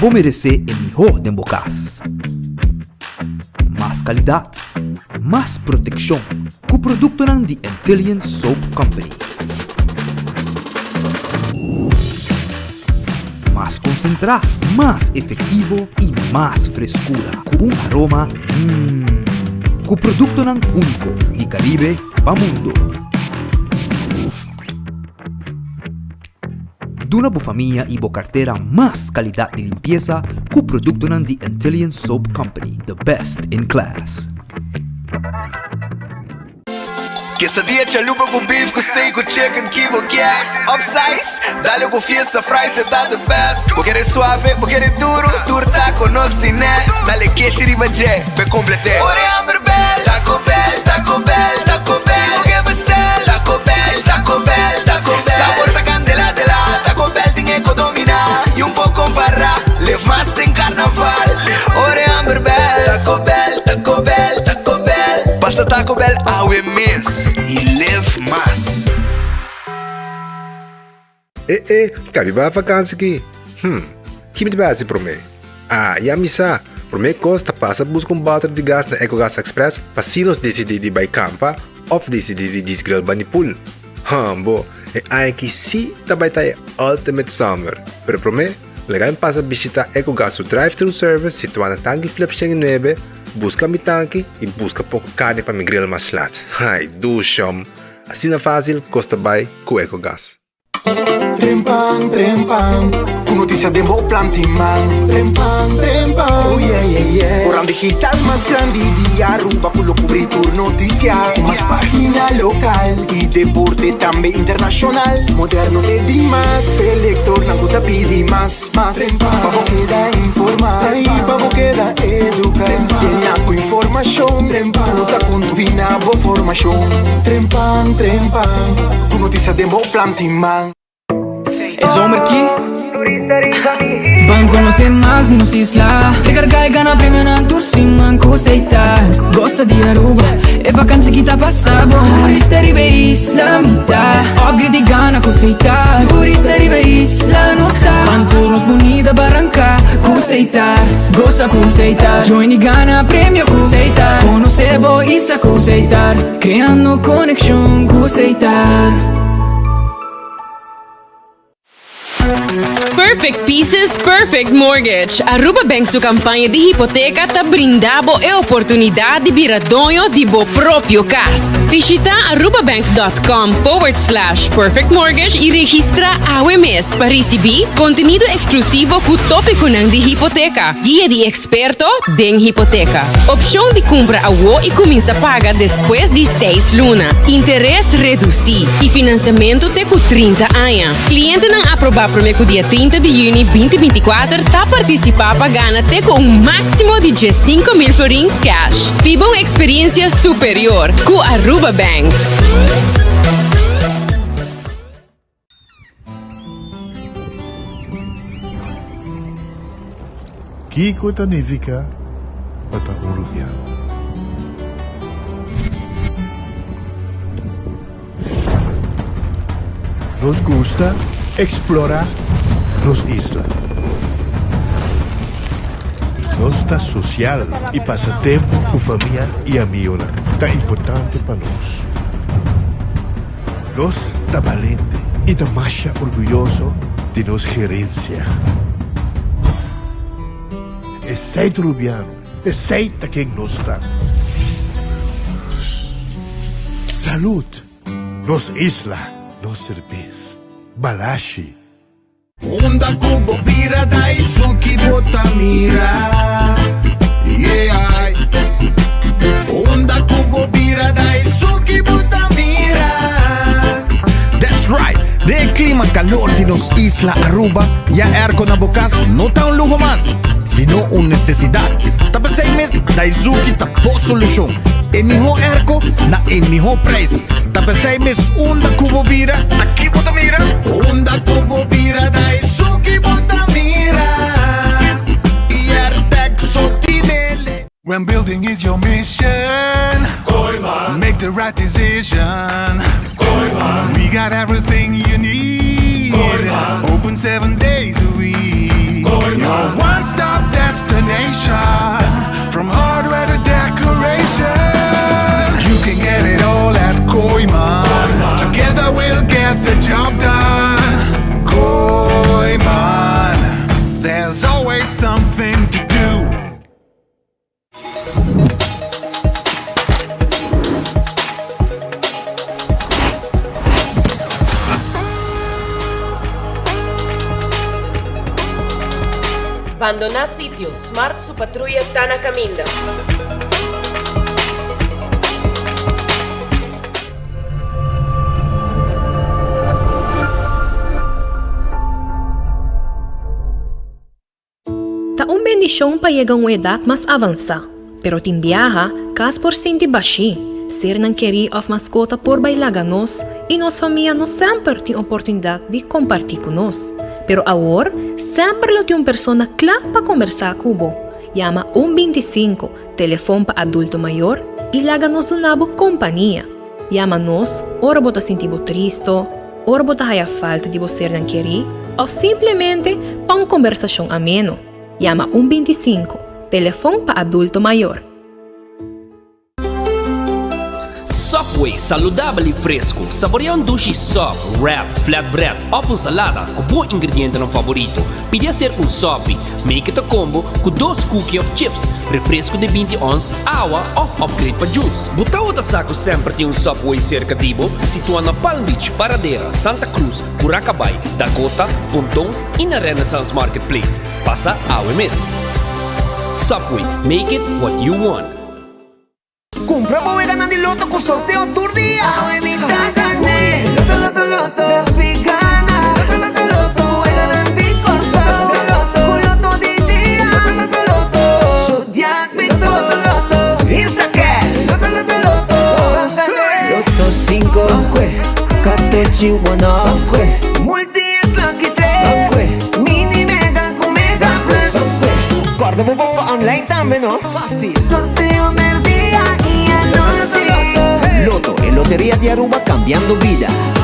Bo meresé e mihó den bo kas. Mas kalidat, mas protekshon ku produktonan di Antillian Soap Company. Mas konsentrá, mas efektivo i mas freskura ku un aroma mmm. Ku produktonan úniko di Karibe pa mundo. Duna bo famia i bo kartera mas kalidat di limpiesa ku produktonan di Antillian Soap Company, the best in class. Quesadilla chalupa ku beef ku steak ku chicken ki bo kier Upsize, dale ku fiesta fries e ta the best Bo kere suave, bo kere duro, tur taco nos tine Dale keshi riba dje, p'e complete Ora e hamber bel, Taco Bell, Taco Bell, Taco Bell Bo ke bestel, Taco Bell, Taco Bell, Taco Bell Sabor ta candela de la, Taco Bell tin e ko domina Y un por compara, live mas den carnaval Ora e hamber bel, Taco Bell, Taco Bell, Taco Bell Pasa Taco Bell awe mes y live mas. E e, ka mi bai vakansi ki? Hm, ki mi ta bai hasi promé? Ah, ya mi sa! Promé kos ta pasa buska un bòter di gas na Ecogas Express pa si nos disidí di bai kampa òf disidí di djis grill bani pool. Hambo, e aña aki sí ta bai ta e ultimate summer! Pero promé, laga mi pasa bishitá Ecogas su drive-thru service situá na Tanki Flip 109, buska mi tanki i buska poko karni pa mi grill mas lat. Ai, dushom! Asina fásil kos ta bai ku Ecogas. Trempan, trempan, ku notisia den bo planti man. Trempan, trempan, oh yeah, yeah, yeah. Koran digital mas grandi di Aruba ku lo kubri tur notisia. Ku mas pagina lokal i deporte tambe internashonal. Moderno te dimas, p'e lektornan ku ta pidi mas, mas. Trempan, pa bo keda informa i pa bo keda eduka. Yena ku informashon ku ta kontribuí na bo formashon. Trempan, trempan. Ku notisia den bo planti man. E zomer ki Ban conoce mas di nos isla Recarga y gana premionan tur siman cu Seita Goza di Aruba, e vakantie ki ta pasa bon Turista riba e isla mi ta Upgrade y gana cu Seita Turista riba e isla nos ta Ban tur nos bunita baranca cu Seita Goza cu Seita Join y gana premio cu Seita Conoce bo isla cu Seita Creando conexion cu Seita. Perfect Pieces, Perfect Mortgage. Aruba Bank su campaña di hipoteca ta brinda bo e oportunidad di bira doño di bo propio cas. Bishita arubabank.com forward slash perfect mortgage y registra awe mes pa ricibi contenido exclusivo cu topiconan di hipoteca, guia di Experto den hipoteca. Opcion di cumpra awo y cuminsa paga despues di seis luna. Interes reduci y financiamento te cu 30 aña. Clientenan aproba prome cu dia 30 di juni 2024 ta participa pa gana te cu un maximo di 15,000 florin cash. Biba un experiencia superior cu Aruba Bank. Kiko ta nifiká pa ta un rubiano? Nos gusta eksplorá nos isla. Nos ta sosial i pasa tempu ku famia i amionan ta importante pa nos. Nos ta balente i ta masha orguyoso di nos gerensia. Esei ta Rubiano, esei ta ken nos ta. Salud! Nos isla, nos serbes. Balashi! Unda ku bo bira Daisuki bo ta mira Yeah Unda ku bo bira Daisuki bo ta mira That's right! Den e clima calor di nos isla Aruba, ya airco na bo cas no ta un luho mas, sino un necesidad. Ta p'esey mes Daisuki ta bo solucion. E miho airco na e miho prijs. Ta p'esey mes unda ku bo bira, aki bo ta mira. Unda ku bo bira ta esun ki bo ta mira Airtec so tinele. When building is your mission Kooyman Make the right decision Kooyman We got everything you need Kooyman Open 7 days a week Kooyman Your one. There's always something to do. Bandoná sitio, Smart su patruya ta na kaminda. Ta un bendishon pa yega un edat mas avansá, pero tin biaha, kas por sinti bashí, sernan kerí òf maskota por bai laga nos i nos famia no semper tin oportunidat di kompartí ku nos. Pero awor, semper lo tin un persona kla pa kombersá ku bo. Yama un 25, telefon pa adulto mayor, i laga nos duna bo kompania. Yama nos ora bo ta sinti bo tristo, ora bo ta haya falta di bo sernan kerí òf simplemente pa un kombersashon ameno. Yama un 25, telefon pa adulto mayor. Subway, saludabel y fresco. Saborea un dushi sub, wrap, flatbread of un salada cu bo ingredientenan favorito. Pidi hacer un sopi. Make it a combo cu dos cookie of chips, refresco di 20 ons, awa of upgrade pa juice. Bo tawata sa cu semper tin un Subway cerca di bo? Situa na Palm Beach, Paradera, Santa Cruz, Curacabai, Dakota, Ponton y na Renaissance Marketplace. Pasa awe mes. Subway, make it what you want. Cumpra bo weganan di loto cu sorteo tur dia. Awe mi ta gane. Loto, loto, loto. Despi gana. Loto, loto, loto. Weganan di Corsou. Loto, loto, Cu loto di dia. Loto, loto, loto. Zodiac mi to. Loto, loto. Instacash. Loto, loto, loto. Loto 5. Katochi 1. Multi X Lucky 3. Mini Mega cu Mega Plus. Corda bo bomba online tambe no. Fácil. Sorteo merdia y anochi. Lotto, e loteria di Aruba cambiando bida.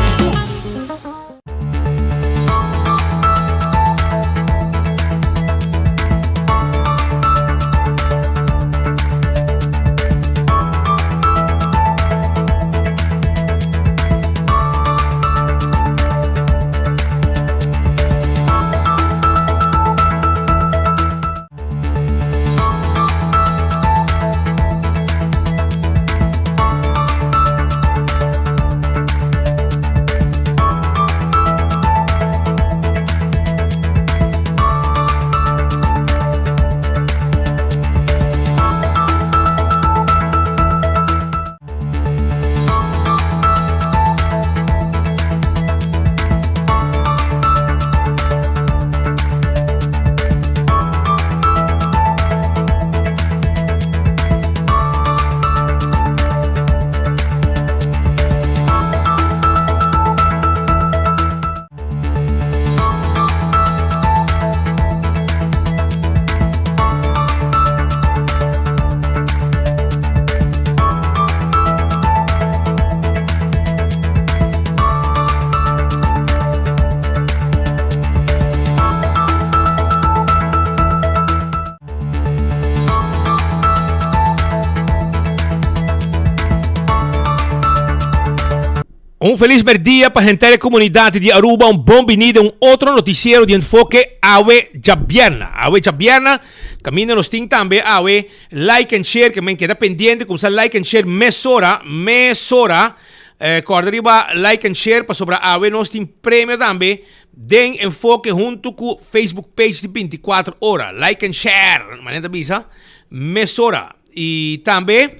Un felis merdia pa henter e comunidad di Aruba, un bon bini den un otro noticiero di Enfoke awe djabierna. Awe djabierna, caminda nos tin tambe awe like and share, ke men keda pendiente, kumsa like and share mesora, mesora. Eh, corda riba like and share pasobra awe nos tin premio tambe den Enfoke hunto cu Facebook page di 24 ora. Like and share, manera ta bisa, mesora. Y tambe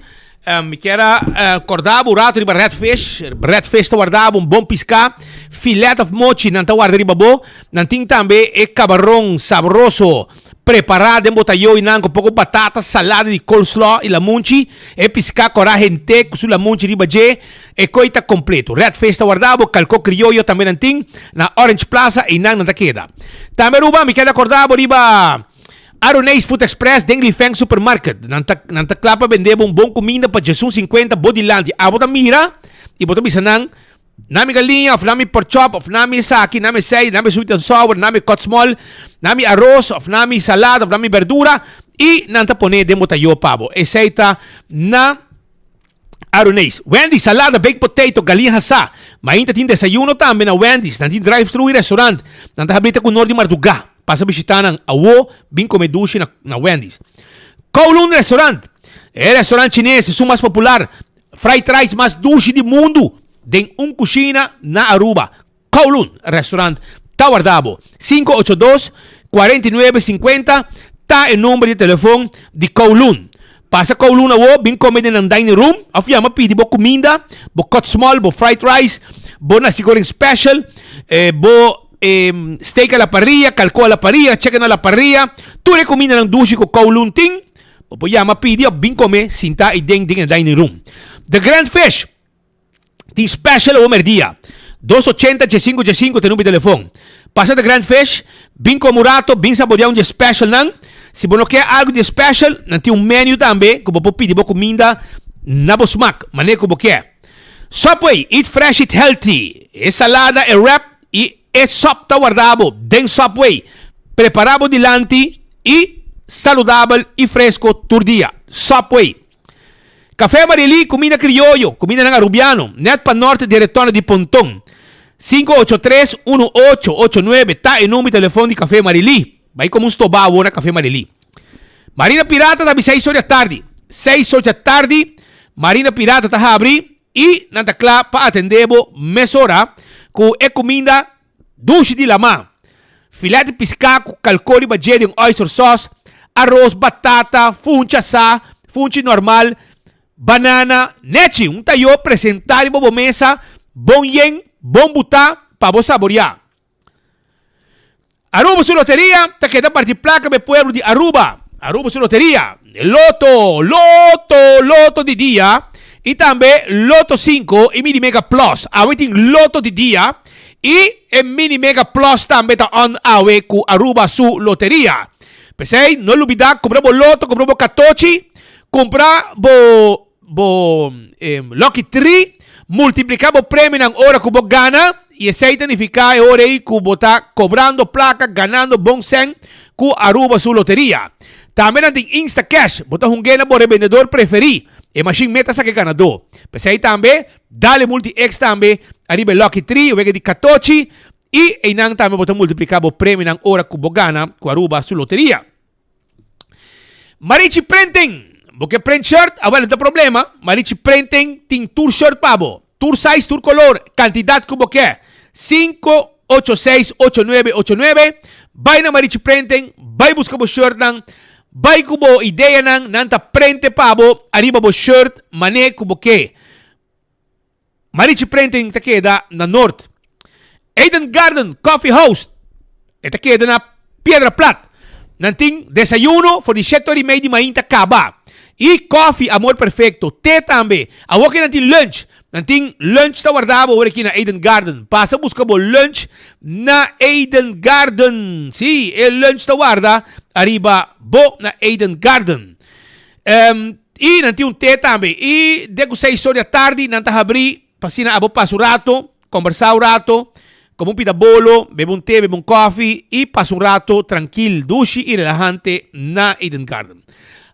mi kier a corda bo un rato riba Red Fish. Red Fish ta warda bo un bon pisca. Filet of mochi nan ta warda riba bo. Nan tin tambe e cabaron sabroso prepara den botayo y nan cu poco batata, salada di coleslaw y lamunchi. E pisca cora hente cu su lamunchi riba dje. E coy ta completo. Red Fish ta warda bo. Calco Criollo tambe nan tin na Orange Plaza y nan nan ta keda. Tambe Aruba mi kier a corda bo riba. Aroneis Food Express den Lifeng Supermarket. Nan ta nan ta kla pa bende bo un bon kuminda pa djesun sinkuenta bo dilanti. Abo ta mira i bo ta bisa nan, Nami galiña òf nami porkchòp òf nami esaki, nami esei, nami sweet and sour, nami cut small, nami aros òf nami salada òf nami berdura i nan ta pone den bo tayó pa bo. Esei ta na Aroneis. Wendy's, salada, baked potato, galiña hasá. Mainta tin desayuno tambe na Wendy's. Nan tin drive-thru i restaurant. Nan ta habita ku nor di mardugá. Pasa bishita nan awo, bin come dushi na na Wendy's. Kowloon Restaurant, e restaurant chines esun mas popular, fried rice mas dushi di mundu den un cushina na Aruba. Kowloon Restaurant ta warda bo. 582 49 50 ta e number di telefon di Kowloon. Pasa Kowloon awo, bin come den nan dining room of yama pidi bo cuminda, bo cut small, bo fried rice, bo nasi goreng special, eh, bo eh, steak a la parrilla, calco a la parrilla, chicken a la parrilla, tur e cumindanan dushi cu Kowloon tin, bo por yama pidi of bin come sinta eyden den e dining room. The Grand Fish. Tin special awo merdia. Dos ochenta djesinku djesinku ta e number di telefon. Pasa The Grand Fish, bin come un rato, bin saborea un di e specialnan. Si bo no ke algo di e special, nan tin un menu tambe ku bo por pidi bo kuminda na bo smak, manera ku bo ke. Subway, eat fresh, eat healthy. E salada, e wrap i e sop ta warda bo den Subway. Prepara bo dilanti i saludabel i fresco tur dia. Subway. Café Marilí, Cuminda crioyo, cumindanan arubiano, net pa nort di retorno di Ponton. 583 1889 ta e number di telefon di Café Marilí. Bai come un stoba awor na Café Marilí. Marina Pirata ta habri seis or di atardi. Seis or di atardi Marina Pirata ta habri y nan ta cla pa atende bo mesora cu e cuminda Dushi di lamá, filet di piská ku kalkó riba dje den oyster sauce, aros, batata, funchi asá, funchi normal, banana, nechi, un tayó presentá riba bo mesa, bon yen, bon butá pa bo saboriá. Aruba su loteria ta keda parti plaka pa e pueblo di Aruba. Aruba su loteria, Loto, Loto, Loto di dia y tambe Loto 5 y Mini Mega Plus. Awe tin Loto di dia y e Mini Mega Plus tambe ta on awe cu Aruba su loteria. P'esey no lubida cumpra bo Loto, cumpra bo Catochi, cumpra bo Bo Lucky Tree, multiplica bo premionan ora cu bo gana y esey ta nifica e ora ey cu bo ta cobrando placa, ganando bon cen cu Aruba su loteria. Tambe nan tin Instacash, bo ta hungue na bo rebendedor preferi, e machine meta saca e ganador. P'esey tambe, dale Multi-X tambe ariba e Lucky Tree, wega di catochi y eynan tambe bo ta multiplica bo premionan ora cu bo gana cu Aruba su loteria. Marichi Printing, bo ke print shirt? Awel no ta problema, Marichi Printing tin tur shirt pa bo, tur size, tur color, cantidad cu bo ke. 5868989, bai na Marichi Printing, bai busca bo shirtnan, bai cu bo ideanan, nan ta printe pa bo ariba bo shirt mane cu bo ke. Marichi Printing ta keda na Noord. Eden Garden Coffee House e ta keda na Piedra Plat. Nan tin desayuno for di shete ora y mei di mainta kaba. Y koffie Amor Perfecto, te tambe. Awor ke nan tin lunch. Nan tin lunch ta warda bo awor aki na Eden Garden. Pasa buska bo lunch na Eden Garden. Si, e lunch ta warda ariba bo na Eden Garden. Um, y nan tin un té tambe. Y de cu seis or di atardi nan ta habri pa asina abo pasa un rato, conversa un rato, come un pita bolo, bebe un té, bebe un koffie y pasa un rato trankil, dushi y relahante na Eden Garden.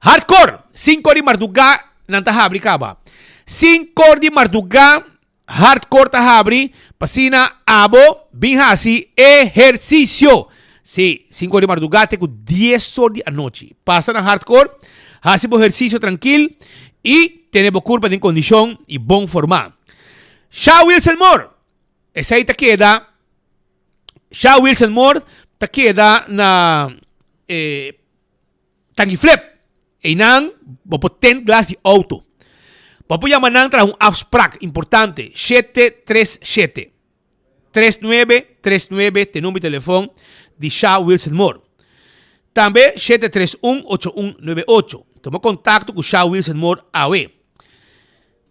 Hardcore! Cinco or di marduga nan ta habri caba. Cinco or di marduga Hardcore ta habri pa asina abo bin hasi ehercicio. Si, cinco or di marduga te cu dies or di anochi. Pasa na Hardcore, hasi bo ehercicio trankil y tene bo curpa den condicion y bon forma. Sha Wilson Moore, esey ta keda, Sha Wilson Moore ta keda na e. Tangi Flip, Einan bo por tent glas di auto. Bo por yama nan traha un afsprak importante, shete tres shete, tres nuebe tres nuebe t'e number di telefon di Sha Wilson Moore. Tambe shete tres un ocho un nuebe ocho. Tuma kontakto ku Sha Wilson Moore awe.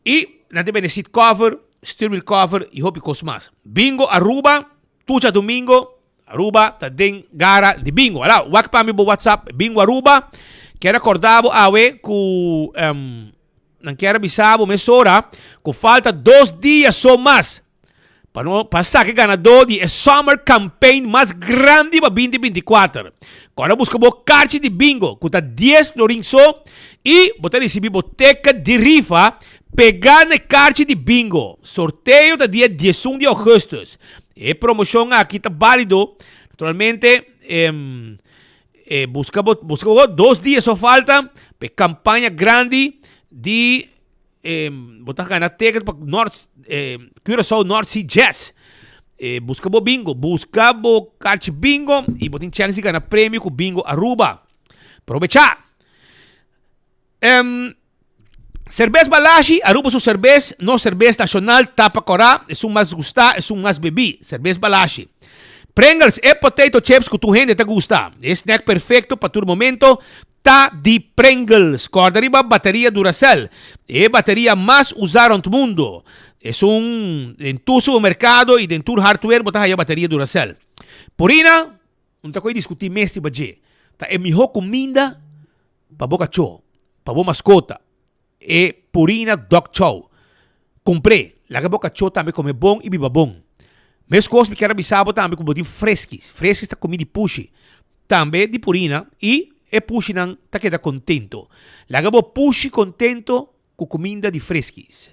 I nan ta bende seat cover, steering wheel cover i hopi kos mas. Bingo Aruba, tur djadumingo Aruba ta den gara di bingo. Ala, wak pa mi bo WhatsApp, Bingo Aruba. Kier acorda bo awe cu um, nan kier avisa bo mesora cu falta dos dia so mas pa no pa saca e ganador di e summer campaign mas grandi pa 2024. Kora busca bo karchi di bingo cu ta 10 florin so y bo ta ricibi bo ticket di rifa pega na e karchi di bingo. Sorteo ta dia 11 di augustus. E promocion aki ta balido, naturalmente. E busca bo, busca bo, dos dia so falta pa e campaña grandi di bo ta gana ticket pa North, Curaçao North Sea Jazz. Busca bo bingo, busca bo karchi bingo y bo tin chance di gana premio cu Bingo Aruba. Probecha! Cerbes Balashi, Aruba su cerbes, nos cerbes nacional, tapa cora, esun mas gusta, esun mas bebi, Cerbes Balashi. Pringles, e potato chips cu tur hende ta gusta, e snack perfecto pa tur momento, ta di Pringles. Corda riba bateria Duracell, e bateria mas usa rond mundo. Esun den tur supermercado y den tur hardware bo ta haya bateria Duracell. Purina, un ta coy discuti mes riba dje, ta e miho cuminda Pa bo kachó, pa bo maskota, e Purina Dog Chow. Kumpr'é, laga bo kachó tambe kome bon i biba bon. Meskos mi kier a bisa bo tambe ku bo tin Friskies. Friskies ta kumí di pushi, tambe di Purina, i e pushinan ta keda kontento. Laga bo pushi kontento ku kuminda di Friskies.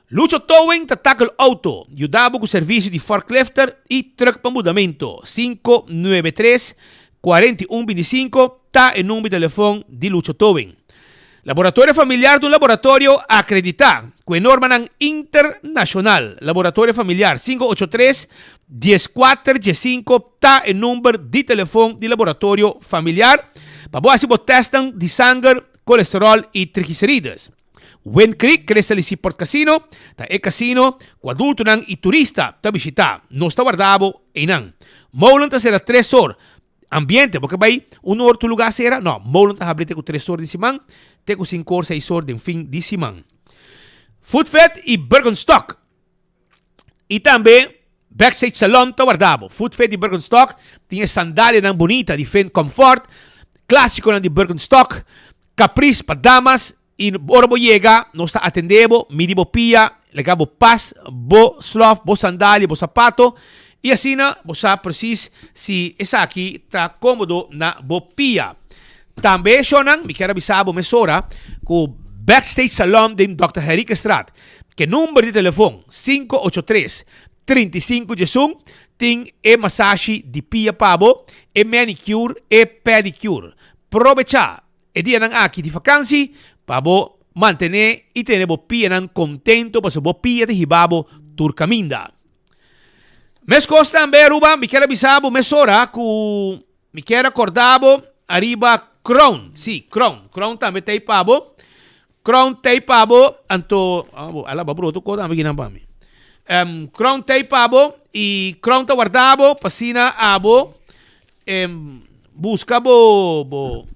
Lucho Towing ta takel auto, yuda bo ku servisio di forklifter i trùk pa mudamentu. 593 41 25 ta e number di telefon di Lucho Towing. Laboratorio Familiar ta un laboratorio akreditá ku e normanan internashonal. Laboratorio Familiar 583 14 15 ta e number di telefon di Laboratorio Familiar pa bo hasi bo tèstnan di sanger, kolesterol i triglicerides. Wind Creek Crystal y Seaport Casino ta e casino cu adultonan y turista ta bishita. Nos ta warda bo eynan. Molen ta cera tres or. Ambiente, bo ke bay un or tur lugar cera? No, Molen ta habri te cu tres or di siman, te cu cinco or, seis or den fin di siman. Food Fit y Birkenstock. Y tambe Backstage Salon ta warda bo. Food Fit di Birkenstock tin e sandalianan bunita di Finn Comfort, clasiconan di Birkenstock, Caprice pa damas y ora bo yega nos ta atende bo, midi bo pia, laga bo pas bo slof, bo sandalia, bo sapato y asina bo sa precies si esaki ta comodo na bo pia. Tambe shownan mi kier a bisa bo mesora cu Backstage Salon den Dòkter Henriquezstraat Ke number di telefon 583 35 diesun tin e masashi di pia pa bo, e manicure, e pedicure. Probecha e dianan aki di vakansi pa bo mantene i tene bo pianan kontento pasobra bo pia ta hiba bo tur kaminda. Meskos tambe Aruba mi kier a bisa bo mesora ku Mi kier a corda bo ariba Crown, si, Crown. Crown tambe ta ei pa bo. Crown ta ei pa bo, anto, ah, bo, ala bo broto ko tambe kinan pa mi. Um, Crown ta ei pa bo y Crown ta warda bo pa asina abo um, busca bo, bo,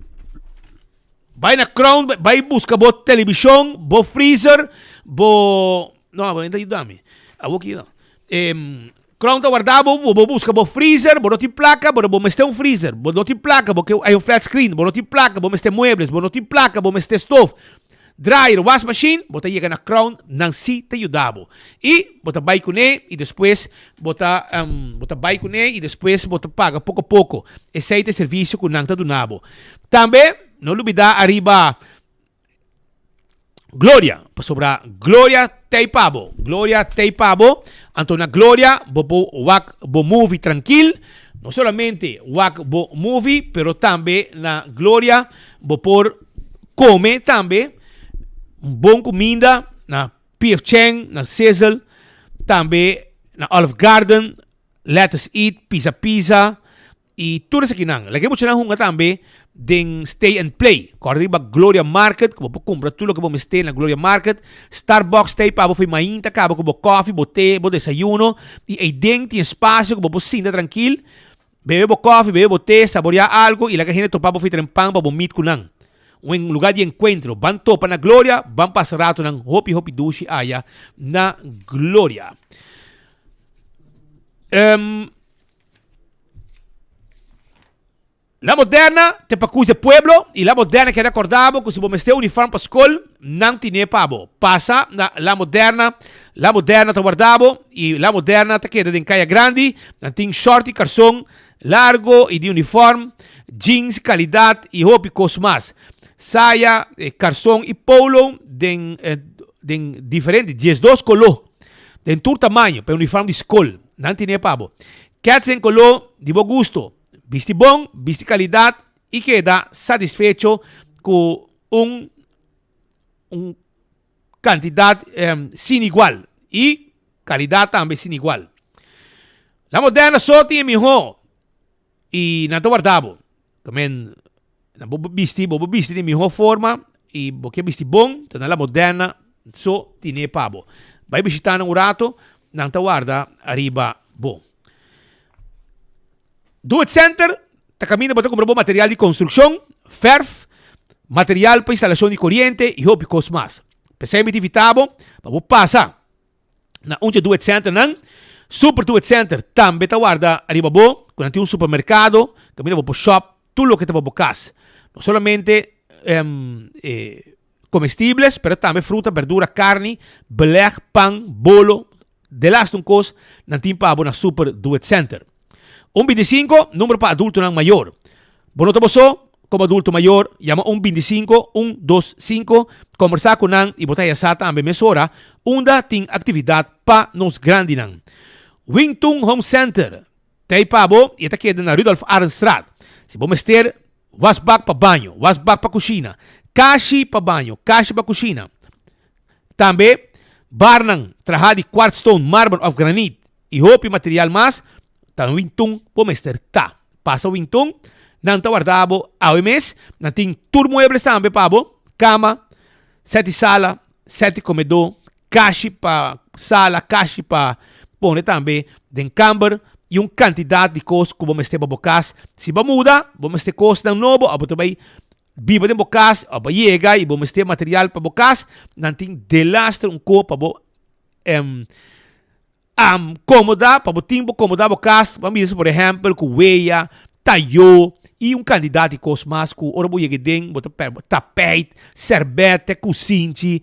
bai na Crown, bai busca bo television, bo freezer, bo, no, abo no ta yuda mi. Abo ki no. Um, Crown ta warda bo, bo bo busca bo freezer, bo no tin placa, bo bo mester un freezer, bo no tin placa, bo ke hay un flat screen, bo no tin placa, bo mester muebles, bo no tin placa, bo mester stoof, dryer, wasmachine, bo ta yega na Crown, nan si ta yuda bo. Y bo ta bay cune y despues bo ta bo ta bay cune y despues bo ta paga poco poco. Esey ta e servicio cu nan ta duna bo. Tambe no lubida ariba Gloria, pasobra Gloria t'ei pa bo. Gloria t'ei pa bo. Anto na Gloria bo por wak bo movie trankil. No solamente wak bo movie, pero tambe na Gloria bo por kome tambe un bon kuminda na PF Chang, na Sizzle, tambe na Olive Garden, Let Us Eat, Pizza Pizza. Y tur esakinan. Laga e muchanan hunga tambe den Stay and Play. Corda riba Gloria Market, cu bo por cumpra tur loke bo mester na Gloria Market. Starbucks ta ey pa bo for mainta caba cu bo koffie, bo te, bo desayuno. Y ey den tin espacio cu bo por sinta trankil, bebe bo koffie, bebe bo te, saborea algo y laga hende topa bo for tren pan pa bo meet cu nan. Un lugar di encuentro. Ban topa na Gloria, ban pasa ratonan hopi hopi dushi aya na Gloria. La Moderna te pa kusa e pueblo y La Moderna kere acorda bo cu si bo mester uniform pa scol, nan tine pa bo. Pasa na La Moderna, La Moderna ta warda bo y La Moderna ta keda den Caya Grandi. Nan tin short y carson largo y di uniform, jeans calidad y hopi cos mas. Saya, carson y polo den den diferente 12 color, den tur tamaño pa e uniform di scol. Nan tine pa bo. Kets den color di bo gusto. Bisti bon, bisti kalidat i keda satisfecho ku un un kantidat sin igual i kalidat tambe sin igual. La Moderna so tin e mihó i nan ta warda bo. Tamen nan bo bisti, bo bisti den mihó forma i bo ke bisti bon, ta na La Moderna so tine pa bo. Bai bishita nan un rato, nan ta warda ariba bo. Do It Center ta kaminda bo ta kumpra bo material di konstrukshon, fèrf, material pa instalashon di koriente i hopi kos mas. P'esei mi ta invitá bo pa bo pasa na un dje Do It Centernan. Super Do It Center tambe ta warda ariba bo, ku nan tin un supermerkado kaminda bo por shòp tur loke ta pa bo kas. No solamente comestibles, pero tambe fruta, berdura, carni, beleg, pan, bolo, delaste un cos nan tin pa bo na Super Do It Center. Un binticinco, numero pa adultonan mayor. Bo no ta bo so, como adulto mayor, yama un binticinco, un dos cinco, combersa cu nan y bo ta haya sa tambe mesora unda tin actividad pa nos grandinan. Wing Tun Home Center, t'ey pa bo y e ta keda na Rudolf Arendstraat. Si bo mester Wasbak pa baño, wasbak pa kushina, kashi pa baño, kashi pa kushina. Tambe barnan trahá di kwartstone, marmer òf granit i hopi material mas ta Wintun bo mester ta. Pasa Wintun, nan ta warda bo awe mes. Nan tin tur muebles tambe pa bo, kama, sèt di sala, sèt di komedó, kashi pa sala, kashi pa pone tambe den kamber i un kantidat di kos ku bo mester pa bo kas. Si bo muda, bo mester kosnan nobo òf bo ta bai biba den bo kas òf bo yega i bo mester material pa bo kas, nan tin delaster un ko pa bo Am komoda pa bo tin bo komoda bo kas, bo a bisa por ehèmpel ku weya, tayó i un kantidat di kos mas ku ora bo yega den bo ta pèrdè bo tapijt, sèrbètè, kusinchi,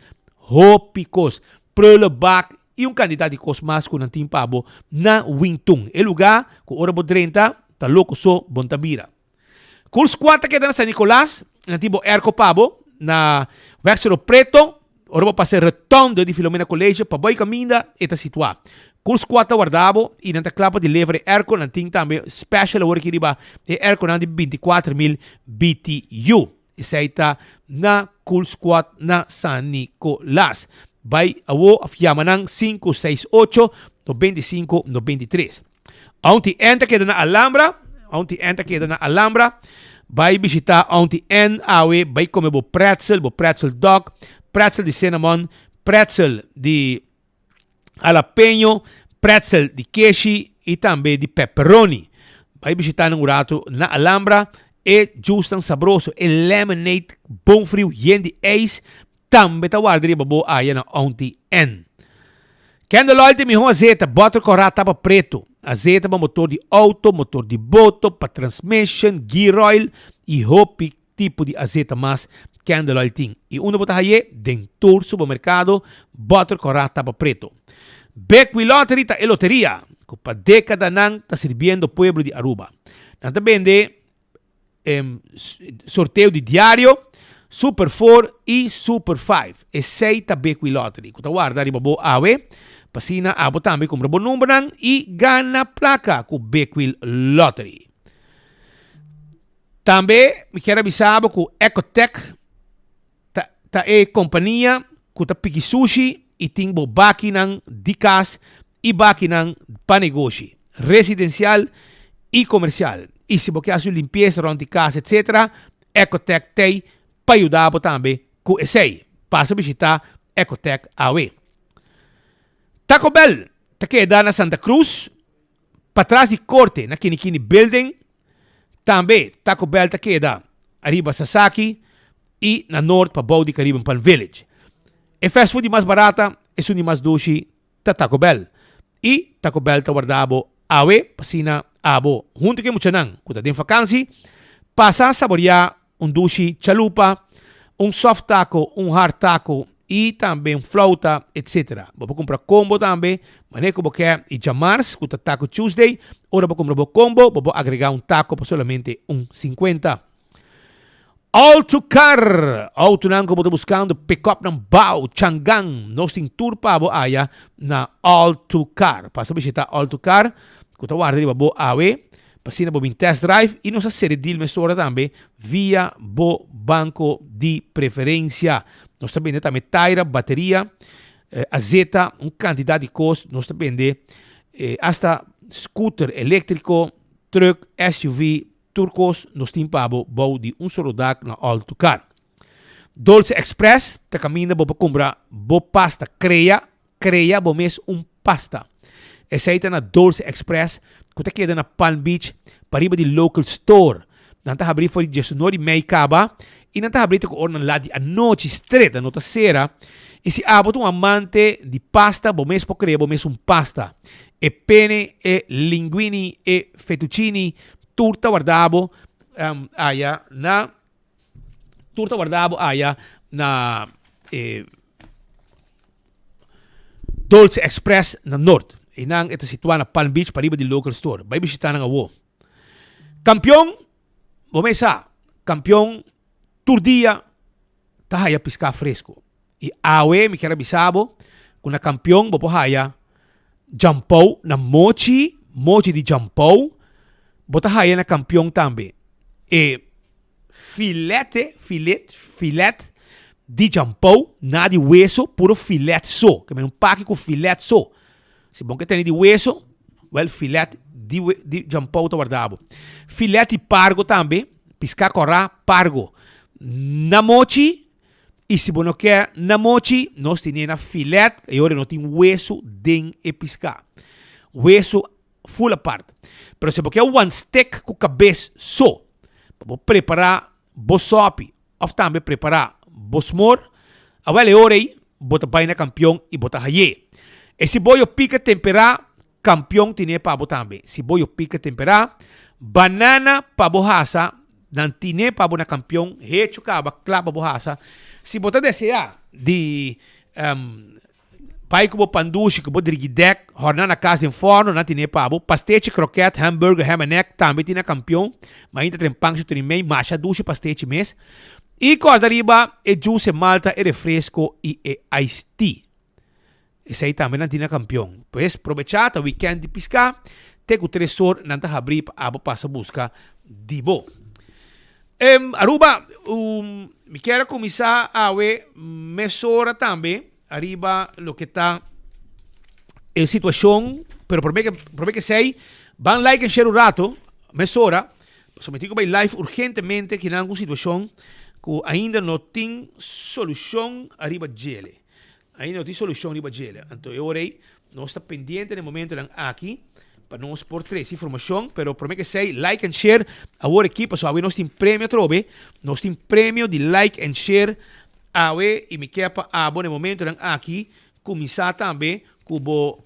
hopi kos, prullenbak i un kantidat di kos mas ku nan tin pa bo na Wintun, e lugá ku ora bo drenta ta loko so bo ta bira. Cool Squad ta keda na San Nicolas, nan tin bo airco pa bo na Weg Cerro Preto, ora bo pasa e rotonde di Filomena College pa boy caminda e ta situa. Cool Squad ta warda bo y nan ta cla pa deliver e airco, nan tin tambe special awor aki riba e airconan di 24,000 BTU. Esey ta na Cool Squad na San Nicolas. Bay awo of yama nan 568 95 93. Auntie Ann ta keda na Alhambra. Auntie Ann ta keda na Alhambra. Bai bishita Auntie Ann awe. Bai come bo pretzel, bo pretzel dog, pretzel di cinnamon, pretzel di jalapeño, pretzel di keshi y tambe di pepperoni. Bai bishita nan un rato na Alhambra. E juice tan sabroso, e lemonade bon friu yen di ijs Tambe ta warda riba bo aya na Auntie Ann. Candle oil ta e mihó azeta, bòter kòrá tapa pretu. Azeta pa motor di outo, motor di boto, pa transmission, gear oil i hopi tipo di azeta mas Candle oil tin. I unda bo ta hay'é? Den tur supermerkado, bòter kòrá tapa pretu. Big Wheel Lottery ta e loteria ku pa dékadanan ta sirbiendo pueblo di Aruba. Nan ta bende sorteo di diario, Super Four i Super Five. Esei ta Big Wheel Lottery ku ta warda riba bo awe. Pa asina abo tambe kumpra bo numbernan i gana plaka ku Big Wheel Lottery. Tambe mi kier a bisa bo ku Ecotech Ta ta e kompania ku ta piki sushi i tin bo bakinan di kas i bakinan pa negoshi, residensial i komersial. I si bo ke hasi un limpiesa rònt di kas etsetera, Ecotech t'ei pa yuda bo tambe ku esei. Pasa bishitá Ecotech awe. Taco Bell ta keda na Santa Cruz, patras di korte na Kinikini Building. Tambe Taco Bell ta keda ariba Sasaki i na nort pa bou di Caribbean Palm Village. E fast food di mas barata, esun di mas dushi ta Taco Bell. I Taco Bell ta warda bo awe pa asina abo huntu ku e muchanan ku ta den fakansi pasa saboriá un dushi chalupa, un soft taco, un hard taco y tambe un flauta, etc. Bo por cumpra combo tambe, manera cu bo ke y djamars cu ta Taco Tuesday, ora bo cumpra bo combo, bo por agrega un taco pa solamente un cincuenta. All to Car, autonan cu bo ta buscando, pick-upnan bao, changan, nos tin tur pa bo aya na All to Car. Pasa bishita All to Car cu ta warda riba bo awe. pa asina bo bin test drive y nos a sere deal mesora tambe via bo banco di preferencia. Nos ta bende tambe taira, bateria, azeta, un cantidad di cos. Nos ta bende hasta scooter electrico, truck, SUV, tur cos nos tin pa bo bou di un solo dak na All to Car. Dolce Express ta caminda bo pa cumpra bo pasta crea, crea bo mes un pasta. Esey ta na Dolce Express cu ta keda na Palm Beach pariba di Local Store. Nan ta habri for di diesunor di mei caba y nan ta habri te cu ora nan lat di anochi stret, nan no ta cera. Y si abo ta un amante di pasta bo mes por crea bo mes un pasta. E pene, e linguini, e fettuccini tur ta warda bo aya na. Tur ta warda bo aya na e Dolce Express na Noord. Einan e ta situa na Palm Beach pariba di Local Store. Bai bishita nan awo. Kampion, bo mes sa, kampion tur dia ta haya piská fresco. I awe mi kier a bisa bo ku na kampion bo por haya djampou na mochi, mochi di djampou bo ta haya na kampion tambe. E Filete, filet, filet di djampou, na di weso, puro filet so. Ke men un paki ku filet so. Si bon ke tene di weso, wel filet di we, di djampou ta warda bo. Filet di pargo tambe, piská kòrá, pargo. Na mochi, i si bo no ke na mochi, nos tene na filet, e ora no tin weso den e piská. Weso full apart. Pero si bo ke one stick ku kabes so, pa bo prepara bo sopi of tambe prepara bo smor, awel e ora ei bo ta bai na Kampion i bo ta haye. E siboyo pika tempera, Kampion tine pa bo tambe. Siboyo pika tempera, banana pa bo hasa, nan tine pa bo na Kampion, hecho kaba, kla pa bo hasa. Si bo ta desea di Bai ku bo pandushi, ku bo drigidek, hòrná na kas den fòrnu, nan tine pa bo. Pastechi, krokèt, hamburger, ham and egg, tambe tin na Kampion. Mainta tren pan su tene mei, masha dushi pastechi mes. I kòrda riba e juice, e malta, e refresko i e iced tea. Esei tambe nan tin na Kampion. Pues probechá, ta wikènt di piská, te ku tres or nan ta habrí pa abo pasa buska di bo. Aruba, mi kier a kuminsá awe mesora tambe. Ariba loke ta e situacion, pero prome ke prome ke esey, ban like en share un rato, mesora, pasobra mi tin ku bai live urgentemente kinan ku situacion ku ainda no tin solucion ariba djele. Ainda no tin solucion riba djele. Anto e ora ey nos ta pendiente na e momentonan aki pa nos por trece informacion, pero prome ke esey like en share awor aki pasobra awe nos tin premio atrobe, nos tin premio di like en share Awe i mi ke pa abo na e momentonan aki kuminsá tambe ku bo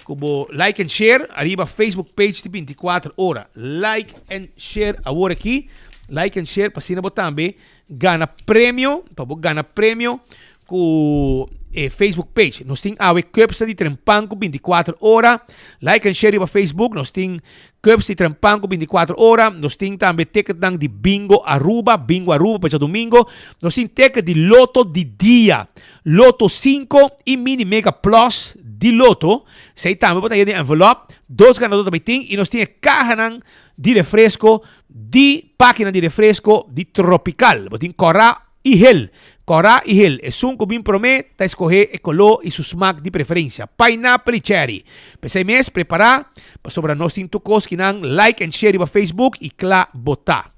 ku bo like and share ariba Facebook page di 24 ora. Like and share awor aki, like and share pa asina bo tambe gana premio, pa bo gana premio ku e Facebook page. Nos tin awe cups di Trempan ku 24 ora. Like and share riba Facebook. Nos tin Cups di Trempan ku 24 ora. Nos tin tambe ticketnan di Bingo Aruba, Bingo Aruba pa djadumingo. Nos tin ticket di Lotto di dia, Lotto 5 i Mini Mega Plus di Lotto. Esei tambe bo ta haya den envelop. Dos ganador tambe tin i nos tin e kahanan di refresco di pakinan di refresco di Tropical. Bo tin kòrá i hel. Kòrá i hel. Esun ku bin promé ta eskohé e koló i su smak di preferensia. Pineapple i cherry. P'esei mes, prepará, pasobra nos tin tur kos ki nan like and share riba Facebook i kla bo ta.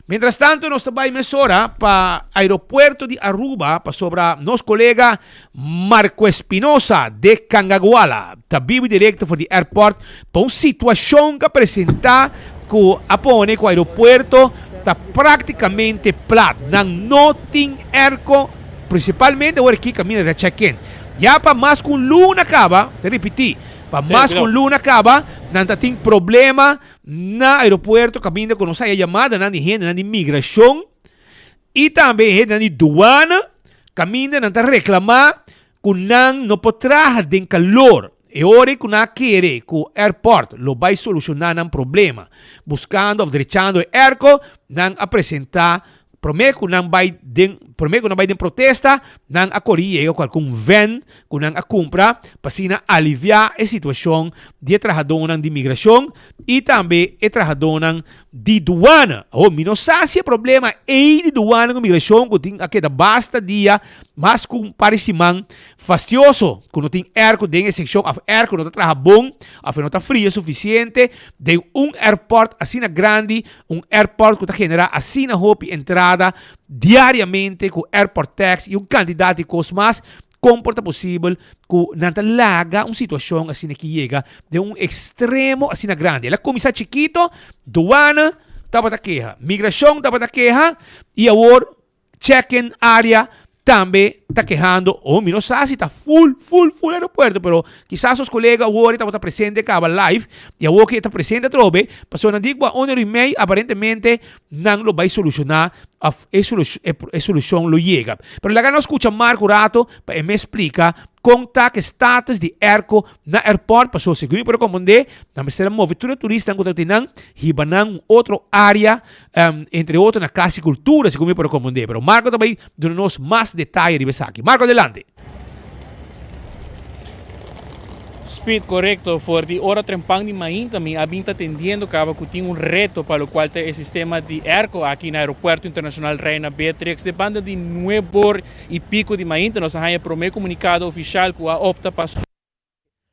Mientrastanto nos ta bai mesora pa aeropuerto di Aruba pasobra nos kolega Marco Espinosa de Cangaguala ta bibi direkto for di airport pa un situashon ku a presentá ku a pone ku aeropuerto ta práktikamente plat. Nan no tin airco, prinsipalmente ora ki kaminda ta check-in. Ya pa mas ku un luna kaba, ta ripití, pa mas ku un luna kaba nan ta tin problema na aeropuerto kaminda ku nos haya yamadanan di hendenan di migrashon i tambe hendenan di duana kaminda nan ta reklamá ku nan no por traha den kalor. E ora ku nan a kere ku airport lo bai solushoná nan problema buskando òf drechando e airco, nan a presentá. Promé ku nan bai den promé ku nan bai den protesta, nan a kore yega ku algun vèn ku nan a kumpra pa asina aliviá e situashon di e trahadónan di migrashon i tambe e trahadónan di duana. Awor mi no sa si e problema ei di duana ku migrashon ku tin a keda basta dia, mas ku un par di siman fastioso, ku no tin airco den e sekshon òf airco no ta traha bon òf e no ta fria sufisiente den un airport asina grandi. Un airport ku ta generá asina hopi entrada diariamente ku airport tax i un kantidat di kos mas, kon por ta posibel ku nan ta laga un situashon asina ki yega den un ekstremo asina grandi? El a kuminsá chikito, duana tabata keha, migrashon tabata keha i awor Check-in area tambe ta kehando. Oh, mi no sa si ta full, full, full aeropuerto, pero kisas nos colega awor tabata presente caba live y awor ke ta presente atrobe, pasobra nan di cu a un ora y mei aparentemente nan lo bay soluciona of e e solucion lo yega. Pero laga nos scucha Mark un rato pa e mes splica con ta cu e status di airco na airport, pasobra segun mi por a comprende nan mester a move tur e turistanan cu ta tin nan hiba nan un otro area Entre otro na Cas di Cultura, segun mi por a comprende. Pero Marco ta bay duna nos mas detaye riba esaki. Marco, adelante. Speed, Corecto, for di ora trempan di mainta mi a bin ta tendiendo caba cu tin un reto pa locual ta e sistema di airco aki na Aeropuerto Internacional Reina Beatrix. De banda di nuebor y pico di mainta nos a haya prome comunicado oficial cu a opta pa.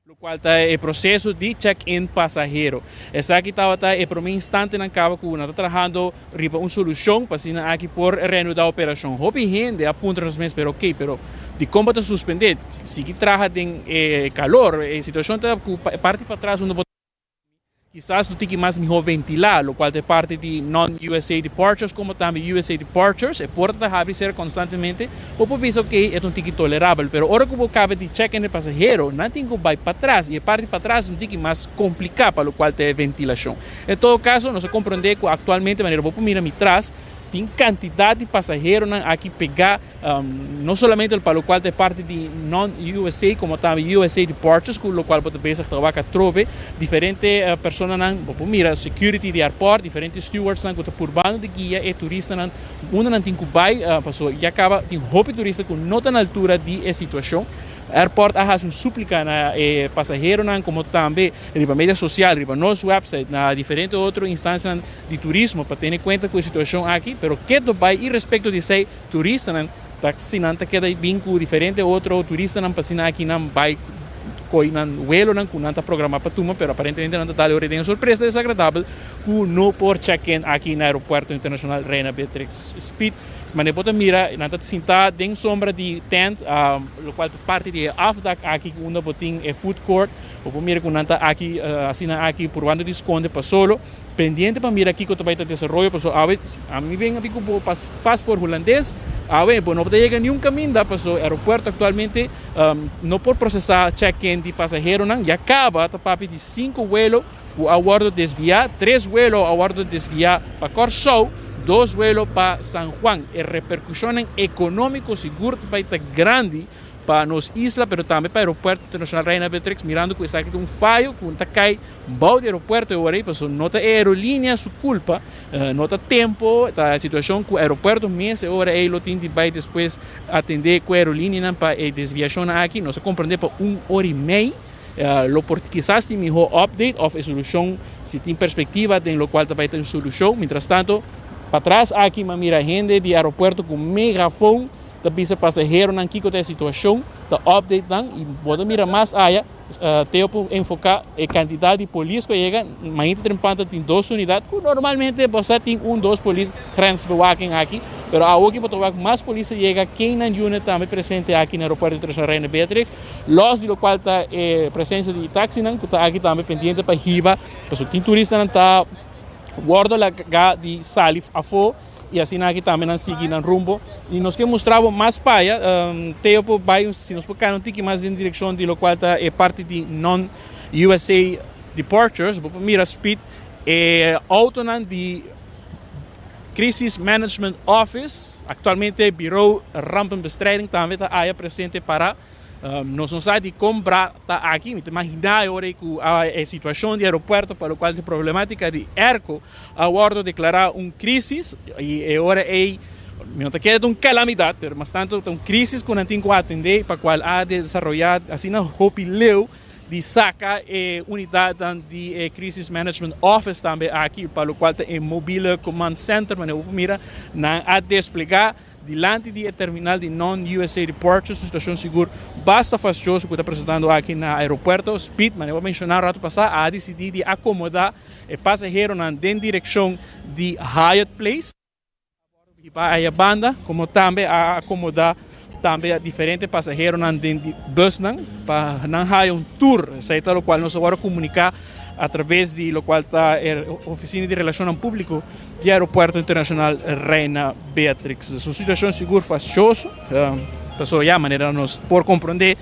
Locual ta e proceso di check-in pasahero. Esaki tabata e prome instantenan caba cu nan ta trahando riba un solucion pa asina aki por reanuda operacion. Hopi hende a puntra nos mes pero ok, pero dicon bo ta suspende? Sigui traha den e calor, e situacion ta cu e parti patras unda bo. Kisas lo tiki mas mihó ventilá, lokual ta e parti di non-USA departures komo tambe USA departures. E porta ta habri sera konstantemente. Bo por bisa ok, e ta un tiki tolerabel, pero ora ku bo kaba di check in e pasahero, nan tin ku bai patras i e parti patras ta un tiki mas kompliká pa lokual ta e ventilashon. En todo kaso, nos a komprondé ku aktualmente manera bo por mira mi tras, tin kantidat di pasaheronan aki pegá. No solamente pa locual ta e parti di non-USA como tambe USA departures cu locual bo ta bezig ta wak atrobe diferente personanan, bo por mira security di airport, diferente stewardsnan cu ta purbando di guia e turistanan unda nan tin cu bay pasobra ya caba tin hopi turista cu no ta na altura di e situacion. Airport a haci un suplica na e pasaheronan como tambe riba media social, riba nos website, na diferente otro instancianan di turismo pa tene cuenta cu e situacion aki, pero keto bay irespecto di esey. Turistanan taxinan ta keda bin ku diferente otro turistanan pa asina aki nan bai koi nan welonan ku nan ta programa pa tuma pero aparentemente nan ta dal ora den un sorpresa desagradabel ku no por check in aki na aeropuerto internacional Reina Beatrix Speed. Manera bo ta mira nan ta sinta den sombra di tent lokual ta parti di e afdak aki unda bo tin e food court bo por mira ku nan ta aki asina aki purbando di skonde pa solo. Pendiente pa mira kiko ta bai ta desaroyo paso awe ami ben abi ku bo paspoort hulandes awe bo no ta yega niun kaminda paso aeropuerto aktualmente no por prosesa check in di pasaheronan ya kaba ta papia di sinku welo ku a wordo desvia tres welo a wordo desvia pa Kòrsou dos welo pa San Juan e reperkushonnan ekonómiko sigur ta bai ta grandi pa nos isla pero tambe pa aeropuerto internacional Reina Beatrix mirando ku esaki ta un fayo ku ta kai bou di aeropuerto e ora ei pasobra no ta e aerolinea su culpa no ta tempo ta e situacion ku aeropuerto mes e ora ei lo tin di bai despues atende ku aerolineanan pa e desviacionnan aki nos a comprende pa un ora y mei lo por kisas tin miho update of e solucion si tin perspectiva den locual ta bai ta un solucion mientras tanto patras aki mi a mira hende di aeropuerto ku megafon Ta bisa pasaheronan kiko ta e situashon, ta update nan i bo ta mira mas aya Teo por enfoká e kantidat di polis ku a yega. Mainta trempan ta tin dos unidat ku normalmente bo sa tin un dos polis grensbewaking aki, pero awoki bo ta wak mas polis a yega, K-nine unit tambe presente aki na Aeropuerto Internacional Reina Beatrix, los di lokual ta e presensia di taxinan ku ta aki tambe pendiente pa hiba pasobra tin turistanan ta wòrdu laga di sali afó. I asina aki tambe nan sigui nan rumbo. I nos ke mustra bo mas paya, Teo por bai, si nos por kai un tiki mas den direkshon di lokual ta e parti di non USA departures, bo por mira speed e outonan di Crisis Management Office, aktualmente Bureau Rampenbestrijding tambe ta aya presente para. Nos no sa dikon bra ta aki. Mi ta imaginá e ora ei ku e situashon di aeropuerto pa lokual ta e problematika di airco a wòrdu deklará un krisis i e ora ei Mi no ta kere ta un calamidad, pero mas tanto ta un crisis cu nan tin cu atende pa cual a desaroya asina hopi leu di saca e unidadnan di e Crisis Management Office tambe aki, pa locual ta e Mobile Command Center, manera bo por mira nan a desplega dilanti di e terminal di non-USA departures, un situacion sigur basta fastioso cu ta presentando aki na aeropuerto. Speed, manera bo a menciona un rato pasa, a dicidi di acomoda e pasaheronan den direccion di Hyatt Place. Hiba aya banda, como tambe a acomoda tambe diferente pasaheronan den di busnan pa nan haya un tour. Esey ta locual nos a worde comunica a traves di locual ta e Oficina di Relacionnan Publico di Aeropuerto Internacional Reina Beatrix. Es un situacion sigur fastioso, pasobra ya manera nos por comprende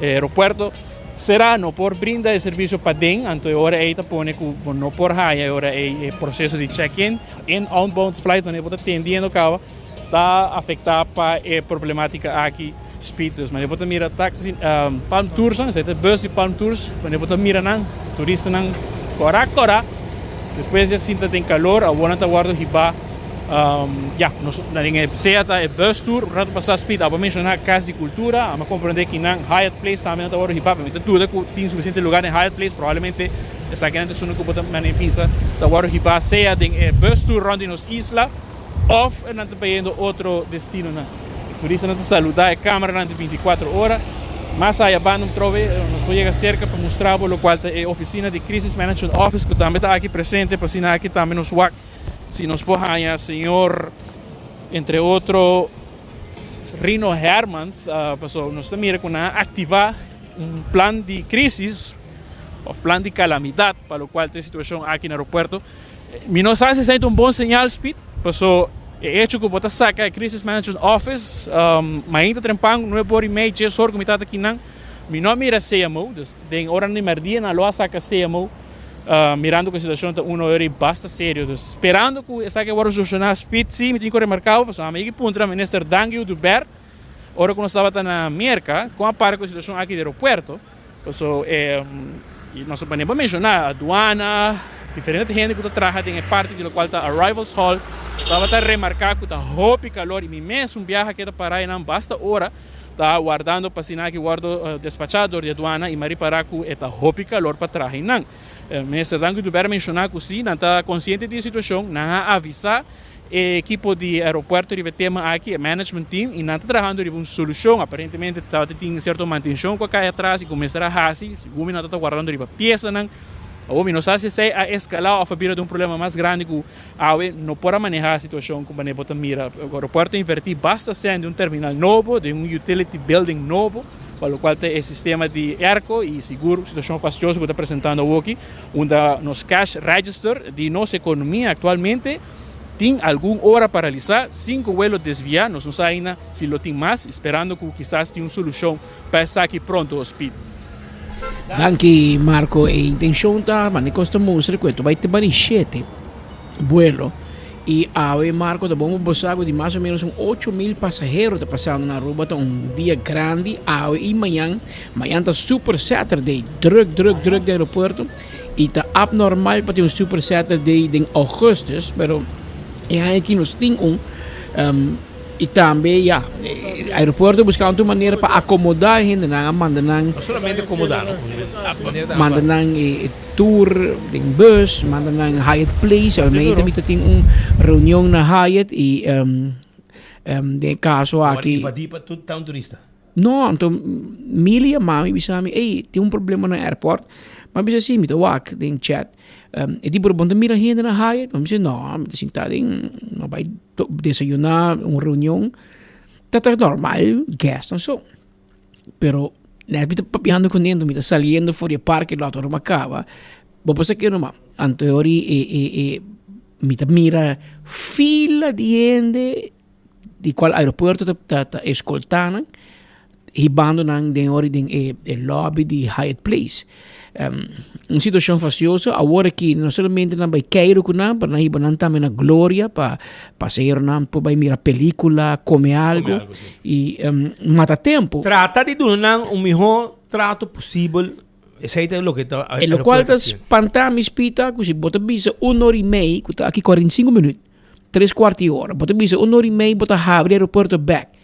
E aeropuerto será no por brinda e servicio paden, anto e ora ey ta pone cu bo no por haya e ora ey e proceso di check-in, in outbound flight wanneer bo ta tendiendo caba ta afecta pa e problematica aki speed. Dus wanneer bo ta mira taxi Palm Tours nan, esey ta e bus di Palm Tours, wanneer bo ta mira nan turistanan cora cora despues di a sinta den calor awor nan ta wordo hiba. Ya, nos na den e sea ta e bus tour, un rato pasá Speed abo a menshoná Kas di Kultura, amo a komprondé ki nan Hyatt Place tambe nan ta wòrdu hibá, pero mi ta duda ku tin sufisiente lugá den Hyatt Place, probablemente esakinan ta esun ku bo ta mane bisa ta wòrdu hibá sea den e bus tour rònt di nos isla òf nan ta bayendo otro destinonan. E turistanan ta saludá e kameranan di bintikuater ora. Mas aya banda un trobe nos por yega serka pa mustra bo lokual ta e ofisina di Crisis Management Office ku tambe ta aki presente pa asina aki tambe nos wak. Si nos por haña señor entre otro Rino Hermans, pasobra nos ta mira ku nan a aktivá un plan di krísis òf plan di kalamidat pa lokual ta e situashon aki na aeropuerto. Mi no sa si esei ta un bon señal, Speed, pasobra e echo ku bo ta saka e Crisis Management Office mainta trempan nuebe ora i mei, dies ora ku mi tabata kinan, mi no a mira CMO, dus den oranan di mèrdia nan lo a saka CMO. Mirando ku e situashon ta uno ora i basta serio. Dus sperando ku esaki a wòrdu solushoná speed sí mi tin ku remarká bo pasobra mi a puntra Minister Dangui Oduber ora ku nos tabata na Merka kon a para ku e situashon aki di aeropuerto paso e nos a manera bo menshoná aduana diferente hende ku ta traha den e parti di lokual ta arrivals hall tabata remarká ku ta hopi kalor i mi mes un biaha ke ta para einan basta ora. Ta wardando pa asina aki wordo despacha dor di aduana y m'a ripara cu e ta hopi calor pa traha eynan. Minister Dangui Oduber a menciona cu si nan ta consciente di e situacion, nan a avisa e ekipo di aeropuerto riba e tema aki, e management team, y nan ta trahando riba un solucion. Aparentemente tabata tin cierto mantencion cu a cay atras y cu mester a haci, segun mi nan ta wardando riba piesanan. Awor mi no sa si esey a escala of a bira den un problema mas grandi cu Awe no por a manehá situashon ku manera bo ta mira. Aeropuerto a invertí basta sèn den un terminal nobo, den un utility building nobo, pa lokual ta e sistema di airco i sigur situashon fastioso ku ta presentando awoki, unda nos cash register di nos ekonomia aktualmente tin algun ora paralisá, sinku vuelo desviá, nos no sa ainda si lo tin mas, sperando ku kisas tin un solushon pa esaki pronto, Speed. Danki Marco, e intencion ta manda e cos ta mustra cu e ta bay te bani shete buelo y awe Marco ta bon pa bo sa cu di mas o menos un 8000 pasahero ta pasando na Aruba ta un dia grandi awe y mañan, mañan ta super Saturday druk druk druk den aeropuerto y ta abnormal pa tin un super Saturday den augustus pero e aña aki nos tin un. Y tambe ya, aeropuerto buscando un manera pa acomoda e hendenan, a manda nan. No solamente acomoda, no? Manda nan e tour den bus, manda nan Hyatt Place. Almeida mi ta tin un reunion na Hyatt y den e caso aki. Invadi pa tur ta un turista. No, anto Mili yama mi bisa mi, ey, tin un problema na airport. Mi a bisa si, mi ta wak den chat. E di, pero bo no ta mira hende na Hyatt? Mi a bisa, no, mi ta sinta den, mi a bai desayuna un reunion. Ta ta normal, guest nan so. Pero net mi ta papiando ku nendo, mi ta saliendo for di e parke lot ora mi a kaba, bo por sa ke numa. Anto e ora e mi ta mira fila di hende. di cual aeropuerto ta ta ta escolta nan hibando nan den ori den e e lobby di Hyatt Place. Un situacion fastioso awor aki no solamente nan bay keiro cu nan pero nan hiba nan tambe na Gloria pa pasaheronan por bay mira pelicula, come algo y mata tempo. Trata di duna nan un miho trato posibel esey ta loke ta E locual ta spanta mi spita cu si bo ta bisa un ora y mei cu ta aki 45 minuut. Tres cuart di ora. Bo ta bisa un ora y mei bo ta habri aeropuerto bek.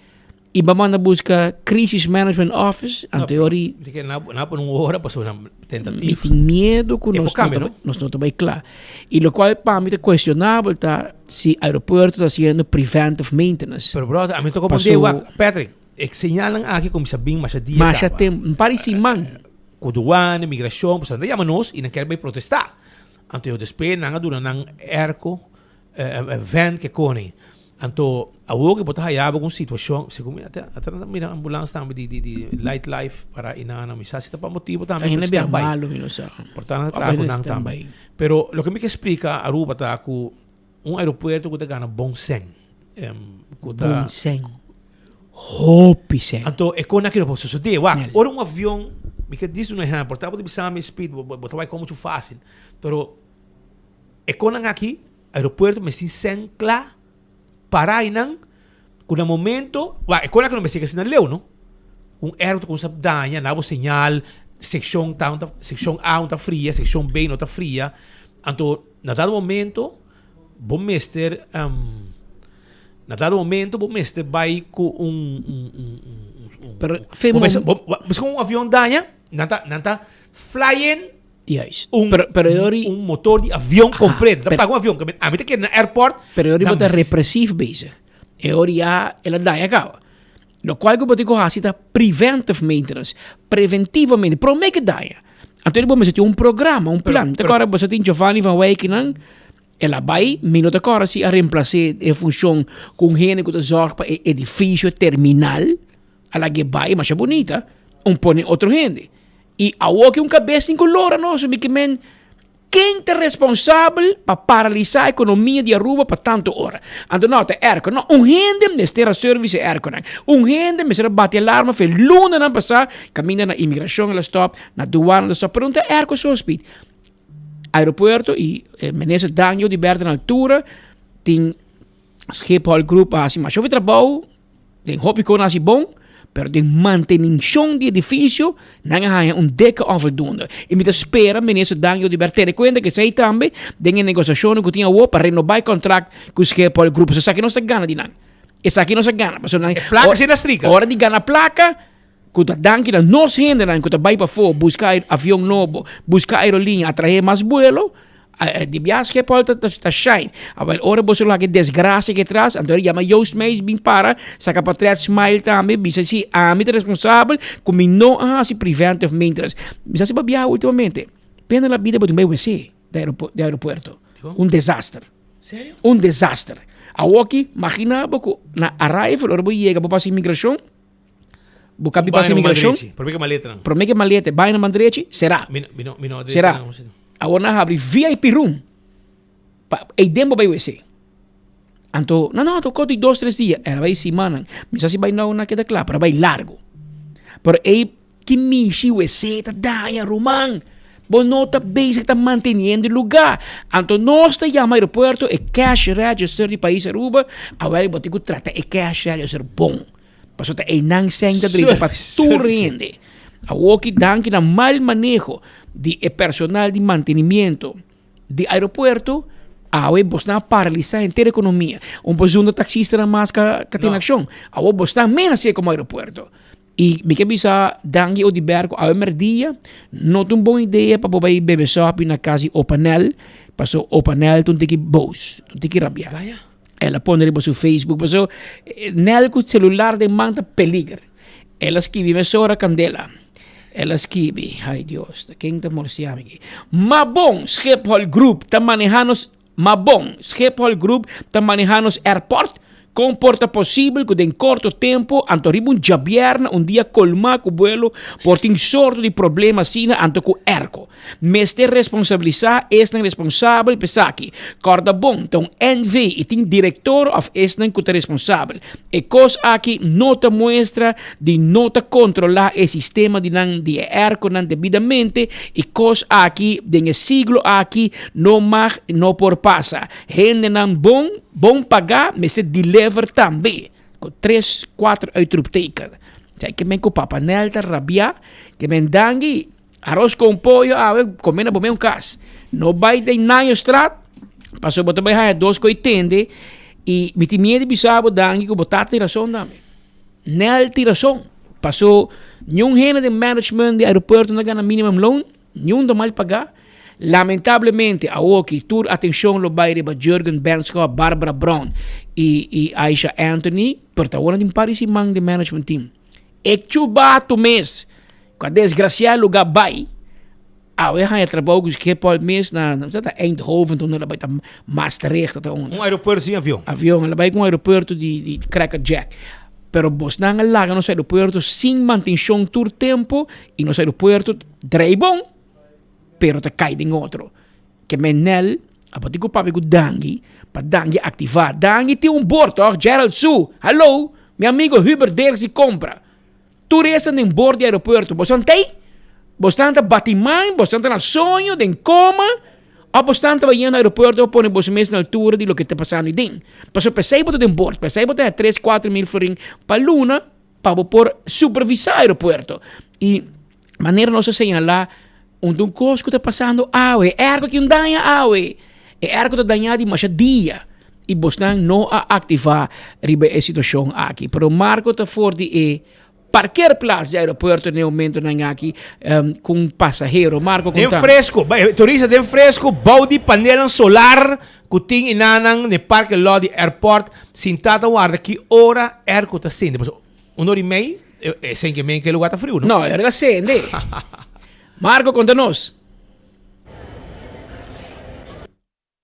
Y bo manda busca Crisis Management Office, anto e ora y. Di ke na na pone un ora pasobra nan tentativa. Mi tin miedo cu E por nos no cambia, ta no? nos no ta bay cla. Y locual pa mi ta cuestionabel ta si aeropuerto ta haciendo preventive maintenance. Pero brother, ami ta comprende Paso- wak, Patrick, e señalnan aki cuminsa bin masha dia Masha caba. tem, un par di siman. Cu douane, migracion, pasobra nan ta yama nos y nan kier bay protesta. Anto despues nan a duna nan airco, vent ke koni. Anto awor ke bo ta haya bo ku un situashon, segun mi ata ata nan ta mira ambulans tambe di di di light life para i nan mi sa si ta pa motibu tambe Ainda bia stand by. malo mi no sa. Por ta nan ta traha ku nan tambe. Pero loke mi ke splika Aruba ta ku un aeropuerto ku ta gana bon sèn, ku ta. Bon sèn. Hopi sèn. Anto e kon aki no por sosodé. Wak, ora un avion, mi ke disi un ehèmpel, ta bo ta bisa mi speed, bo bo ta bai kon muchu fásil, pero e konnan aki Aeropuerto mester tin sèn kla para einan ku na momento, wak e kos aki no mester asina leu no, un airport ku sa daña na bo señal sekshon ta un ta sekshon A un ta fria sekshon B no ta fria anto na dado momento bo mester na dado momento bo mester bai ku un un un un Pero bo mester bo bo un avion daña nan ta nan ta fly in Juist. Un, pero, pero yori, un motor di avion completo. Ta pero- paga un avion. A mi ta kere na airport. Pero yori dan bo ta mis- represief bezig. E ori ya el a daña caba. Lo cual cu bo tin cu haci ta preventive maintenance. Preventivamente. Prome que daña. Anto bo mester tin un programa, un plan. Te acorda bo sa tin Giovanni van Wijk nan. El a bay, mi no ta acorda si a reemplace e funcion cu un hende cu ta zorg pa e edificio terminal. A laga e bay masha bunita. Un pone otro hende. I awor ki un kabes tin ku lora nos, mi ke men, ken ta responsabel pa paralisá ekonomia di Aruba pa tantu ora? Anto no, ta airco. No, un hende mester a service e airconan. Un hende mester a bati alarma fe lunanan pasá, kaminda na imigrashon el a stòp, na duana el a stòp, pero no ta airco so, Speed. Aeropuerto i minister Dangio di bèrde na altura tin Schiphol Group a hasi masha hopi trabou, den hopi kon a hasi bon, pero den mantenishon di edifisio nan a haña un dikke onvoldoende. I mi ta spera Minister Dangio Oduber tene kuenta ku esei tambe den e negosiashonnan ku tin awor pa renobá e kontrakt ku Schiphol Group. Pasobra esaki nos ta gana di nan. Esaki nos a gana. Pasobra nan E plaka si na strika. Ora di gana plaka, ku ta danki na nos hendenan ku ta bai pafó buska avion nobo, buska aeroliña, atraé mas buelo, di biaha Schiphol ta ta shine. Awel ora boso lo haki desgracia aki atras, anto e yama Joost Meijs bin para, saka patret smile tambe, bisa si ami ta responsabel ku mi no a hasi preventive maintenance. Mi sa si bo a biaha ultimamente, pena la bida bo tin bai wc di aeropuerto. Un desaster. Un desaster. Awoki, magina bo ku na arrival ora bo yega bo pasa imigrashon, Bo ka pasa imigracion. Prome ke maleta nan. Prome ke maleta bai na mandrechi, será. Mi mi no mi no Será. Awor nan habri VIP room. Pa ei den bo bai wc. Anto, no no, tocó di dos tres dia. Era bai simanan. Mi sa si bai nou na keda kla, pero bai largo. Pero ei ki mishi wc ta daña, ruman. Bo no ta bezig ta manteniendo e lugar. Anto nos ta yama aeropuerto e cash register di pais Aruba. Awel bo tin ku trata e cash register bon. Pasobra ta einan sèn ta drenta pa tur hende. Awoki danki na mal maneho di e personal di mantenimiento di aeropuerto, awe bosnan a paralisá henter ekonomia. Un por zunda taksistanan mas ka ka tin akshon. Awor bosnan mes hasié komo aeropuerto. I mi ke bisa danki Odiber ku awe mèrdia no ta un bon idea pa bo bai bebe sòpi na kas di Opanel, pasobra Opanel ta un tiki bos, ta un tiki rabiá. El a pone riba su Facebook paso Nel cu celular den man ta peliger. El a skibi mesora candela. El a skibi, ay Dios, ta ken ta molestia mi aki. Mabon Schiphol Group ta maneha nos Mabon Schiphol Group ta maneha nos airport? Con por ta posibel cu den corto tempo, anto riba un djabièrnè, un dia colma cu buelo, por tin sorto di problema asina anto cu airco? Mester responsabilisá esnan responsabel pa esaki. Kòrda bon, ta un NV i tin direktor òf esnan ku ta responsabel. E kos aki no ta muestra di no ta kontrolá e sistema di nan di e èrkonan debidamente i kos aki den e siglo aki no mag no por pasa. Hendenan bon bon pagá mester deliver tambe. Ku tres kuater uitroepteken. Sa ke men ku Papa Nel ta rabiá, ke men dangi. Aros con pollo awe come na bo meun cas. No bay den Nanjostraat, pasobra bo ta bay haya dos coy tende. I mi tin miedu di bisa bo danki ku bo tata tin rason tambe. Nel tin rason. Paso niun hende den management di aeropuerto no ta gana minimum loon, niun ta mal pagá. Lamentablemente awoki tur atenshon lo bai riba Jurgen Benschop, Barbara Brown i i Aisha Anthony, pero ta awor nan tin par di siman den management team. E chubato mes ku a desgrasiá e lugá bai, awe haña trabou ku Schiphol mes na sa ta Eindhoven ta unda el a bai ta Maastricht ta unda. Un aeropuerto sin avion. Avion, el a bai ku un aeropuerto di di Cracker Jack. Pero bosnan a laga nos aeropuerto sin mantenshon tur tempu i nos aeropuerto drei bon. pero ta kai den otro. Ke men nel a pati ku papia ku Dangui pa Dangui aktivá. Dangui tin un bord tòg? Gerald Su, hallo, mi amigo Hubert Dirks di kompra. Tur esnan den bord di aeropuerto, boso tei? Bosnan ta bati man, bosnan ta na soño, den koma, òf bosnan ta bayendo aeropuerto pa pone boso mes na altura di loke ta pasando ei den? Pasobra p'esei bo ta den bord, p'esei bo ta haña tres, kuater mil florin pa luna pa bo por supervisá aeropuerto. I Manera nos a señalá, un ta un kos ku ta pasando awe, e airco aki un daña awe, e airco ta dañá di masha dia i bosnan no a aktivá riba e situashon aki. Pero Marco ta for di e parkeerplaats di aeropuerto na e momentonan aki ku un pasahero. Marco Den konta. fresco, turista den fresco bou di panelnan solar ku tin inanan na e parke lot di airport sintá ta warda ki ora airco ta sende. Pasobra Un ora i mei, e senke men ke lugar ta friu, no? No, e ora sende. Marco, konta nos.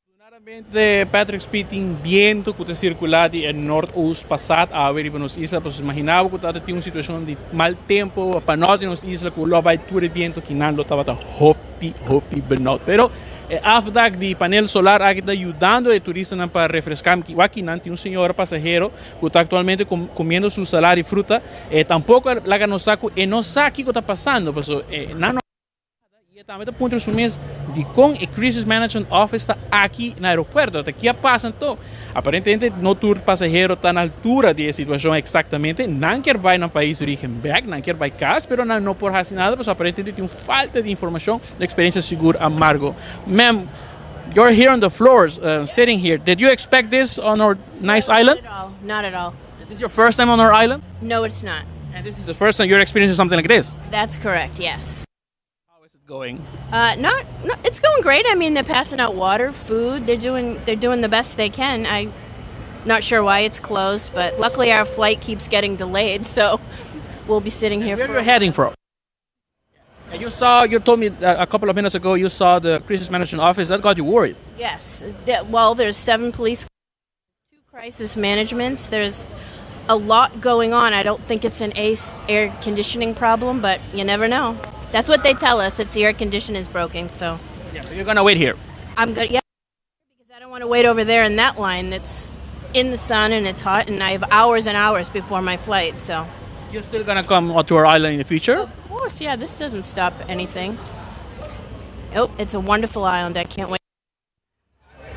Afortunadamente Patrick Speed tin biento ku ta sirkulá di e noordoost pasat awe riba nos isla, pasobra imagina bo ku ta tin un situashon di mal tempu pa nort di nos isla ku lo bai tur e biento kinan lo tabata hopi hopi benout. Pero E afdak di panel solar aki ta yudando e turistanan pa refreská. Wak kinan tin un señora pasahero ku ta aktualmente komiendo su salada di fruta. E tampoko a laga nos sa ku e no sa kiko ta pasando paso e nan no i e tambe ta puntra su mes dikon e Crisis Management Office ta aki na aeropuerto. Ta ki a pasa anto? Aparentemente no tur pasahero ta na altura di e situashon eksaktamente. Nan kier bai nan pais di origen bèk, nan kier bai kas, pero nan no por hasi nada pasobra aparentemente tin un falta di informashon. Un experiencia sigur amargo. Ma'am, you're here on the floors, sitting here. Did you expect this on our nice island? Not at all, not at all. Is this your first time on our island? No, it's not. And this is the first time you're experiencing something like this? That's correct, yes. How is it going? Not, not, it's going great. I mean, they're passing out water, food. They're doing, they're doing the best they can. I'm not sure why it's closed, but luckily our flight keeps getting delayed, so we'll be sitting here Where for you're heading from? And you saw, you told me a couple of minutes ago, you saw the crisis management office. That got you worried. Yes. Well, there's seven police, two crisis managements. There's a lot going on. I don't think it's an ace air conditioning problem, but you never know. That's what they tell us. It's the air condition is broken, so. Yeah, so you're going to wait here. I'm good. Yeah, because I don't want to wait over there in that line that's in the sun and it's hot, and I have hours and hours before my flight, so. You're still going to come to our island in the future? Of course, yeah. This doesn't stop anything. Oh, it's a wonderful island. I can't wait.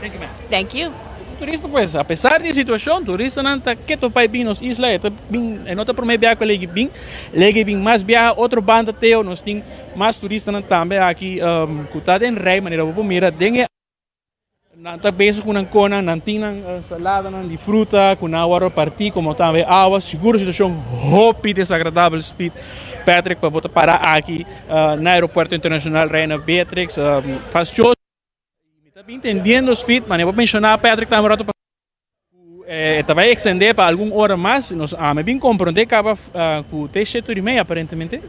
Thank you, ma'am. Thank you. Turista pues, a pesar di e situacion, turistanan ta keto pa e bin nos isla, e ta bin, e no ta prome biaha cu e legi bin, legi bin mas biaha otro banda teo, nos tin mas turistanan tambe aki cu ta den rij manera bo por mira den e Nan ta bezig ku nan konan, nan tin nan saladanan di fruta ku nan a wòrdu partí komo tambe awa. Sigur situashon hopi desagradabel Speed Patrick pa bo ta para aki na Aeropuerto Internacional Reina Beatrix. Fastioso. Mi ta bin tendiendo Speed, manera bo menshoná Patrick tambe un rato pasá ku e ta bai ekstendé pa algun ora mas. Nos ami bin komprondé kaba ku te shete ora i mei aparentemente.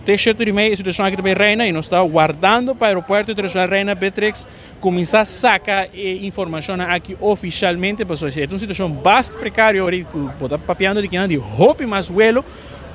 Te shete ora i mei e situashon aki ta bai reina i nos ta wardando pa Aeropuerto Internacional Reina Beatrix Kuminsá saka e informashonnan aki ofishalmente pasobra si e ta un situashon bast prekario ora ku bo ta papiando di kinan di hopi mas welo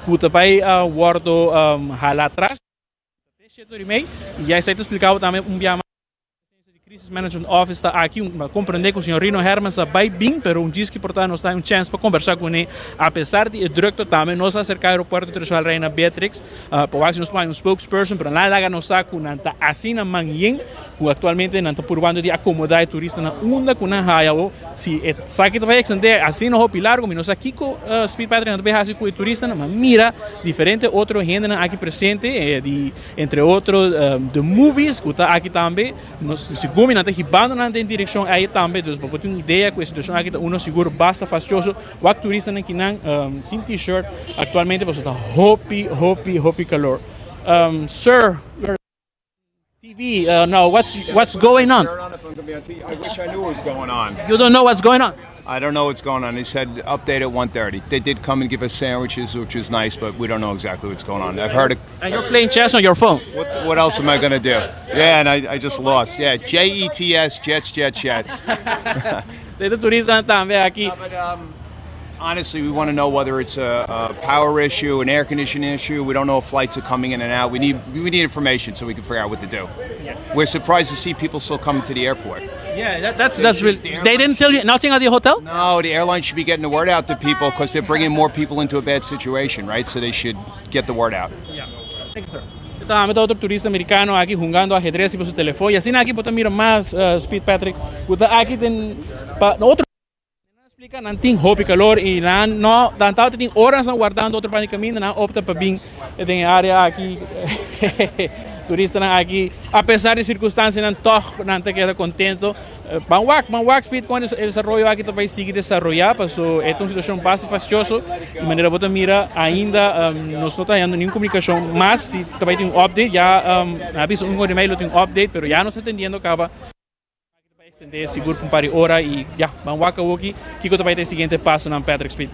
ku ta bai wòrdu hala atras. Ta te shete ora i mei i ya esei ta splika bo tambe un bia mas presensia di Crisis Management Office ta aki. Un a komprende ku señor Rino Hermans a bai bin pero un djis ki por ta nos ta un chèns pa kombersá kuné apesar di e drukte tambe nos a aserká Aeropuerto Internacional Reina Beatrix pa wak si nos por haña un spokesperson pero nan a laga nos sa ku nan ta asina man yen. Ku aktualmente nan ta purbando di akomodá e turistanan unda ku nan haya o si e esaki ta bai eksendé asina hopi largu mi no sa kiko Speed Patrick nan ta bai hasi ku e turistanan ma mira diferente otro hendenan aki presente di entre otro The Movies ku ta aki tambe nos sigur. Segun mi nan ta hibando nan den direkshon ei tambe, dus bo por tin un idea ku e situashon aki ta uno sigur basta fastioso. Wak turistanan kinan sin t-shirt aktualmente pasobra ta hopi hopi hopi kalor. Sir, TV, now what's what's going on? I wish I knew what was going on. You don't know what's going on? I don't know what's going on. They said update at 1.30. They did come and give us sandwiches, which was nice, but we don't know exactly what's going on. I've heard it. And you're playing chess on your phone. What, what else am I going to do? Yeah, and I, I just lost. Yeah, J-E-T-S, Jets, Jets, Jets. De turistanan tambe aki. No, but, um, honestly, we want to know whether it's a, a power issue, an air conditioning issue. We don't know if flights are coming in and out. We need we need information so we can figure out what to do. Yeah. We're surprised to see people still coming to the airport. Yeah, that, that's that's really. They didn't tell you nothing at the hotel. No, the airline should be getting the word out to people because they're bringing more people into a bad situation, right? So they should get the word out. Yeah. Thank you, sir. Tambe ta otro turista americano aki hungando ajedrez riba su telefon y asina aki bo ta mira mas uh, Speed Patrick ku ta aki den pa otro nan splika nan tin hopi calor y nan no nan tabata tin horas nan wardando otro banda di caminda nan opta pa bin den e area aki turistanan aki a pesar di circunstancianan toch nan ta keda contento Ban wak, ban wak speed kon e desaroyo aki ta bai sigui desaroyá paso e ta un situashon basta fastioso di manera bo ta mira ainda nos no ta hañando ningun komunikashon mas si ta bai tin un update ya nan a bisa un ora i mei lo tin un update pero ya nos ta tendiendo kaba aki ta bai extendé sigur pa un par di ora i ya ban wak awoki kiko ta bai ta e siguiente pasonan Patrick Speed.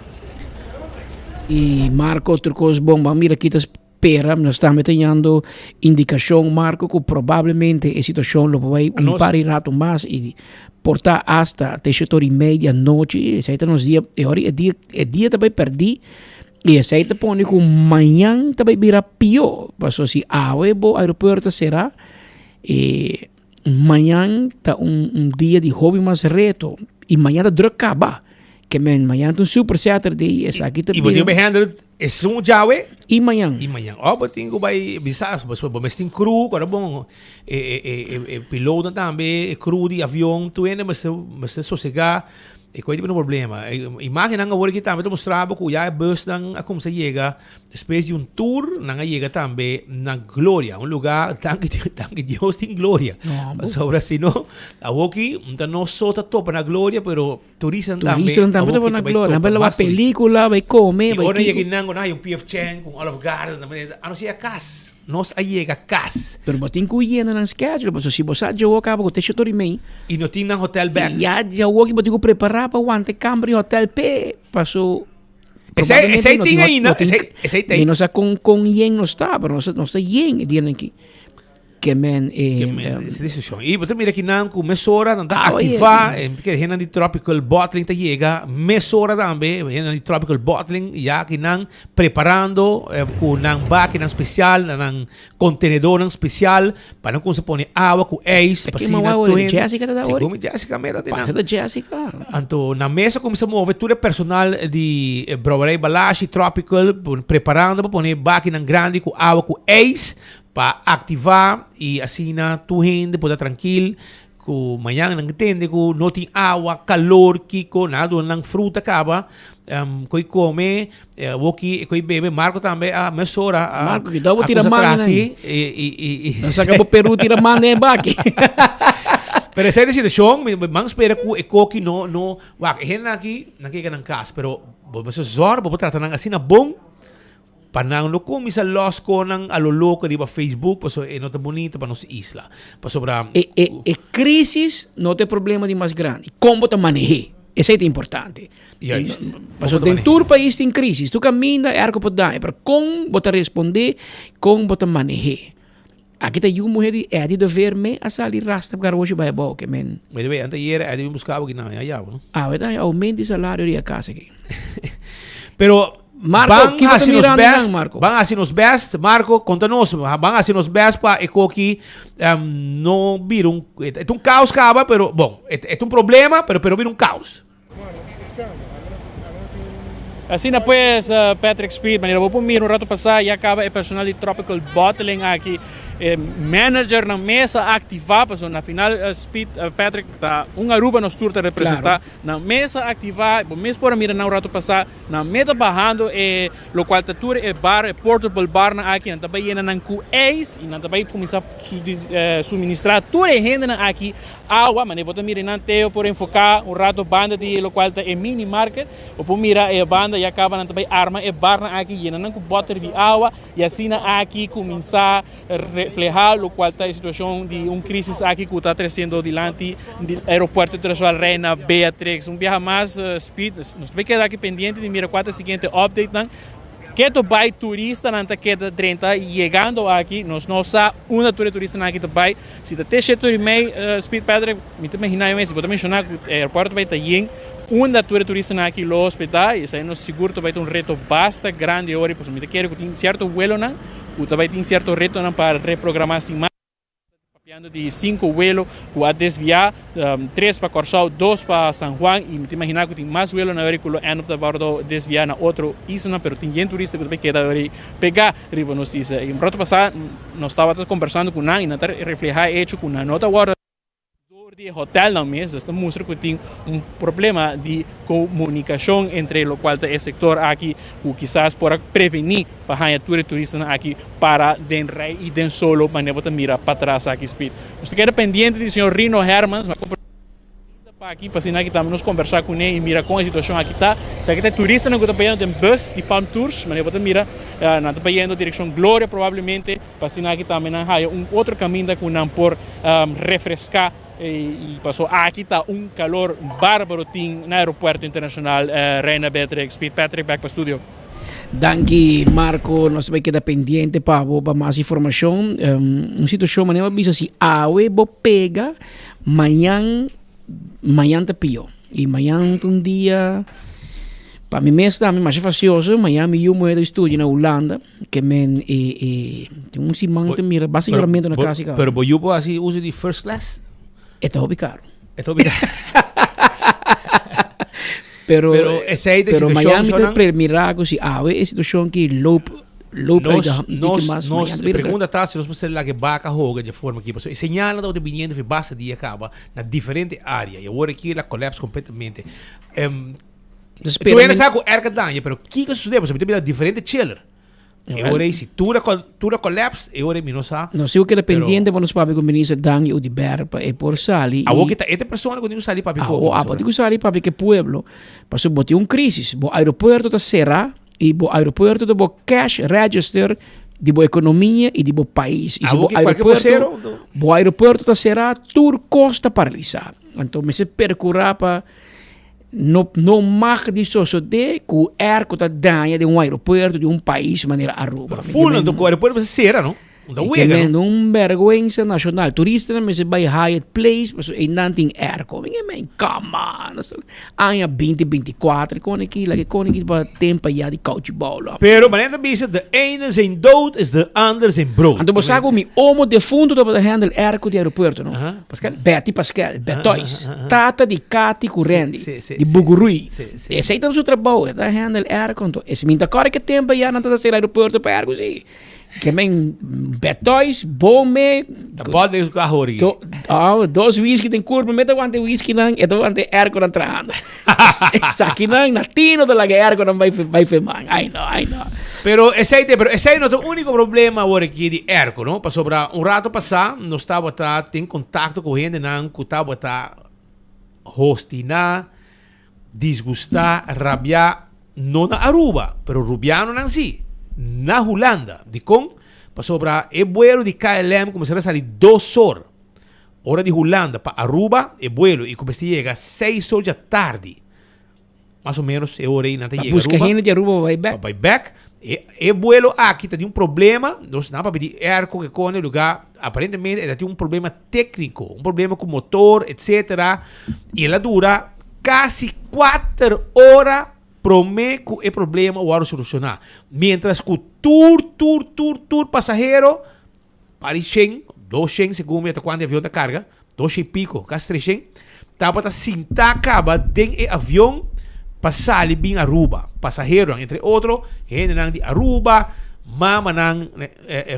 I Marco otro kos bon ban mira kita Pera, nos tambe ta yando indicacion, Marco, cu probablemente e situacion lo por bay un par di rato mas y por ta hasta te shete ora y media anochi. Esey ta nos dia, e ora e dia, e dia ta bay perdi y esey ta pone cu mañan ta bay bira pio. Pasobra si awe bo aeropuerto ta cera, e mañan ta un un dia di hopi mas reto y mañan ta druk caba. Ke men mañan ta un super Saturday, esaki ta Y bo bira. tin ku handle esun djawe Y mañan. Y mañan. Oh, bo tin ku bai bisa, bo bo mes tin crew, ku ora bon e e e e e pilotonan tambe, e crew di avion, tur hende mester mester sosega. E koe ta bira un problema. E imagennan awor aki tambe ta mustra bo ku ya e busnan a kumsa yega despues di un tour, nan a yega tambe na Gloria, un luga danki danki Dios tin Gloria. No, bo. Pasobra si no, awoki ta no so ta topa na Gloria, pero Turistanan tambe. Turistanan tambe ta na Gloria. Nan bai lawa pelicula, bai come, bai. Ora yega nan nan hay un PF Chang con Olive Garden tambe. Anos yega cas. Nos a yega cas. Pero bo tin cu yena nan schedule pasobra si bo sa djawo caba cu te shete ora y mei. Y no tin nan hotel bek. Ya djawo ki bo tin cu prepara pa wanta e camber di hotel p'e paso. Esey esey tin ainda. Esey tin. Mi no sa con con yen nos ta pero nos ta yen e dianan aki. Ke men e Ke men e decision. I bo ta mira kinan ku mesora nan ta aktivá, e ke hendenan di Tropical Bottling ta yega mesora tambe, hendenan di Tropical Bottling ya kinan preparando ku nan bakinan spesial, na nan kontenedornan spesial pa nan kuminsá pone awa ku ijs pa asina tur hende. Jessica ta da ori? Segun mi Jessica mera ta nan. Pasa ta Jessica. Anto nan mesa kuminsá move tur e personal di Brouwerij Balashi, Tropical, preparando pa pone bakinan grandi ku awa ku ijs Pa aktivá i asina tur hende por ta trankil ku mañan nan tende ku no tin awa, kalor, kiko, nan a duna nan fruta kaba, koi kome, woki koi bebe. Marco tambe a mesora a Marco ki bo tira kusa man traha nan. aki i i i i Nan saka bo peru tira man den e baki. Pero esei ta e situashon, mi man spera ku e koki no no wak e hendenan aki nan ke yega nan kas pero bo mester zòrg bo por trata nan asina bon. Pa nan no cuminsa los conan a lo loco riba Facebook pasobra e no ta bunita pa nos isla. Pasobra. E e e crisis no ta e problema di mas grandi. Con bo ta maneh'é, esey ta importante. Juist. Pasobra den tur pais tin crisis. Tur caminda e arco por daña, pero con bo ta responde, con bo ta maneh'é. Aki ta yu muher di Eddie de Veer me a sali rasta garoshi bai abou ke men. By the way, anta ayer Eddie bin busca bo aki nan, ya bo no? Awe ta aumento di salario di a casa aki. Pero Marco, ban kico ta haci nos mirando best, nan, Marco? ban haci nos best, Marco, conta nos, ban haci nos best pa e koki um, no bira un, e ta un caos caba, pero bon, e ta un problema, pero pero bira un caos. Asina pues, Patrick Speed, manera bo por mira un rato pasá ya kaba e personal di Tropical Bottling aki E managernan mes a activa pasobra na final Speed Patrick ta un Aruba nos tur ta representa. Nan mes a activa, bo mes por a mira nan un rato pasa, nan mes ta bahando e locual ta tur e bar, e portable barnan aki, nan ta bay yena nan cu ijs y nan ta bay cuminsa suministra tur e hendenan aki awa. Manera bo ta mira nan Teo por enfoca un rato banda di locual ta e mini market, bo por mira e banda ya caba nan ta bay arma e barnan aki, yena nan cu boter di awa. Y asina aki cuminsa refleha locual ta e situacion di un crisis aki cu ta treciendo dilanti di Aeropuerto Internacional Reina Beatrix. Un biaha mas Speed, nos ta bay keda aki pendiente di mira cua ta e siguiente updatenan. Keto bay turistanan ta keda drenta yegando aki, nos no sa unda tur e turistanan aki ta bay. Si ta te shete ora y mei Speed Patrick, mi ta imagina yo mes, si bo ta menciona cu e aeropuerto bay ta yen, unda tur e turistanan aki lo hospeda, y esai nos sigur ta bay ta un reto basta grandi ora, pasobra mi ta kere cu tin cierto vuelonan cu ta bay tin cierto retonan pa reprograma sin mas. Papiando di cinco vuelo cu a desvia, tres pa Corsou, dos pa San Juan, y mi ta imagina cu tin mas vuelonan ora cu lo end up ta wordo desvia na otro islanan, pero tin yen turista cu ta bay keda ora pega riba nos isla. Y un rato pasa nos tabata combersando cu nan y nan ta refleha e hecho cu nan no ta wordo door di e hotelnan mes, dus ta mustra cu tin un problema di comunicacion entre locual ta e sector aki cu kisas por a preveni pa haña tur e turistanan aki para den rij y den solo manera bo ta mira patras aki Speed. Nos ta keda pendiente di señor Rino Hermans. Pa aki pa asina aki tambe nos kombersá kuné i mira kon e situashon aki ta. Esaki ta e turistanan ku ta bayendo den bus di Palm Tours. Manera bo ta mira, nan ta bayendo direkshon Gloria probablemente. Pa asina aki tambe nan haya un otro kaminda ku nan por refreská i paso aki ta un kalor bárbaro tin na Aeropuerto Internashonal Reina Beatrix. Piet Patrick bèk pa studio. Danki Marco, nos ta bai keda pendiente pa bo pa mas informashon. Un situashon manera bo a bisa si awe bo pega. Mañan, mañan ta pio. Y mañan ta un dia, pa mi mes tambe masha facioso. Mañan mi yu muher ta studia na Hulanda, ke men e, e, tin un siman ta mira basta yoramiento na cas y caba. Pero bo yu por haci uso di first class? E ta hopi caro. E ta hopi caro. Pero, Pero esey ta e pero situacion, mañan mi ta Shonan. premira cu si awe e situacion ki loop, loop Nos, uit de hand, nos, diki mas nos, mañan e bira pregunta ta si nos mester laga e baka hoga dje forma aki. Pasobra e señalnan tabata biniendo fi basta dia caba na diferente area. Y awor aki el a collapse completamente. Em, Dus tu spera hende men- sa cu erca daña, pero kiko a sucede? Pasobra mi ta mira diferente chiller. E ora ei si tur a tur a collapse, e ora ei mi no sa. Nos sigur keda Pero pendiente pa nos papia ku Minister Dangui Oduber pa e por sali i. Awor ki ta e ta persona ku tin ku sali papia ku Awor abo tin ku sali papia ku e pueblo pasobra bo tin un crisis, bo aeropuerto ta sera i bo aeropuerto ta bo cash register di bo ekonomia i di bo pais. I si bo Awor ki kualke aeropuerto vocero bo aeropuerto ta sera tur kos ta paralisa. Anto mester perkura pa. No no mag di sosodé ku airco ta daña den un aeropuerto di un pais manera Aruba. Full anto ku aeropuerto mester sera no? Un ta wega no? Un bergüenza nacional. Turistanan mester bai Hyatt Place pasobra einan tin airco. Mi men come on. Aña binti binti kuater kon aki laga e kon aki pa tempo ya di kouchi boulo. Pero manera ta bisa de ene zijn dood is de ander zijn brood. Anto bo sa ku mi omo defunto tabata handle airco di aeropuerto no? Pascal? Betty Pascal, Betois, tata di Katy ku Randy, Sí, sí, di sí, Bugurui. sí, sí. Esei ta su trabou, e ta handle airco. Anto, es mi ta kòrda ke tempo ya nan ta hacer aeropuerto pa airco sí. Ke men Betois, Bome, Ta bòt den su kaho ori. do, oh, dos whisky den kurpa, mi ta wante whisky nan, e ta wante airco nan trahando. Esaki nan, na tino ta laga airco nan bai bai firman. Ai no, ai no. Pero esei te, pero esei no ta único problema awor aki di airco, no? Pasobra un rato pasá nos tabata tin contacto cu hendenan cu tabata hostiná, disgustá, rabiá, no na Aruba, pero Rubianonan sí, na Hulanda. Dikon? Pasobra e buelo di KLM cu mester a sali dos or. Ora di Hulanda pa Aruba e buelo y cu mester yega seis or dja tardi. Mas o menos e ora ey nan ta yega Busca Aruba. hende di Aruba pa bay bek. Pa bay bek. E, e buelo aki ta di un problema. Nos nan papia di airco ke kone lugar. Aparentemente e ta tin un problema tecnico. Un problema cu motor, etcetera. Y el a dura casi cuater ora prome cu e problema worde soluciona. Mientras cu tur, tur, tur, tur pasahero Pari shen, dos shen segun mi ta cuanto e avion ta carga, dos shen y pico, casi tres shen, tabata sinta caba den e avion pa sali bin Aruba. Pasaheronan, entre otro, hendenan di Aruba, Mamanan,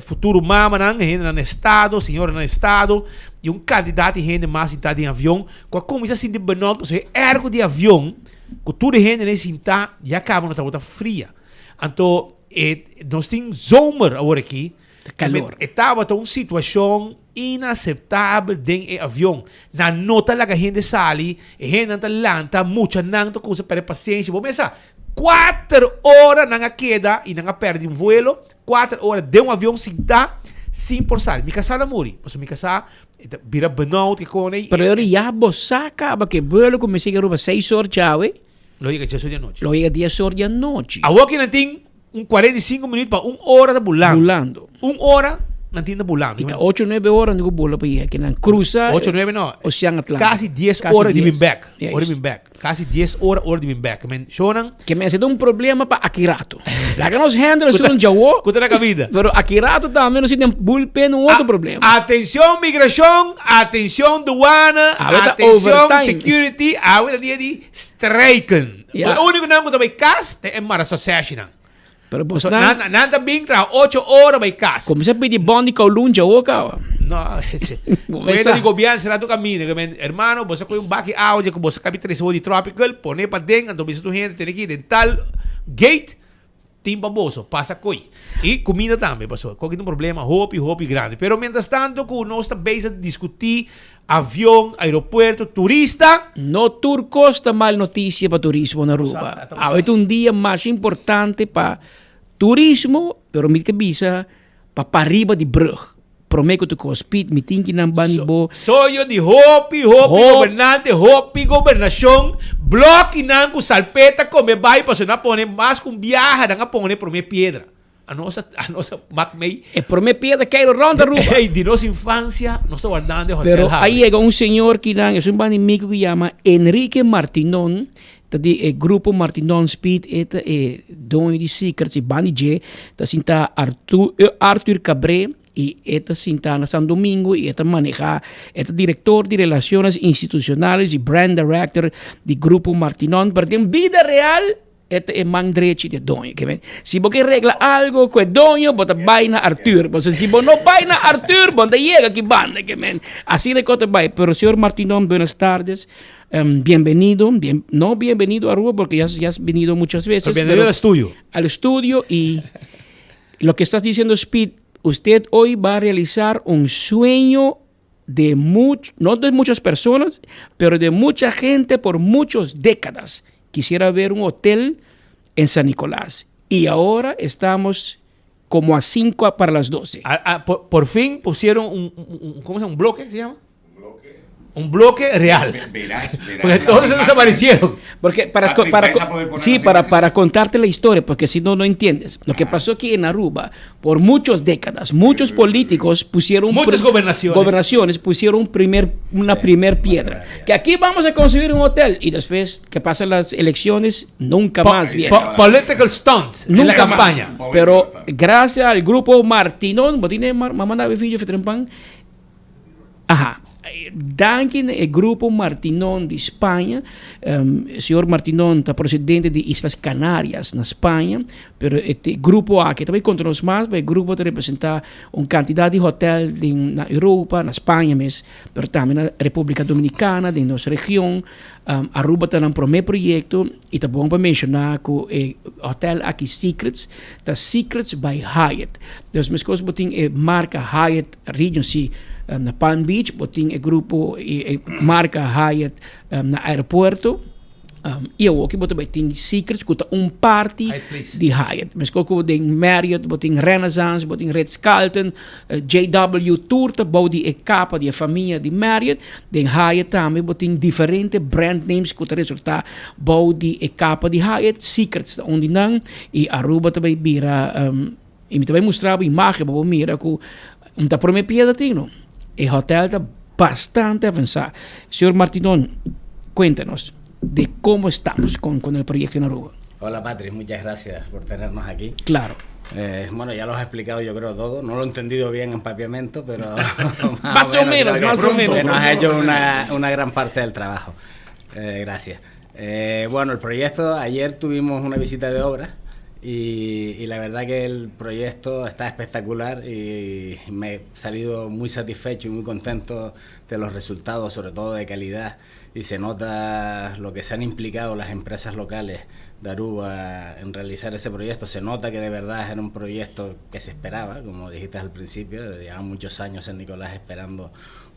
futuro mamanan, hendenan na estado, señoranan na estado, y un cantidad di hende mas sinta den avion, cu a cuminsa sinti benauwd pasobra e airco di avion, cu tur e hendenan sinta, ya caba no tabata fria. Anto, e, nos tin zomer awor aki, Calor. E tabata un situacion inaceptabel den e avion. Nan no ta laga hende sali, e hendenan ta lanta, muchanan ta cuminsa perde paciencia. Bo mesa, Cuater ora nan a keda y nan a perde un vuelo, cuater ora den un avion sinta sin por sali. Mi casá a muri, pasobra mi casá e ta bira benauwd ke con ey. Pero ora ya bo sa caba ke vuelo cu mester yega Aruba seis or djawe. Lo yega dies or di anochi. Lo yega dies or di anochi. Awor ki nan tin un 45 minuut pa un ora ta bulando. Bulando. Un ora nan tin ta bulando. Y ta ocho nuebe ora nan ku bula pa yega ki nan cruza Ocho nuebe no. Ocean Atlantico. Casi dies ora di bin bek. Ora di bin bek. Casi dies ora ora di bin bek. Men shownan. Ke men ta un problema pa aki rato. Laga nos handle esun un djawo. Ku ta na kabida. Pero aki rato tambe nos tin bullpen un otro problema. Atencion migracion, atencion douane, atencion security, awe ta dia di strijken. Ja. E único nan ku ta bai kas ta e marasaseshinan. Pero bos So, nan, nan, nan ta bin traha ocho ora bai kas. Kuminsá pidi bon di Kowloon djawo kawa. No, Bo Cuenta sa. di gobierno será tu camino. Que men, hermano, bo sa coge un baki awa dje ku bo sa kabi trese bo di tropical, pone pa den, anto bisa tu hende tene ki den tal gate, Tin pa boso, pasa koe. I kuminda tambe, pasobra koki ta un problema hopi, hopi grandi. Pero mientras tanto ku nos ta bezig ta diskutí avion, aeropuerto, turista. No tur kos ta mal notisia pa turismo na Aruba. Awe ta un dia masha importante pa turismo, pero mi ta bisa pa pariba di brug. Prome ku tur kos, Piet, mi tin ki nan ban di bo. Soño di hopi, hopi gobernante, hopi gobernashon, blokinan ku salpeta kome bai pasobra nan a pone mas ku un biaha nan a pone prome piedra. A nos a, a nos a mak mei. E prome piedra kei rond Aruba. Ey, di nos infansia nos ta wardando e hotel Pero a habri. yega un señor kinan, es un banda di miku ku yama Enrique Martinon, ta di e grupo Martinon Speed, e ta e doño di Secrets i banda di dje ta sinta Arthur, Arthur Cabré, Y e ta sinta na San Domingo y e ta maneha, e ta director di Relaciones Institucionales y Brand Director di Grupo Martinon, pero den bida real e ta e man drechi di e doño. Ke men, si bo ke regla algo ku e doño, bo ta bai na Arthur. Pasobra si bo no bai na Arthur, bo no ta yega aki banda. Ke men, asina e kos ta bai. Pero señor Martinon, buenas tardes. Bienvenido, bien, no bienvenido a Aruba porque ya, ya has venido muchas veces. Pero bienvenido pero al estudio. Al estudio y lo que estás diciendo, Speed, Usted hoy va a realizar un sueño de much, no de muchas personas, pero de mucha gente por muchas décadas. Quisiera ver un hotel en San Nicolás. Y ahora estamos como a 5 para las 12. A, a, por, por, fin pusieron un, un, un, ¿cómo se llama? ¿Un bloque se llama? Un bloque real. Verás, verás. Porque todos se desaparecieron. Porque para, Patrick, para, ¿vais a poder poner sí, las para, imágenes? para contarte la historia, porque si no, no entiendes. Lo que pasó aquí en Aruba, por muchas décadas, muchos políticos pusieron... Muchas gobernaciones. Gobernaciones pusieron un primer, una primer piedra. Que aquí vamos a construir un hotel. Y después que pasan las elecciones, nunca Po- más viene. po- political stunt en la Nunca campaña. más. Pero gracias al grupo Martinón, ¿vos tienes mamá de filho, Fetrenpan? Aha. Danki na e grupo Martinón di Spaña. Señor Martinón ta presidente di Islas Canarias na Spaña, pero e grupo aki ta bai konta nos mas, e grupo ta representa un kantidat di hotel den na Europa, na Spaña mes, pero tambe na Republica Dominicana, den nos region. Aruba ta nan prome proyekto i ta bon pa menshoná ku e hotel aki Secrets ta Secrets by Hyatt. Dus meskos bo tin e marka Hyatt Regency na Palm Beach, bo tin e grupo e marka Hyatt na aeropuerto. I awoki bo ta bai tin Secrets ku ta un parti di Hyatt. Meskos ku den Marriott bo tin Renaissance, bo tin Ritz Carlton, JW tur ta bou di e kapa di e famia di Marriott. Den Hyatt tambe bo tin diferente brand names ku ta resultá bou di e kapa di Hyatt. Secrets ta un di nan i Aruba ta bai bira I mi ta bai mustra bo imagen pa bo mira ku un ta prome piedra tin no. E hotel ta bastante avansá. Señor Martinón, cuéntanos de cómo estamos con, con el proyecto en Aruba. Hola Patrick, muchas gracias por tenernos aquí. Claro. Eh, bueno, ya lo has explicado yo creo todo. No lo he entendido bien en papiamento, pero más, o menos, más o menos. Nos ha hecho una, una gran parte del trabajo. Eh, gracias. Eh, bueno, el proyecto, ayer tuvimos una visita de obra. Y, y la verdad que el proyecto está espectacular y me he salido muy satisfecho y muy contento de los resultados, sobre todo de calidad. Y se nota lo que se han implicado las empresas locales de Aruba en realizar ese proyecto. Se nota que de verdad era un proyecto que se esperaba, como dijiste al principio, llevaban muchos años San Nicolás esperando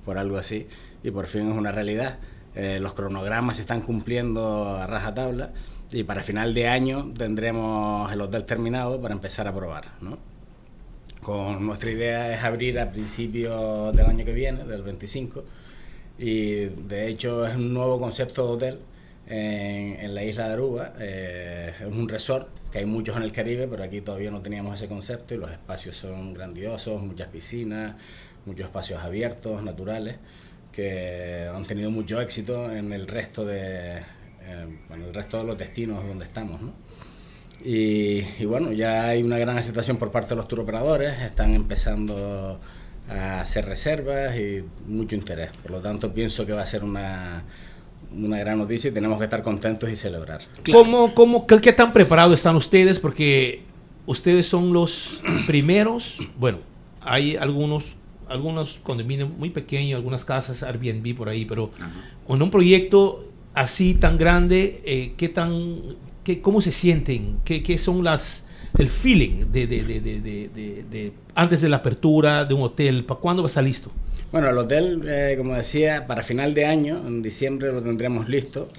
por algo así y por fin es una realidad. Los cronogramas se están cumpliendo a rajatabla y para final de año tendremos el hotel terminado para empezar a probar, ¿no? Con nuestra idea es abrir a principios del año que viene, del 25, y de hecho es un nuevo concepto de hotel en la isla de Aruba. Es un resort, que hay muchos en el Caribe, pero aquí todavía no teníamos ese concepto y los espacios son grandiosos, muchas piscinas, muchos espacios abiertos, naturales, que han tenido mucho éxito en el resto de, en el resto de los destinos donde estamos, ¿no? Y bueno, ya hay una gran aceptación por parte de los turoperadores, están empezando a hacer reservas y mucho interés. Por lo tanto, pienso que va a ser una gran noticia y tenemos que estar contentos y celebrar. ¿Cómo, qué tan preparados están ustedes? Porque ustedes son los primeros, bueno, hay algunos condominios muy pequeños, algunas casas Airbnb por ahí, pero con un proyecto así tan grande, ¿cómo se sienten? ¿Qué son el feeling de antes de la apertura de un hotel? ¿Para cuándo va a estar listo? Bueno, el hotel, como decía, para final de año, en diciembre lo tendremos listo.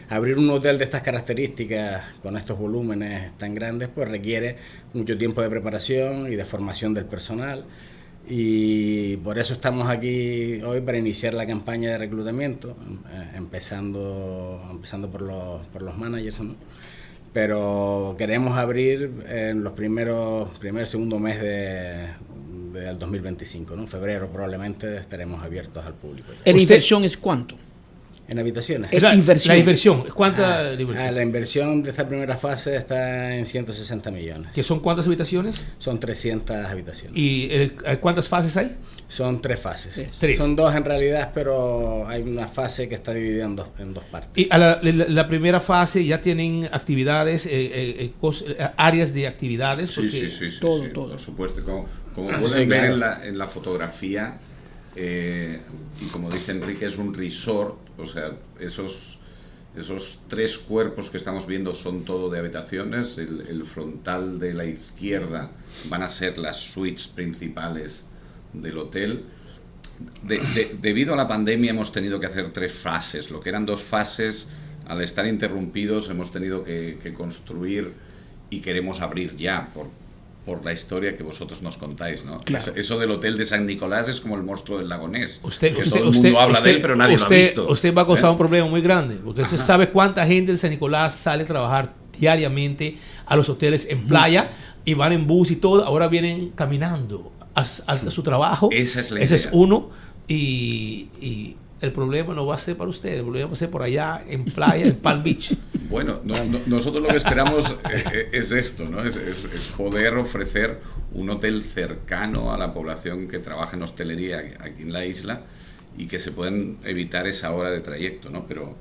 Abrir un hotel de estas características, con estos volúmenes tan grandes, pues requiere mucho tiempo de preparación y de formación del personal. Y por eso estamos aquí hoy para iniciar la campaña de reclutamiento, empezando por los managers, ¿no? Pero queremos abrir en los primeros, primer, segundo mes del 2025, ¿no? En febrero probablemente estaremos abiertos al público ya. ¿La inversión es cuánto? ¿En habitaciones? La inversión. La inversión. ¿Cuánta Ah, la inversión? Ah, la inversión de esta primera fase está en 160 millones. ¿Que son cuántas habitaciones? Son 300 habitaciones. ¿Y cuántas fases hay? Son tres fases. Tres. Son dos en realidad, pero hay una fase que está dividida en dos partes. Y a la primera fase ya tienen actividades, áreas de actividades. Sí, porque sí, por supuesto. Como pueden ver en la fotografía, y como dice Enrique, es un resort, o sea, esos tres cuerpos que estamos viendo son todo de habitaciones. El frontal de la izquierda van a ser las suites principales del hotel. Debido a la pandemia hemos tenido que hacer tres fases. Lo que eran dos fases, al estar interrumpidos, hemos tenido que construir y queremos abrir ya por la historia que vosotros nos contáis, ¿no? Claro. Eso del hotel de San Nicolás es como el monstruo del lago Ness, que todo el mundo habla de él, pero nadie lo ha visto. Usted va a causar ¿Eh? un problema muy grande, porque usted sabe cuánta gente de San Nicolás sale a trabajar diariamente a los hoteles en playa y van en bus y todo, ahora vienen caminando a su trabajo. Esa es la Ese es idea. uno. Y el problema no va a ser para usted, el problema va a ser por allá en playa, en Palm Beach. Bueno, no, nosotros lo que esperamos es esto, ¿no? Es poder ofrecer un hotel cercano a la población que trabaja en hostelería aquí en la isla y que se puedan evitar esa hora de trayecto, ¿no? Pero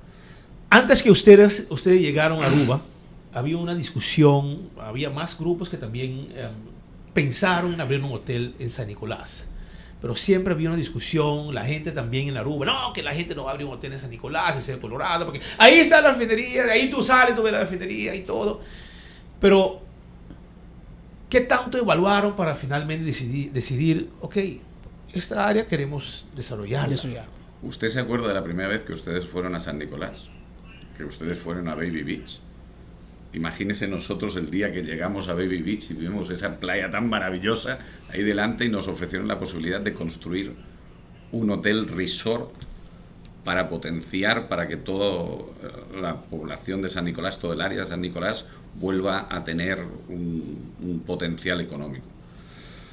Antes que ustedes llegaron a Aruba, había una discusión, había más grupos que también pensaron en abrir un hotel en San Nicolás. Pero siempre había una discusión, la gente también en Aruba, no, que la gente no va a abrir un hotel en San Nicolás, en Cerro Colorado, porque ahí está la refinería, ahí tú sales, tú ves la refinería y todo. Pero, ¿qué tanto evaluaron para finalmente decidir, ok, esta área queremos desarrollarla? ¿Usted se acuerda de la primera vez que ustedes fueron a San Nicolás? Que ustedes fueron a Baby Beach. Imagínense nosotros el día que llegamos a Baby Beach y vimos esa playa tan maravillosa ahí delante y nos ofrecieron la posibilidad de construir un hotel resort para potenciar, para que toda la población de San Nicolás, todo el área de San Nicolás, vuelva a tener un potencial económico.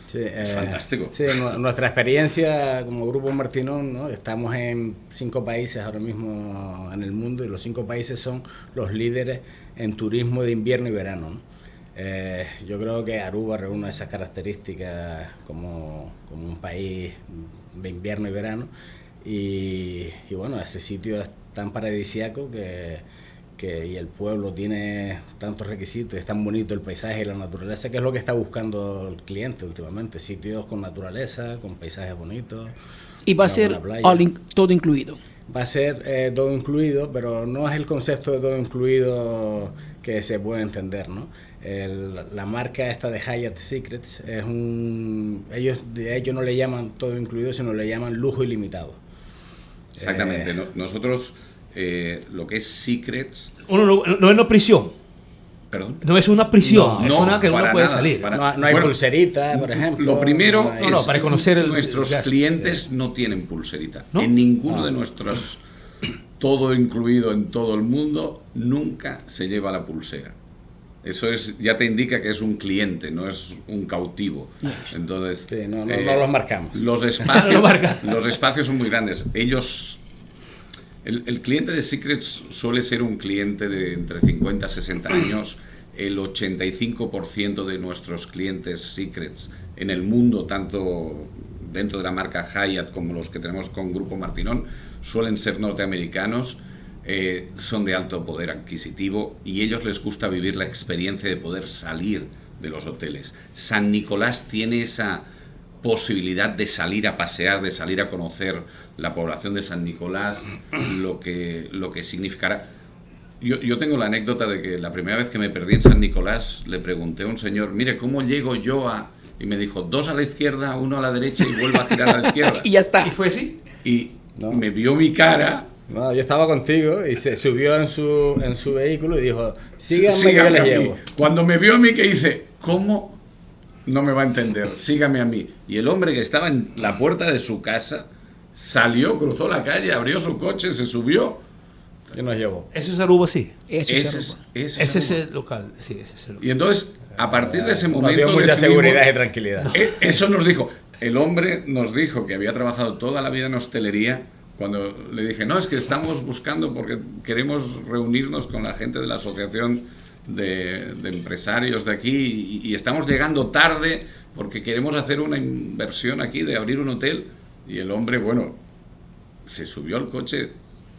Sí, Fantástico. Sí, nuestra experiencia como Grupo Martinón, ¿no? Estamos en cinco países ahora mismo en el mundo y los cinco países son los líderes en turismo de invierno y verano, ¿no? Yo creo que Aruba reúne esas características como un país de invierno y verano y bueno, ese sitio es tan paradisíaco que que, y el pueblo tiene tantos requisitos, es tan bonito el paisaje y la naturaleza, que es lo que está buscando el cliente últimamente, sitios con naturaleza, con paisajes bonitos. Y va a una ser buena playa. all in- todo incluido. Va a ser eh, todo incluido, pero no es el concepto de todo incluido que se puede entender, ¿no? El- la marca esta de Hyatt Secrets es un... Ellos de hecho no le llaman todo incluido, sino le llaman lujo ilimitado. Exactamente. No- nosotros, eh, lo que es Secrets. Uno no, no es una prisión. Perdón. No es una prisión, No, es una que uno para puede nada, salir. para- No, no hay Bueno, pulserita, por ejemplo. Lo primero hay- No, no, es para conocer el- nuestros el gas. clientes no tienen pulserita. En ninguno de nuestros todo incluido en todo el mundo nunca se lleva la pulsera. Eso es ya te indica que es un cliente, no es un cautivo. Entonces, eh, no, no, no los marcamos. Los No espacios, lo marca. los espacios son muy grandes. Ellos el, el cliente de Secrets suele ser un cliente de entre 50 y 60 años. El 85% de nuestros clientes Secrets en el mundo, tanto dentro de la marca Hyatt como los que tenemos con Grupo Martinón, suelen ser norteamericanos, eh, son de alto poder adquisitivo y ellos les gusta vivir la experiencia de poder salir de los hoteles. San Nicolás tiene esa posibilidad de salir a pasear, de salir a conocer la población de San Nicolás, lo que, lo que significará. Yo, yo tengo la anécdota de que la primera vez que me perdí en San Nicolás le pregunté a un señor, mire, ¿cómo llego yo a...? Y me dijo, dos a la izquierda, uno a la derecha y vuelvo a girar a la izquierda. Y ya está. ¿Y fue así? Y me vio mi cara. No, yo estaba contigo y se subió en su, en su vehículo y dijo, síganme, que yo Sígame les a mí. llevo. Cuando me vio a mí que hice, ¿cómo no me va a entender? Sígame a mí. Y el hombre que estaba en la puerta de su casa salió, cruzó la calle, abrió su coche, se subió. Y nos llevó. Eso es Aruba, sí. Eso es Ese Aruba. es- ese es Ese es Aruba. el local, sí, ese es el local. Y entonces, a partir de ese Nos momento. dio mucha decidimos- seguridad y tranquilidad. Eh, Eso nos dijo. El hombre nos dijo que había trabajado toda la vida en hostelería. Cuando le dije, no, es que estamos buscando porque queremos reunirnos con la gente de la asociación de, de empresarios de aquí y, y estamos llegando tarde porque queremos hacer una inversión aquí de abrir un hotel. Y el hombre, bueno, se subió al coche.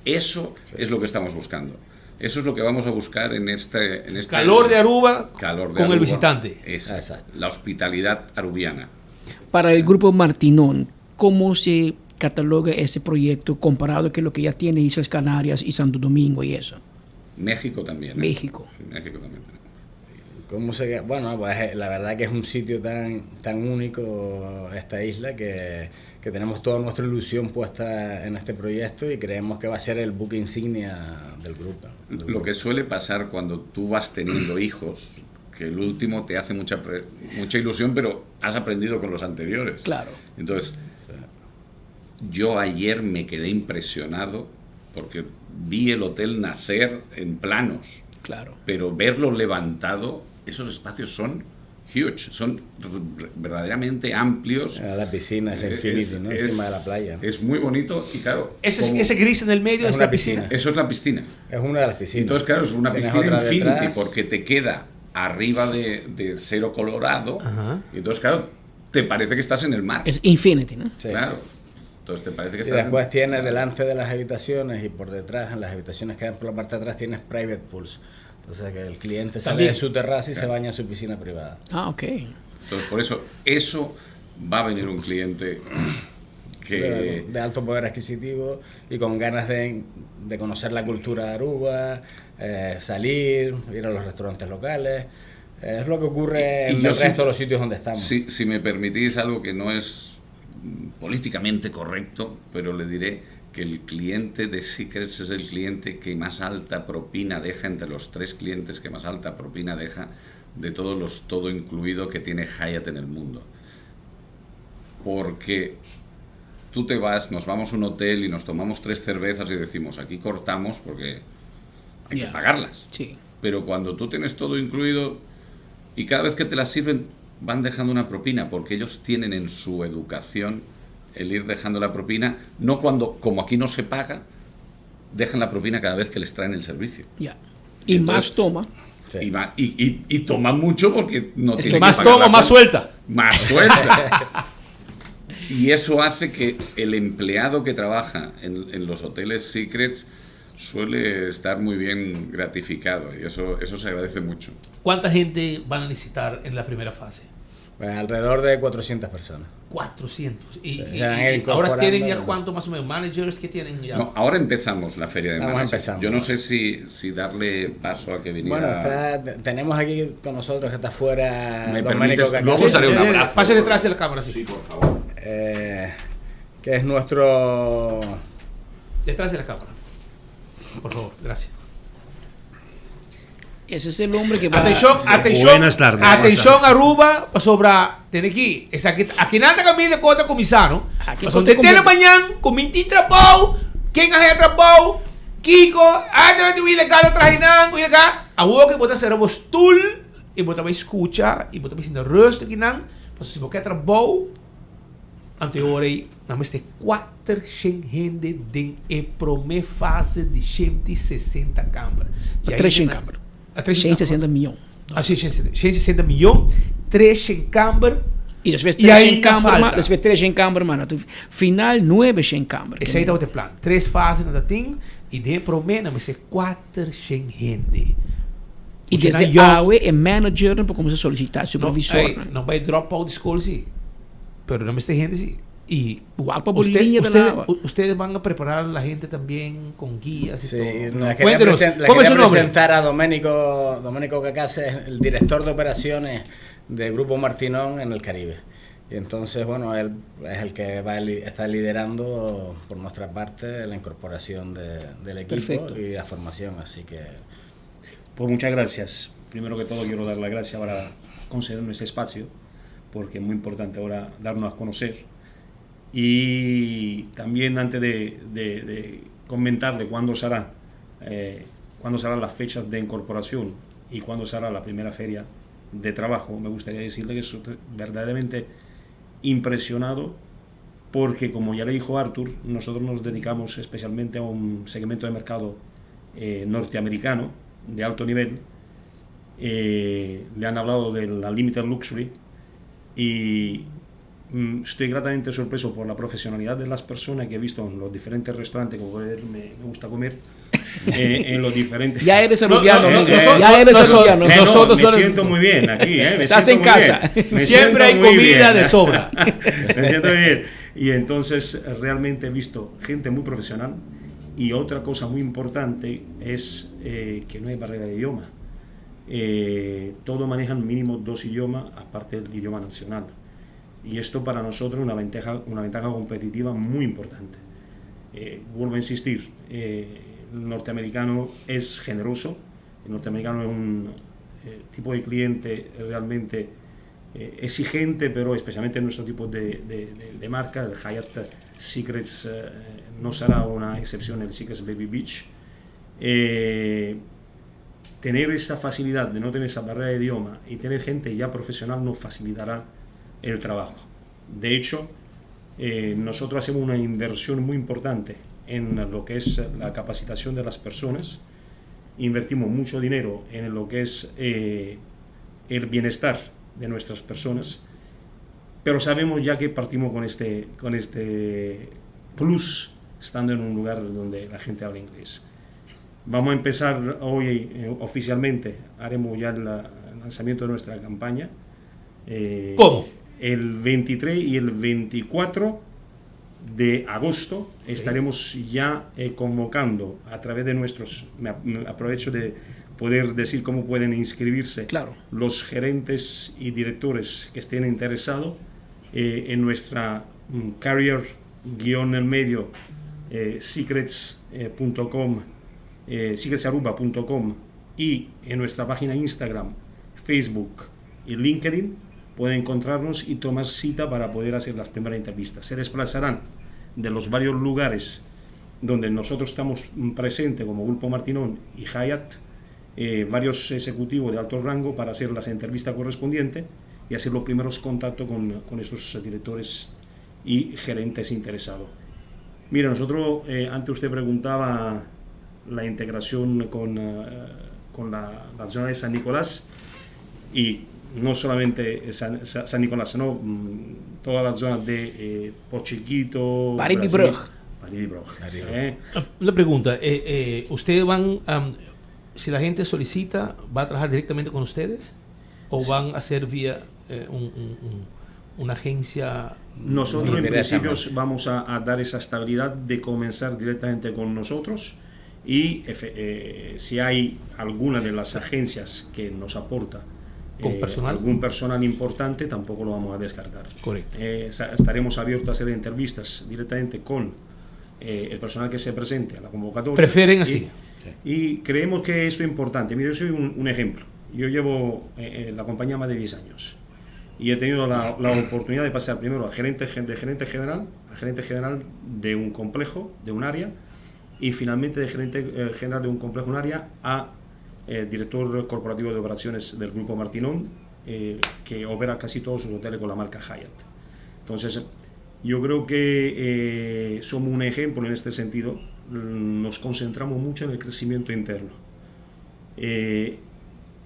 Eso es lo que estamos buscando. Eso es lo que vamos a buscar en este... En este Calor de Aruba calor de con el Aruba. visitante. Exacto. La hospitalidad arubiana. Para el grupo Martinón, ¿cómo se cataloga ese proyecto comparado con lo que ya tiene Islas Canarias y Santo Domingo y eso? México también. ¿eh? México. México también. ¿Cómo se, bueno, pues eh, la verdad que es un sitio tan, tan único esta isla que, que tenemos toda nuestra ilusión puesta en este proyecto y creemos que va a ser el buque insignia del grupo. Lo que suele pasar cuando tú vas teniendo hijos, que el último te hace mucha, pre- mucha ilusión, pero has aprendido con los anteriores. Claro. Entonces, yo ayer me quedé impresionado porque vi el hotel nacer en planos. Claro. Pero verlo levantado, esos espacios son huge, son r- verdaderamente amplios. La piscina es infinity, ¿no? Encima de la playa. Es muy bonito y claro. Ese, como- ese gris en el medio Es es una la piscina. Eso es la piscina. Es una de las piscinas. Entonces, claro, es una Tienes piscina otra infinity detrás. porque te queda arriba de, de cero colorado. Ajá. Y entonces, claro, te parece que estás en el mar. Es Infinity, ¿no? Claro. Entonces te parece que Y estás después en... tienes delante de las habitaciones y por detrás, en las habitaciones que dan por la parte de atrás, tienes private pools. Entonces que el cliente sale También. de su terraza y se Claro. baña en su piscina privada. Ah, ok. Entonces, por eso, eso va a venir un cliente que... De, de alto poder adquisitivo y con ganas de, de conocer la cultura de Aruba, eh, salir, ir a los restaurantes locales. Eh, es lo que ocurre Y en yo el sí- resto de los sitios donde estamos. Si, si me permitís algo que no es mm, políticamente correcto, pero le diré que el cliente de Secrets es el cliente que más alta propina deja, entre los tres clientes que más alta propina deja de todos los todo incluido que tiene Hyatt en el mundo. Porque tú te vas, nos vamos a un hotel y nos tomamos tres cervezas y decimos, aquí cortamos porque hay Ya. que pagarlas. Sí. Pero cuando tú tienes todo incluido y cada vez que te las sirven van dejando una propina, porque ellos tienen en su educación el ir dejando la propina, no cuando, como aquí no se paga, dejan la propina cada vez que les traen el servicio. Ya. Y, entonces- más toma. Y, va- y, y- y toma mucho porque no Es tiene que Más pagar toma, la más cuenta. suelta. Más suelta. Y eso hace que el empleado que trabaja en, en los hoteles Secrets suele estar muy bien gratificado y eso, eso se agradece mucho. ¿Cuánta gente van a necesitar en la primera fase? Pues alrededor de 400 personas. 400. Y, y, y ahora tienen ya cuánto más o menos managers que tienen ya. No, ahora empezamos la feria de Estamos managers. empezando. Yo no sé si, si darle paso a que viniera. Bueno, está, tenemos aquí con nosotros que está fuera ¿Me Domenico permites? Luego os daré un abrazo. Pase detrás de la cámara, sí. Sí, por favor. Eh, que es nuestro. Detrás de la cámara. Por favor, gracias. Ese es el hombre que va Atención, Sí. atención. Buenas tardes. Atención, Buenas Aruba, sobre tiene aquí. Esaki, aki nan ta caminda cu ta cuminsa, no? Aki Pasobra con ta te tele cuminsa. mañan, cu mi tin trabou, ken a haya trabou, Kiko, ah, te mete un ilegal a traha nan, un ilegal. Awor cu bo ta cera bo stoel y bo ta bay scucha y bo ta bay sinta rustig aki nan, pasobra si bo ke trabou, anto e ora ey nan mester 400 hende den e prome fase di 160 kamber. Y A 300 ainda kamber. A 300 160 miyon. A 160 miyon, 300 kamber. Y despues Y 300 ainda kamber, ma, falta. despues 300 kamber, man. Final 900 kamber. Esey ta e plan. Tres fase nan ta tin y den prome nan mester 400 hende. Y Muchanan desde yong. awe e manager por cuminsa solicita, supervisor. No, ey, no bay drop out di school si. Pero nan mester hende si. Y Wak pa bo línea de usted- agua. ustedes van a preparar a la gente también con guías y Sí, todo. les quería, Cuéntenos, presen- les ¿cómo es quería su nombre? presentar a Domenico, Domenico Cacase, el director de operaciones de Grupo Martinón en el Caribe. Y entonces, bueno, él es el que va a li- está liderando por nuestra parte la incorporación de- del equipo Perfecto. y la formación, así que... Pues muchas gracias. Primero que todo quiero dar las gracias para concedernos este espacio, porque es muy importante ahora darnos a conocer. Y también antes de, de- de comentarle cuándo será, eh, cuándo serán las fechas de incorporación y cuándo será la primera feria de trabajo, me gustaría decirle que estoy verdaderamente impresionado porque, como ya le dijo Arthur, nosotros nos dedicamos especialmente a un segmento de mercado eh, norteamericano de alto nivel. Eh, le han hablado de la Limited Luxury y estoy gratamente sorpreso por la profesionalidad de las personas que he visto en los diferentes restaurantes, como puede ver, me, me gusta comer, eh, en los diferentes... Ya eres arubiano, No, no, amigo. no, Ya eres no, arubiano. eh, no, Nosotros me no- siento muy bien aquí, eh, me Estás siento en muy casa. bien. Me Siempre siento hay muy comida bien. de sobra. Me siento bien. Y entonces realmente he visto gente muy profesional y otra cosa muy importante es eh, que no hay barrera de idioma. Eh, todo manejan mínimo dos idiomas aparte del idioma nacional. Y esto para nosotros es una ventaja, una ventaja competitiva muy importante. Eh, vuelvo a insistir, eh, el norteamericano es generoso, el norteamericano es un eh, tipo de cliente realmente eh, exigente, pero especialmente en nuestro tipo de, de- de- de marca, el Hyatt Secrets eh, no será una excepción, el Secrets Baby Beach. Eh, tener esa facilidad de no tener esa barrera de idioma y tener gente ya profesional nos facilitará el trabajo. De hecho, eh, nosotros hacemos una inversión muy importante en lo que es la capacitación de las personas. Invertimos mucho dinero en lo que es eh, el bienestar de nuestras personas, pero sabemos ya que partimos con este plus estando en un lugar donde la gente habla inglés. Vamos a empezar hoy eh, oficialmente, haremos ya el el lanzamiento de nuestra campaña. Eh, ¿Cómo? El 23 y el 24 de agosto estaremos ya eh, convocando a través de nuestros, me ap- me aprovecho de poder decir cómo pueden inscribirse los gerentes y directores que estén interesados eh, en nuestra carrier guión en medio eh, secrets.com, eh, secretsaruba.com y en nuestra página Instagram, Facebook y LinkedIn pueden encontrarnos y tomar cita para poder hacer las primeras entrevistas. Se desplazarán de los varios lugares donde nosotros estamos presentes como Grupo Martinón y Hyatt, eh, varios ejecutivos de alto rango para hacer las entrevistas correspondientes y hacer los primeros contactos con, con estos directores y gerentes interesados. Mira, nosotros, eh, antes usted preguntaba la integración con, eh, con la, la zona de San Nicolás y no solamente San, San Nicolás, sino toda la zona de eh, Pochiquito, Paribi Brasil, Brug. Pariba di brug. Eh. Una pregunta, eh, eh, ¿ustedes van, si la gente solicita, va a trabajar directamente con ustedes? ¿O van a hacer vía eh, un, un, una agencia? Nosotros en principio vamos a dar esa estabilidad de comenzar directamente con nosotros y si hay alguna de las agencias que nos aporta ¿Con personal? Algún personal importante, tampoco lo vamos a descartar. Correcto. Estaremos abiertos a hacer entrevistas directamente con el personal que se presente a la convocatoria. Prefieren así. Y creemos que eso es importante. Mire, yo soy un ejemplo. Yo llevo en la compañía más de 10 años y he tenido la oportunidad de pasar primero a gerente, de gerente general, a gerente general de un complejo, de un área, y finalmente de gerente general de un complejo, un área, a director corporativo de operaciones del Grupo Martinón, que opera casi todos sus hoteles con la marca Hyatt. Entonces, yo creo que somos un ejemplo en este sentido. Nos concentramos mucho en el crecimiento interno.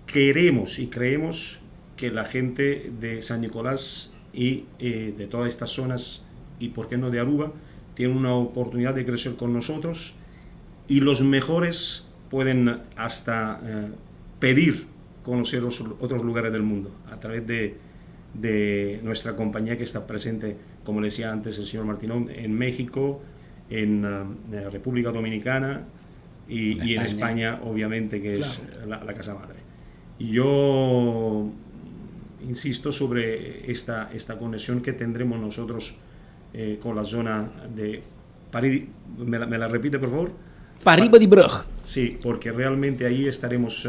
Queremos y creemos que la gente de San Nicolás y de todas estas zonas, y por qué no de Aruba, tiene una oportunidad de crecer con nosotros, y los mejores pueden hasta pedir conocer los otros lugares del mundo a través de nuestra compañía que está presente, como le decía antes el señor Martinón, en México, en República Dominicana y en España, obviamente, que es la casa madre. Y yo insisto sobre esta conexión que tendremos nosotros con la zona de París. ¿Me la repite, por favor? Pariba di Brug. Sí, porque realmente ahí estaremos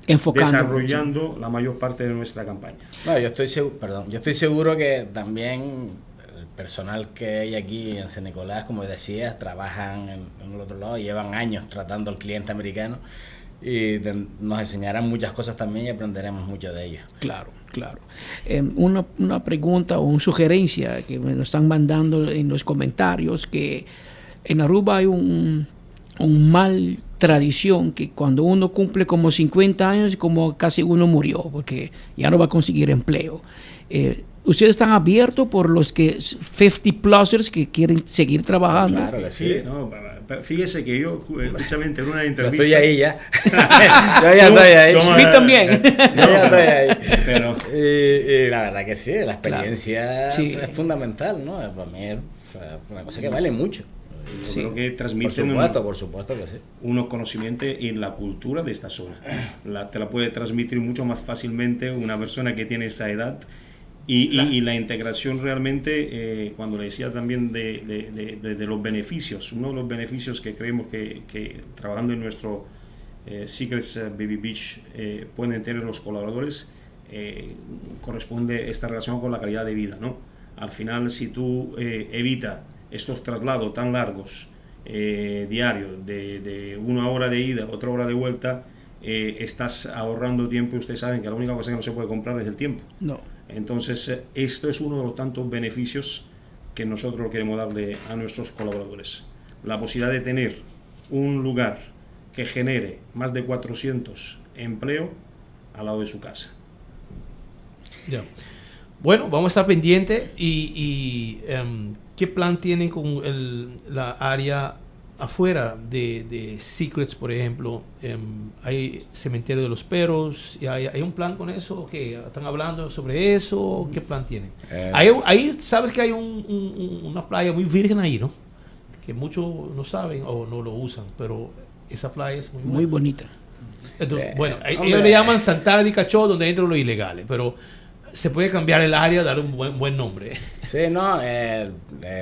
enfocando, desarrollando la mayor parte de nuestra campaña. No, yo estoy perdón, yo estoy seguro que también el personal que hay aquí en San Nicolás, como decías, trabajan en el otro lado, llevan años tratando al cliente americano y nos enseñarán muchas cosas también y aprenderemos mucho de ellos. Claro, claro. Una pregunta o una sugerencia que me lo están mandando en los comentarios, que en Aruba hay un mal tradición que cuando uno cumple como 50 años, como casi uno murió, porque ya no va a conseguir empleo. ¿Ustedes están abiertos por los que 50 plusers que quieren seguir trabajando? Claro que sí. Sí, no, fíjese que yo, justamente en una entrevista... Yo estoy ahí ya. Yo ya estoy ahí. Smith también. Yo ya estoy ahí. Pero... Y la verdad que sí, la experiencia es fundamental, ¿no? Para mí es una cosa que vale mucho. Yo creo que transmiten por supuesto que sí. Unos conocimientos en la cultura de esta zona. Te la puede transmitir mucho más fácilmente una persona que tiene esa edad. Y la integración realmente, cuando le decía también de los beneficios, uno de los beneficios que creemos que trabajando en nuestro Secrets Baby Beach pueden tener los colaboradores, corresponde esta relación con la calidad de vida, ¿no? Al final, si tú evitas estos traslados tan largos diarios, de una hora de ida, otra hora de vuelta, estás ahorrando tiempo, y ustedes saben que la única cosa que no se puede comprar es el tiempo. No. Entonces, esto es uno de los tantos beneficios que nosotros queremos darle a nuestros colaboradores. La posibilidad de tener un lugar que genere más de 400 empleos al lado de su casa. Ya. Bueno, vamos a estar pendientes y ¿qué plan tienen con la área afuera de Secrets, por ejemplo? Hay Cementerio de los Perros, ¿y hay un plan con eso? ¿O qué? ¿Están hablando sobre eso? ¿Qué plan tienen? Ahí sabes que hay una playa muy virgen ahí, ¿no? Que muchos no saben o no lo usan, pero esa playa es muy Muy buena. bonita. Entonces, bueno, hombre, ellos le llaman Santana de Cachó, donde entran los ilegales, pero se puede cambiar el área, dar un buen nombre. Sí, no,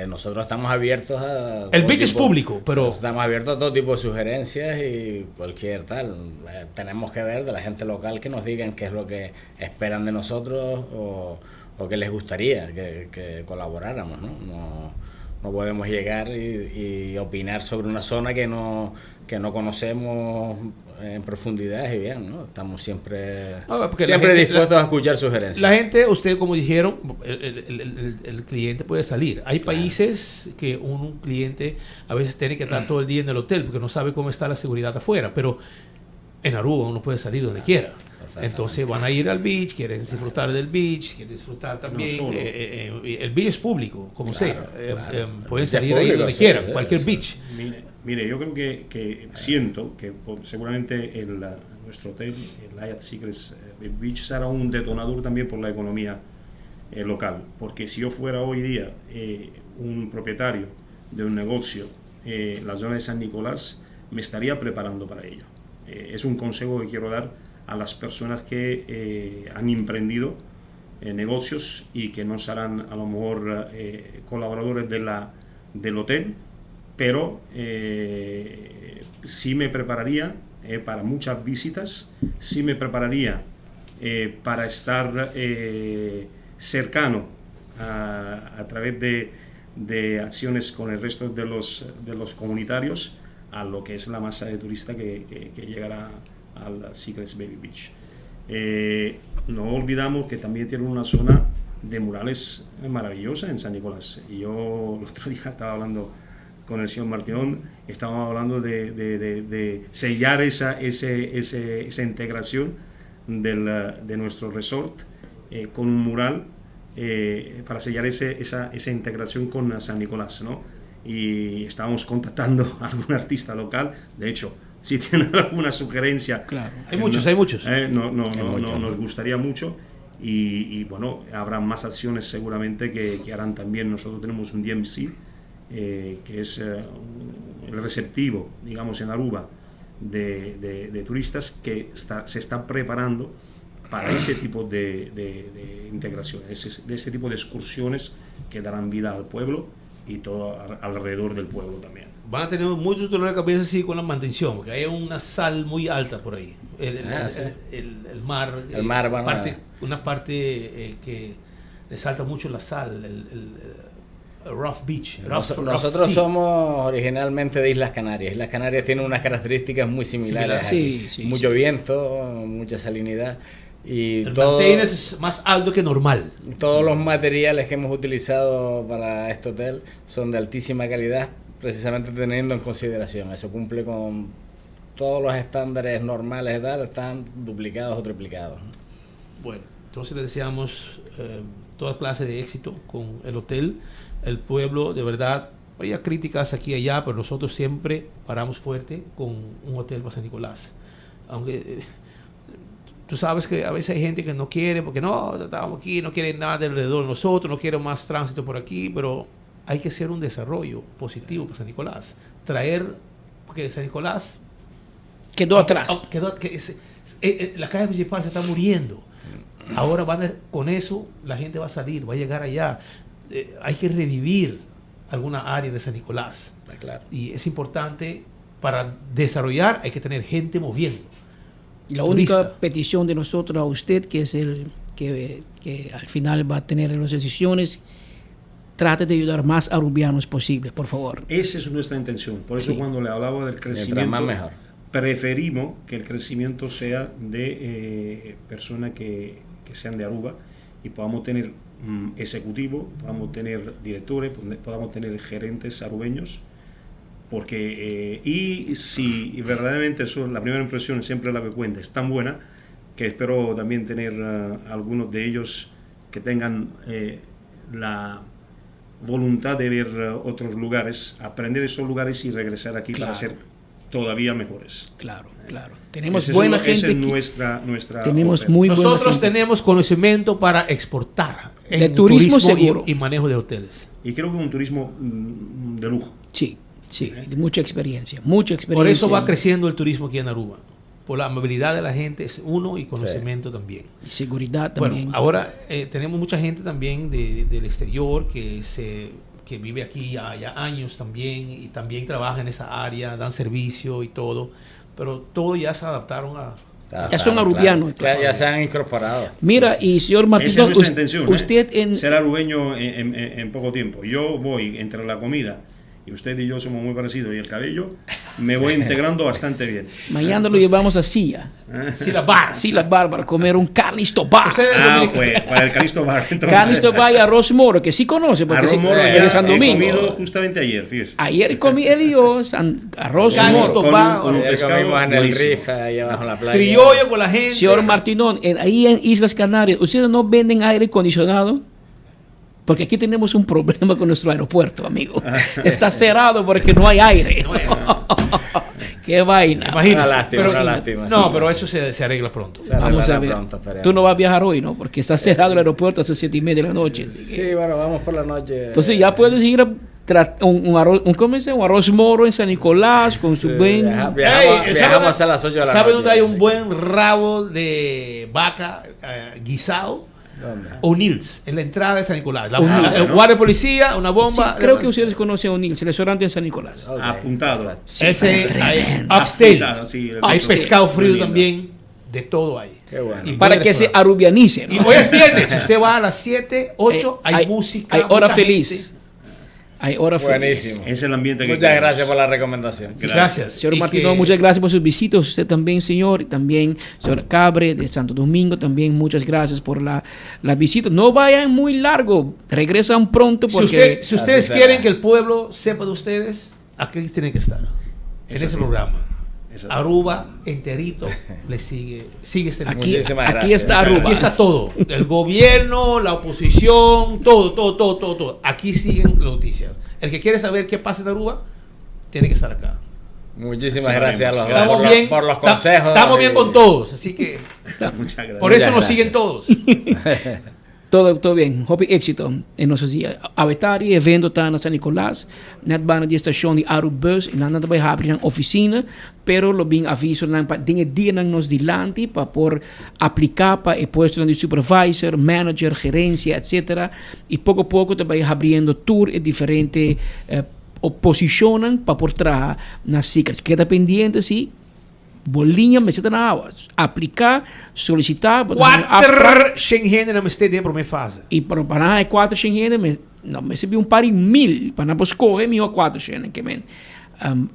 nosotros estamos abiertos a El todo beach es tipo. público, pero... Estamos abiertos a todo tipo de sugerencias y cualquier tal. Tenemos que ver de la gente local que nos digan qué es lo que esperan de nosotros o qué les gustaría que colaboráramos, ¿no? No, no podemos llegar y opinar sobre una zona que no conocemos en profundidad y bien, ¿no? Estamos siempre, Ah, porque la siempre dispuestos a escuchar sugerencias. La gente, usted como dijeron, el cliente puede salir. Hay países que un cliente a veces tiene que estar todo el día en el hotel porque no sabe cómo está la seguridad afuera, pero En Aruba uno puede salir donde quiera. Entonces van a ir al beach, quieren disfrutar del beach, quieren disfrutar también. solo. El beach es público, como Claro, sea. claro. Pueden El beach es salir ahí público, donde sí, quieran, sí, cualquier sí. beach. Mire, mire, yo creo que siento que seguramente nuestro hotel, el Hyatt Secrets Beach, será un detonador también por la economía local. Porque si yo fuera hoy día un propietario de un negocio en la zona de San Nicolás, me estaría preparando para ello. Es un consejo que quiero dar a las personas que han emprendido negocios y que no serán a lo mejor colaboradores de del hotel, pero sí me prepararía para muchas visitas, sí me prepararía para estar cercano a través de acciones con el resto de los comunitarios a lo que es la masa de turista que llegará al Secrets Baby Beach. No olvidamos que también tiene una zona de murales maravillosa en San Nicolás. Y yo el otro día estaba hablando con el señor Martinón, estábamos hablando de sellar esa integración de nuestro resort con un mural para sellar esa integración con San Nicolás, ¿no? Y estábamos contactando a algún artista local, de hecho, si tienen alguna sugerencia. Claro. Hay muchos, hay muchos. No, no, Hay no, muchos. no, nos gustaría mucho. Y habrá más acciones seguramente que harán también. Nosotros tenemos un DMC que es el receptivo, digamos, en Aruba de turistas que se está preparando para ese tipo de integración, de ese tipo de excursiones que darán vida al pueblo y todo alrededor del pueblo también. Van a tener muchos dolores de cabeza sí con la mantención, porque hay una sal muy alta por ahí. El Ah, sí. mar, El mar, es van a una parte que le salta mucho la sal, el Rough Beach. Rough Nosotros Sea. somos originalmente de Islas Canarias. Islas Canarias tienen unas características muy similares. Similares. aquí. Sí, sí, Mucho sí. viento, mucha salinidad. Y El todo, maintenance es más alto que normal. Todos los materiales que hemos utilizado para este hotel son de altísima calidad, precisamente teniendo en consideración. Eso cumple con todos los estándares normales y tal, están duplicados o triplicados, ¿no? Bueno, entonces les deseamos toda clase de éxito con el hotel, el pueblo, de verdad. Había críticas aquí y allá, pero nosotros siempre paramos fuerte con un hotel para San Nicolás. Aunque tú sabes que a veces hay gente que no quiere, porque no, estamos aquí, no quiere nada de alrededor de nosotros, no quiere más tránsito por aquí, pero hay que hacer un desarrollo positivo para San Nicolás. Traer, porque San Nicolás quedó atrás. Quedó, que ese la calle principal se está muriendo. Ahora con eso la gente va a salir, va a llegar allá. Hay que revivir alguna área de San Nicolás. Está claro. Y es importante para desarrollar, hay que tener gente moviendo. La única Turista. petición de nosotros a usted, que es el que al final va a tener las decisiones, trate de ayudar más arubianos posible, por favor. Esa es nuestra intención. Por eso cuando le hablaba del Mientras crecimiento, más mejor. preferimos que el crecimiento sea de personas que sean de Aruba y podamos tener ejecutivos, podamos tener directores, podamos tener gerentes arubeños, porque y si verdaderamente eso, la primera impresión siempre es la que cuenta, es tan buena que espero también tener algunos de ellos que tengan la voluntad de ver otros lugares, aprender esos lugares y regresar aquí para ser todavía mejores. Claro, claro. Tenemos Esa es buena esa gente es que nuestra tenemos oferta. muy buena Nosotros gente. tenemos conocimiento para exportar en De turismo turismo seguro. y manejo de hoteles. Y creo que un turismo de lujo. Sí, sí, de mucha experiencia, mucha Por eso va experiencia. creciendo el turismo aquí en Aruba. Por la amabilidad de la gente es uno y conocimiento también. Y seguridad Bueno, también. ahora tenemos mucha gente también del exterior que vive aquí ya años también y también trabaja en esa área, dan servicio y todo, pero todos ya se adaptaron a... Ya son arubianos. Claro, ya se han incorporado. Mira, y señor Martín, Esa es nuestra intención, ¿eh? usted en Ser arubeño en poco tiempo. Yo voy entre la comida Y usted y yo somos muy parecidos y el cabello me voy integrando bastante bien. Mañana lo llevamos a Silla. Silla Bar. Silla Bar para comer un Calisto Bar. Ah, pues, para el Calisto Bar. Entonces. Calisto Bar y arroz moro, que sí conoce, porque Arroz sí, moro es ya de San he Domingo. comido justamente ayer, fíjese. Ayer comí él y yo arroz Calisto moro. Bar. Con un Ayer pescado comimos en el buenísimo. Riff, ahí abajo en la playa. Criollo con la gente. Señor Martinón, ahí en Islas Canarias, ¿ustedes no venden aire acondicionado? Porque aquí tenemos un problema con nuestro aeropuerto, amigo. Está cerrado porque no hay aire. Qué vaina. Imagínese. Una lástima, Pero- una lástima. No, Sí. pero eso se arregla pronto. Se Vamos arreglará a ver. pronto, esperemos. Tú no vas a viajar hoy, ¿no? Porque está cerrado el aeropuerto hasta las 7:30 de la noche. así que- Sí, bueno, vamos por la noche. Entonces ya puedes ir a un arroz, un, ¿cómo se llama? Un arroz moro en San Nicolás con su Sí, buen... viajamos, Ey, viajamos ¿sabe a las 8 de la ¿Sabe noche. dónde hay un sí. buen rabo de vaca guisado? ¿Dónde? O'Neill's, en la entrada de San Nicolás. La, O'Neill's, el ¿no? guardia de policía, una Sí, bomba. creo que ustedes conocen O'Neill's, el restaurante en San Nicolás. Ok. Apuntado. Sí, Ese, hay, tremendo. upstate. Apuntado, sí, el Hay pescado. pescado Muy frío lindo. también. De todo hay. Qué bueno. Y Para buen que se restaurante. arubianice. ¿no? Y hoy es viernes. Si usted va a las 7, 8, Eh, hay, música. Hay hora mucha feliz. gente. Hay hora feliz. Buenísimo. Es el ambiente que Muchas queremos. gracias por la recomendación. Gracias. Señor Y Martinón, que- muchas gracias por sus visitas. Usted también, señor. Y también, señor Cabre de Santo Domingo, también muchas gracias por la visita. No vayan muy largo. Regresan pronto Si, porque... usted- si ustedes Así será. quieren que el pueblo sepa de ustedes, aquí tienen que estar. En Es ese así. programa. Es así. Aruba enterito le sigue, sigue este Aquí, Muchísimas aquí gracias. está Aruba. Aquí está todo. El gobierno, la oposición, todo, todo, todo, todo, todo. Aquí siguen las noticias. El que quiere saber qué pasa en Aruba, tiene que estar acá. Muchísimas Así gracias a los dos Estamos por, bien, los, por los ta- consejos. Estamos bien y- con todos, así que Muchas gracias. por eso Muchas nos siguen todos. Todo, todo bien. Hopi éxito en nuestros días. Awetari, evento ta na San Nicolás. Net banda di estacion di Arubus. Y nan ta bay habri nan oficina. Pero lo bin aviso nan pa dinge dia nan nos dilanti pa por aplica pa e puesto nan di supervisor, manager, gerencia, etc. Y poco a poco ta bay abriendo tur e diferente posicionnan pa por traha na Secrets. Keda pendiente si Boliña mester ta na awa. Aplica, solicita, bo ta haña un afspraak. Cuater shen hende na mester den prome fase. Y pa pa nan haña cuater shen hende, me, no, mester bin un par di mil pa nan por scoge miho cuater shen. Ke men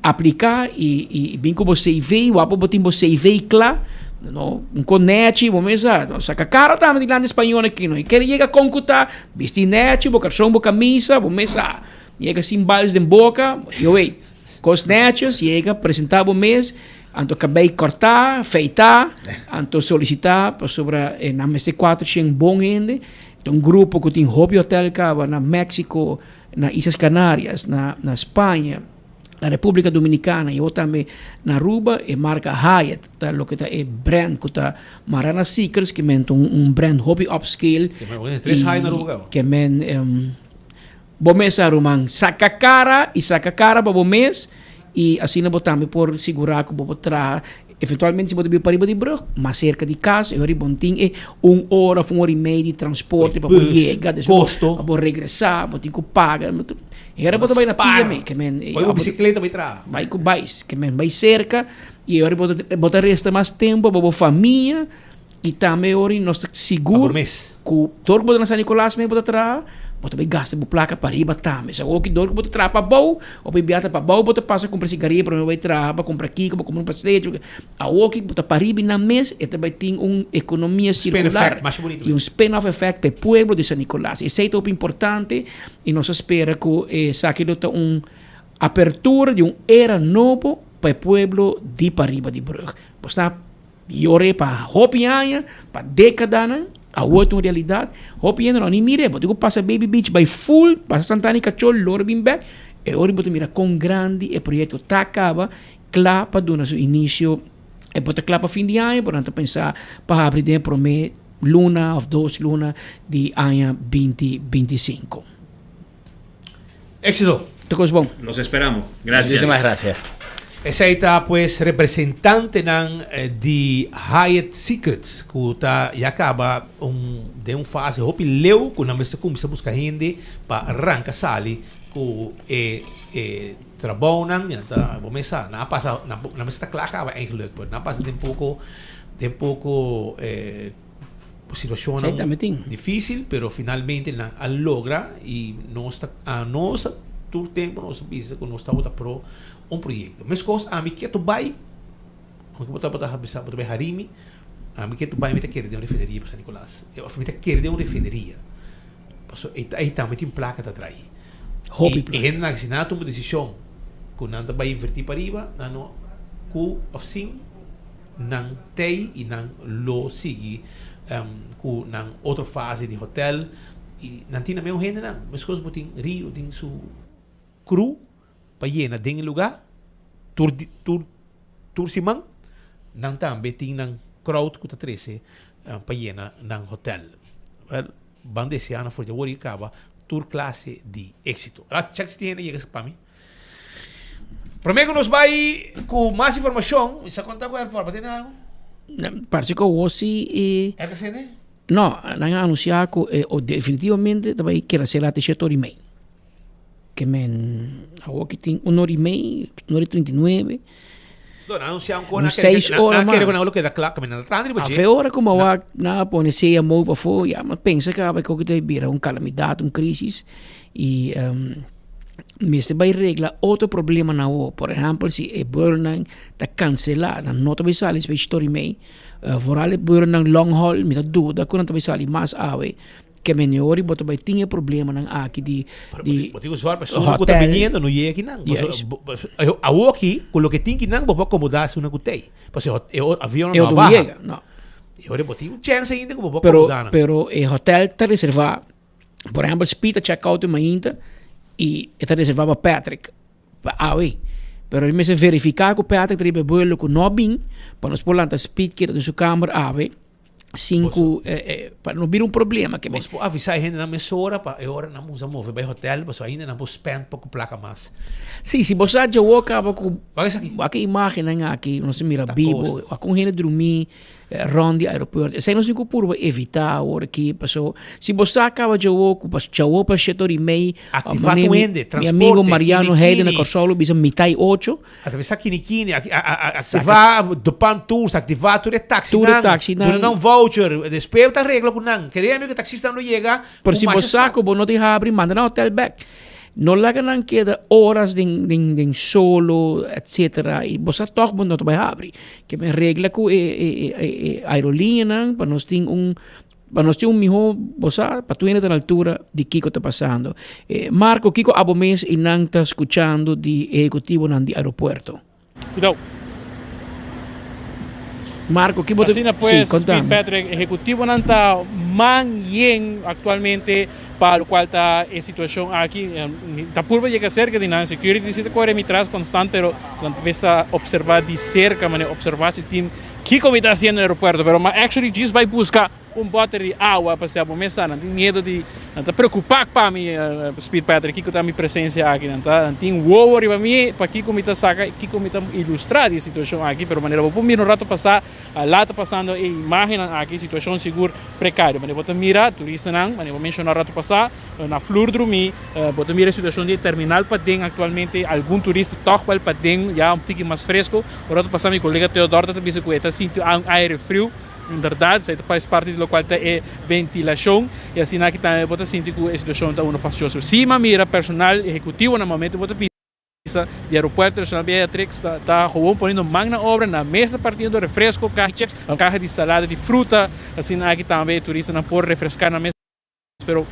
aplica y, y bin cu bo CV, wapo bo tin bo CV cla, no, un con nechi, bo mesa, no, saca cara tambe dilanti spañol aki, no. Y kere yega con cu ta, bisti nechi, bo carson, bo camisa, bo mesa. Yega sin bals den boca, yo wey, cos netjes, yega, presenta bo mes, anto cabey corta, feita, anto solicita pasobra e nan mester cuatro shen bon hende. Ta un grupo cu tin hopi hotel caba na Mexico, na Islas Canarias, na Spaña, na Republica Dominicana y awor tambe na Aruba. E marca Hyatt ta loke ta e brand cu ta mara na Seekers, ke men ta un brand hopi upscale. Ke men pone tres Hyatt na Aruba caba. Ke men bo mes a ruman saca cara y saca cara pa bo mes y asina bo tambe por sigura cu bo por traha eventualmente si bo ta biba pariba di brug mas cerca di cas y ora bo tin e un ora of un ora y medio di transporte pa bo Bus, yega despues costo. pa bo regresa bo tin cu paga hera bo ta bay na pia me ke men Bay cu bicicleta bay traha. Bay cu bais ke men bay cerca y ora bo ta resta mas tempo pa bo famia. Y tambe ora nos ta sigur cu dor cu bo ta na San Nicolas mes bo ta traha, bo ta bay gasta bo placa pa riba tambe. Sa oki dor cu bo ta traha pa abou, of bay biata pa abou bo ta pasa cumpra cigaria prome bo bay traha pa cumpra kiko, pa cumpra un pastel. Awoki bo ta pa riba nan mes e ta bay tin un economia circular y un spin-off effect pa e pueblo di San Nicolas. Esey ta hopi importante y nos ta spera cu esaki lo ta un apertura di un era nobo pa e pueblo di pariba di brug. Bo sta Yor'é pa hopi aña, pa dékadanan, awor ta un realidat. Hopi hende no ni mir'é. Bo tin ku pasa Baby Beach bai full, pasa Santana i Kachó, lor bin bèk. E ora bo ta mira kon grandi e proyekto ta kaba, kla pa duna su inisio. E por ta kla pa fin di aña, pero nan ta pensa pa habri den e promé luna òf dos luna di aña binti 25. Éxito. Tur kos bon. Los esperamos. Gracias. Muchísimas gracias. Esei ta pues representantenan di Hyatt Secrets ku ta ya kaba un den un fase hopi leu ku nan mester kuminsá buska hende pa ranka sali ku e e trabounan i nan ta bo mes sa nan a pasa nan nan mester ta kla kaba eigenlijk pero nan a pasa den poko den poko Situacionnan Esei tambe tin. difícil, pero finalmente nan a logra y nos ta, nos ta. Tur tempu nos a bisa ku nos tabata pro un proyekto. Meskos ami ke tu bai, aunke bo tabata bisa bo ta bai harimi, ami ke tu bai mi ta kere den un refineria pa San Nicolas. Of mi ta kere den un refineria. Pasobra ei ei tambe tin plaka ta trai. Hopi I plaka. e hendenan si nan a tuma desishon ku nan ta bai invertí pariba, nan no ku of sin nan tei i nan lo sigui ku nan otro fase di hotel i nan tin nan meun hendenan. Meskos bo tin Rio tin su crew pa yena den e lugá tur tur tur siman, nan tambe tin nan crowd ku ta trese pa yena nan hotel. Wèl, ban deseá nan for di awor i kaba tur klase di éksito. Ala chèk si tin hende yega pa mi. Promé ku nos bai ku mas informashon, mi sa konta ku airport, bo tende algu? Parse ku awor si e. RCN? No, nan a anunsiá ku e definitivamente ta bai keda será te shete ora i mei. Ke men awor ki tin un ora i mei, un ora i 39. No, nan anunsiá un Un seis ora nan kere ku mas. nan lo keda kla, kaminda nan traha riba dje. Afe ora ku mi a wak nan a pone sea mou pafó, ya mi a pensa kaba ku ta bira un kalamidat, un krisis i mester bai regla otro problemanan awor. Por ehèmpel si e buelonan ta kanselá, nan no ta bai sali despues di shete ora i mei, vooral e buelonan long haul mi ta duda ku nan ta bai sali mas awe. Ke meneori bo ta bai tin e problemanan aki di di Bo tin ku zòrg pa esun ku ta biniendo no yega kinan. Awoki ku loke tin kinan bo por akomoda esunnan ku tei. Pasobra e avionnan no a baha. No. E ora bo tin un chèns ainda ku bo por akomoda nan. Pero e hotel ta reservá, por ehèmpel Speed ta check out e mainta i e ta reservá pa Patrick pa awe. Pero e mester verifiká ku Patrick ta riba e buelo ku no a bin pa nos por lanta Speed keda den su kamer awe. Sin ku pa no bira un problema ke Bos por avisá e hendenan mesora pa e ora nan musa move bai hotel pasobra ainda nan por spend poko plaka mas. Sí, si bo sa djawo kaba ku Wak esaki. Wak e imagennan aki nos a mira Ta bibo, kosta. wak un hende drumí rònt di aeropuerto. Esei nos tin ku purba evitá awor aki paso si bo sa kaba djawo ku pas djawo pa shete ora i mei Aktivá tur hende, mi amigo transporte, Mariano Heide na kinikini. Kòrsou lo bisa mitá i ocho. Atravesá kinikini, aktivá de pan tours, aktivá tur e taxinan, Tur e taxinan. duna nan voucher, despues ta regla ku nan. Kere mi ku e taxistanan lo yega Pero ku si bo masha sa ku bo no tin habri, manda nan hotel bek. No laga nan keda oras den den den solo, etcetera, i bo sa tòg bo no ta bai habri. Ke men regla ku e e e e aerolineanan pa nos tin un Pa nos tin un mihó bo sa, pa tur hende ta na altura di kiko ta pasando. Marco, kiko abo mes i nan ta skuchando di ehekutivonan di aeropuerto? Cuidao. Marco, ki bo ta... Asina Sí, pues, konta Speed mi. Patrick, ehekutivonan ta man yen aktualmente pa lokual ta e situashon aki. Mi ta purba yega serka di nan, security si ta kore mi tras konstant, pero nan ta mester observa di serka, manera observa si tin Kiko mi ta hasiendo na aeropuerto? Pero ma actually djis bai buska un boter di awa pa sea bo mes sa nan tin miedo di nan ta preocupa pa mi Speed Patrick kiko ta mi presencia aki nan ta nan tin wowo riba mi pa kiko mi ta saka kiko mi ta ilustra di e situacion aki pero manera bo por mira un rato pasa la ta pasando e imagennan aki situacion sigur precario manera bo ta mira turistanan manera bo menciona un rato pasa Na flur drumí bo ta mira e situashon di e terminal paden aktualmente. Algun turista tòg bal paden ya un tiki mas fresku. Ora ta pasa mi kolega Theodor ta bisa ku e ta sinti un aire friu. En bèrdat esei ta parti di lokual ta e ventilashon i asina aki tambe bo ta sinti ku e situashon ta unu fastioso. Si mi a mira personal ehekutivo na momento bo ta bisa di Aeropuerto Internacional Beatrix ta ta gewoon poniendo man na obra na mesa partiendo refresko, kaha di chips, kaha di salada di fruta. Asina aki tambe e turistanan por refreska nan mes. Pero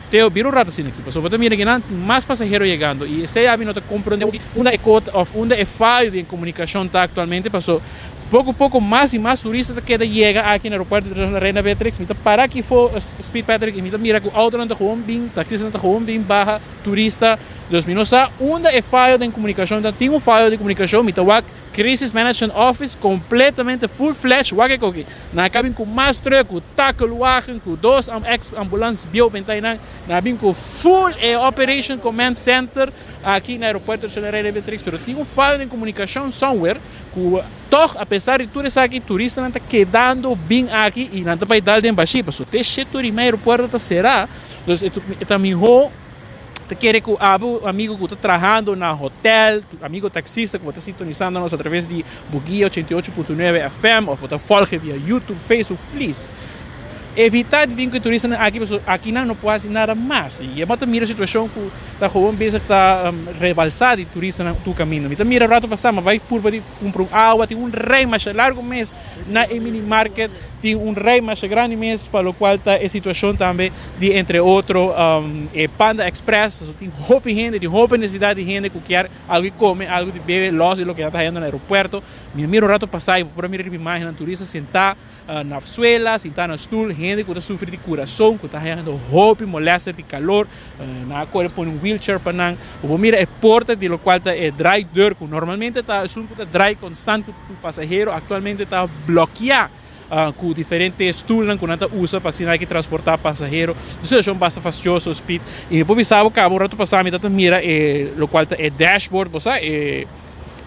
Teo bira un rato asina aki, pasobra bo ta mira kinan tin mas pasahero yegando y esey ami no ta comprende unda e cota of unda e fayo den comunicacion ta actualmente, paso poco poco mas y mas turista ta keda yega aki na Aeropuerto Internacional Reina Beatrix. Mi ta para aki fo Speed Patrick y mi ta mira cu autonan ta gewoon bin, taxistanan ta gewoon bin baha turista, dus mi no sa unda e fayo den comunicacion ta, tin un fayo di comunicacion, mi ta wak Crisis Management Office completamente full fledged, wak e koki. Nan a ka bin ku mas truck, ku takelwagen, ku dos ex ambulans bieu benta einan. Nan a bin ku full e Operation Command Center aki na Aeropuerto Nacional Reina Beatrix. Pero tin un fayo den komunikashon somewhere ku tog apesar di tur esaki turistanan ta kedando bin aki i nan ta bai dal den bashi pasobra te shit ora i mei aeropuerto ta será. Dus e ta mihó. Ta kere ku abo amigo ku ta trahando na hotel, amigo taxista ku bo ta sintonisando nos atraves di Bugia 88.9 FM of bo ta volge via YouTube, Facebook, please. Evitá di bin ku e turistanan aki pasobra aki nan no por hasi nada mas. I e bo ta mira situashon ku ta gewoon bezig ta rebalsá di turistanan tur kaminda. Mi ta mira rato pasá mi a bai purba di kumpra un awa, tin un rei masha largu mes na e mini market, tin un rei masha grandi mes pa lokual ta e situashon tambe di entre otro e Panda Express. Tin hopi hende, tin hopi nesesidat di hende ku kier algu di kome, algu di bebe lòs di loke nan ta hayando na aeropuerto. Mi a mira un rato pasá i bo por a mira riba imágennan turista sentá Na suela, sintá na stul, hende ku ta sufri di kurason, ku ta hañando hopi molèster di kalor, nan a kore pone un wheelchair pa nan. Bo por mira e porta di lokual ta e draaideur, ku normalmente ta esun ku ta draai konstant ku pasahero, aktualmente ta blòkiá ku diferente stulnan ku nan ta usa pa asina aki transportá pasahero. Un situashon basta fastioso, Speed. I mi por bisa bo kaba un ratu pasá mi ta mira e lokual ta e dashboard, bo sa e.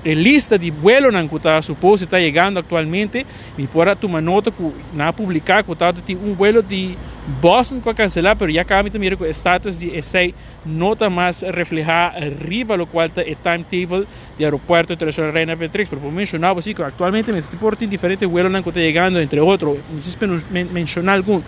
E lista di buelonan ku ta supos di ta yegando aktualmente, mi por a tuma nota ku nan a publiká ku tabata tin un buelo di Boston ku a kanselá, pero ya kaba mi ta mira ku e status di esei no ta mas reflehá riba lokual ta e timetable di Aeropuerto Internacional Reina Beatrix. Pero por menshoná bo si ku aktualmente mester por tin diferente buelonan ku ta yegando, entre otro, mi si menshoná algun.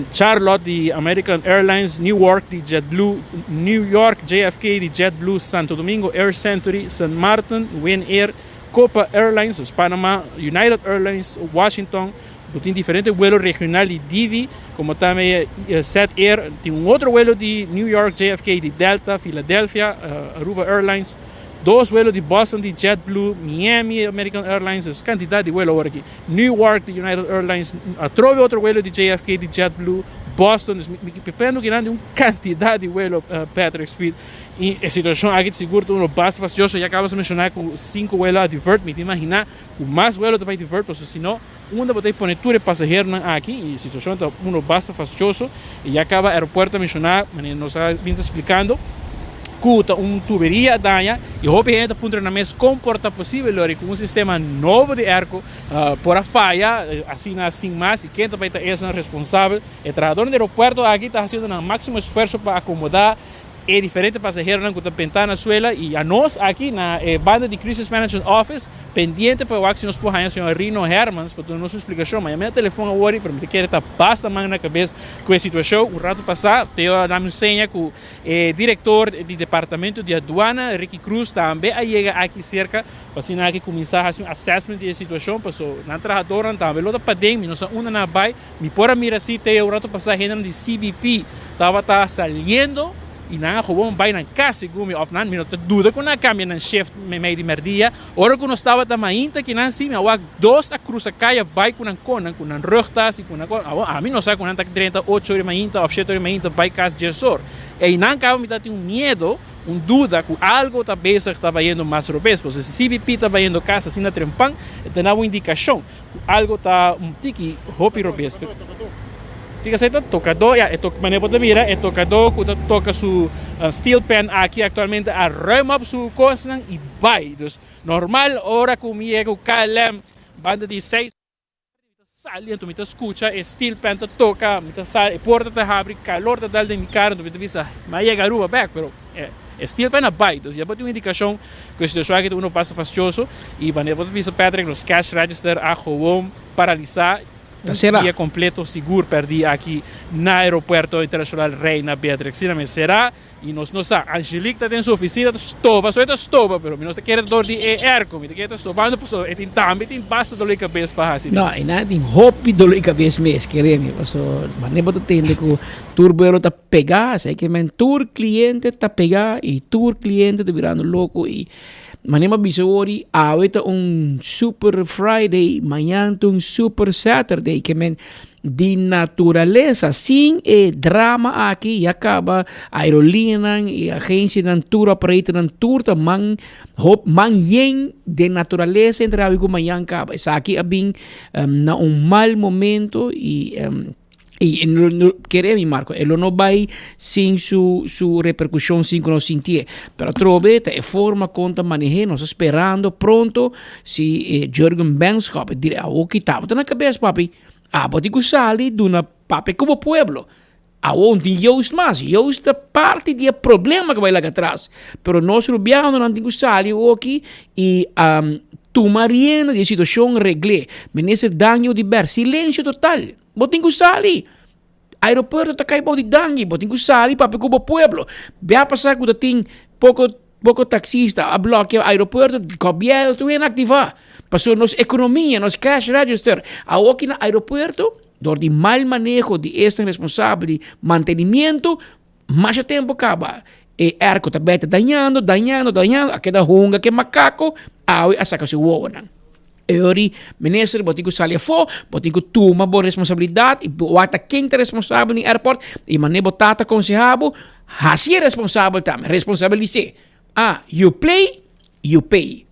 Charlotte di American Airlines, Newark di JetBlue, New York JFK di JetBlue, Santo Domingo Air Century, St. Maarten, Win Air, Copa Airlines, dus Panama, United Airlines, Washington, bo tin diferente vuelo regional di Divi, como tambe Set Air, tin un otro vuelo di New York JFK di Delta, Philadelphia, Aruba Airlines, dos vuelo di Boston di JetBlue, Miami American Airlines, dus cantidad di vuelo awor aki. Newark di United Airlines, atrobe otro vuelo di JFK di JetBlue, Boston, dus mi prendo kinan di un cantidad di vuelo Patrick Speed y e situacion aki sigur ta uno basta fastioso, ya caba sa menciona cu cinco vuelo a divert, mi ta imagina cu mas vuelo ta bay divert pasobra si no unda bo ta pone tur e pasaheronan aki y e situacion ta uno basta fastioso y ya caba aeropuerto a menciona manera nos a bin ta splicando. Ku ta un tuberia a daña i hopi hende ta puntra nan mes kon por ta posibel lori ku un sistema nobo di airco por a faya asina sin mas i ken ta bai ta esnan responsabel. E trahadornan di aeropuerto aki ta hasiendo nan maksimo esfuerso pa akomoda e diferente pasaheronan ku ta bentá na suela i anos aki na e banda di Crisis Management Office Pendiente pa wak si nos por haña señor Rino Hermans pa duna nos un splikashon. Ma yam'é na telefon awor i pero mi ta kere ta basta man na kabes ku e situashon. Un ratu pasá Teo a dami un seña ku e direktor di departamento di aduana, Ricky Cruz, tambe a yega aki serka pa asina aki kuminsá hasi un assessment di e situashon paso nan trahadornan tambe lo ta paden. Mi no sa unda nan a bai. Mi por a mira si Teo un ratu pasá hendenan di CBP tabata saliendo. I nan a gewoon bai nan kas segun mi òf nan, mi no ta duda ku nan a kambia nan shift meimei di mèrdia. Ora ku nos tabata mainta kinan si, mi a wak dos a krusa kaya bai ku nan konnan, ku nan rugtas i ku nan kon. Awor ami no sa ku nan ta drenta ocho ora di mainta òf shete ora di mainta bai kas dies or. Einan kaba mi ta tin un miedo, un duda ku algo ta bezig ta bayendo mas robes. Pasobra si CBP ta bayendo kas asina trempan, e ta daba un indikashon ku algo ta un tiki hopi robes. Tika esei ta tokadó, ya, e tok, manera bo ta mira, e tokadó ku ta toka su steel pan aki aktualmente a ruim op su kosnan i bai. Dus normal ora ku mi yega ku KLM banda di seis mi ta sali anto mi ta skucha e steel pan ta toka, mi ta sali, e porta ta habri, kalor ta dal den mi kara, anto mi ta bisa mi a yega Aruba bek, pero e steel pan a bai. Dus ya bo tin un indikashon ku e situashon aki ta uno basta fastioso i manera bo ta bisa Patrick, nos cash register a gewoon paralisá. Ta será. Un dia completo sigur perdí aki na Aeropuerto Internacional Reina Beatrix. Asina mes será y nos no sa. Angelique ta den su oficina ta stoba, so e ta stoba, pero mi no ta kere dor di e airco, mi ta kere ta stobando pasobra e tin tambe tin basta dolor di cabes pa haci. No, e nan tin hopi dolor di cabes mes, kere mi, pasobra manera bo ta tende cu tur buelo ta pega, esei ke men tur cliente ta pega y tur cliente ta birando loco y Manera mi a bisa wori, awe ta un Super Friday, mañan ta un Super Saturday, ke men di naturalesa, sin e drama aki ya kaba aerolineanan i agensianan, tour operatornan, tur ta man hop man yen den naturalesa entre awe ku mañan kaba. Esaki a bin na un mal momento i I e no, no, kere mi Marco, e lo no bai sin su, su repercusión, sin ku nos sintié. Pero atrobe ta e forma kon ta maneh'é, nos ta sperando pronto si eh, Jurgen Benschop e dire awo ki tabata na kabes papi, abo tin ku sali duna papia ku bo pueblo. Awo no tin Joost mas, Joost ta parti di e problema ku bai laga atras. Pero nos rubianonan tin ku sali awoki i um, tuma rienda di e situashon, regl'é. Minister Daniel Oduber, silencio total. Bo tin ku sali. Aeropuerto ta kai bou di dangi, bo tin ku sali papia ku bo pueblo. Bia pasa ku ta tin poko poko taxista a blòkia aeropuerto, gobièrnu tur hende aktivá. Pasobra nos ekonomia, nos cash register, awoki na aeropuerto dor di mal maneho di esnan responsabel di mantenimiento, masha tempu kaba e airco ta bèta dañando, dañando, dañando, a keda hunga ke makako, awe a saka su wowonan. E ori minister bo tin ku sali afó, bo tin ku tuma bo responsabilidat i bo wak ta ken ta responsabel den airport i manera bo tata konsehá bo, hasié responsabel tambe, responsabilis'é. Ah, you play, you pay.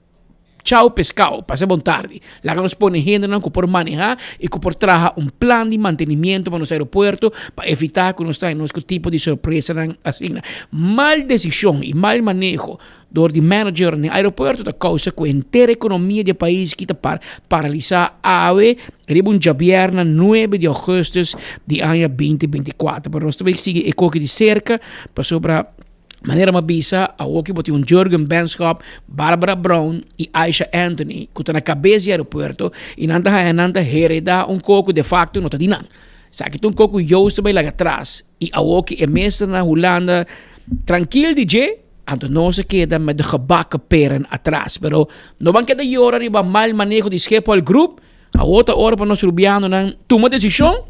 Chao pescao, pasa bon tardi. Laga nos pone hendenan ku por manehá i ku por traha un plan di mantenimiento pa nos aeropuerto pa evitá ku nos ta nos ku tipo di sorpresanan asina. Mal desishon i mal maneho dor di manager den aeropuerto ta kousa ku henter ekonomia di e pais ki ta paralisá awe riba un djabièrnè nuebe di ougùstùs di aña binti 24. Pero nos ta bai sigui e koki di serka pasobra manera mi a bisa awoki bo tin un Jurgen Benschop, Barbara Brown i Aisha Anthony ku ta na kabes di aeropuerto i nan ta haña nan ta heredá un koko de fakto no ta di nan. Esaki ta un koko Joost ta bai laga atras i awoki e mes ta na Hulanda trankil di dje. Anto nos a keda met de gebakken peren atras. Pero no ban keda yora riba mal maneho di Schiphol Group. Awor ta ora pa nos rubianonan tuma desishon,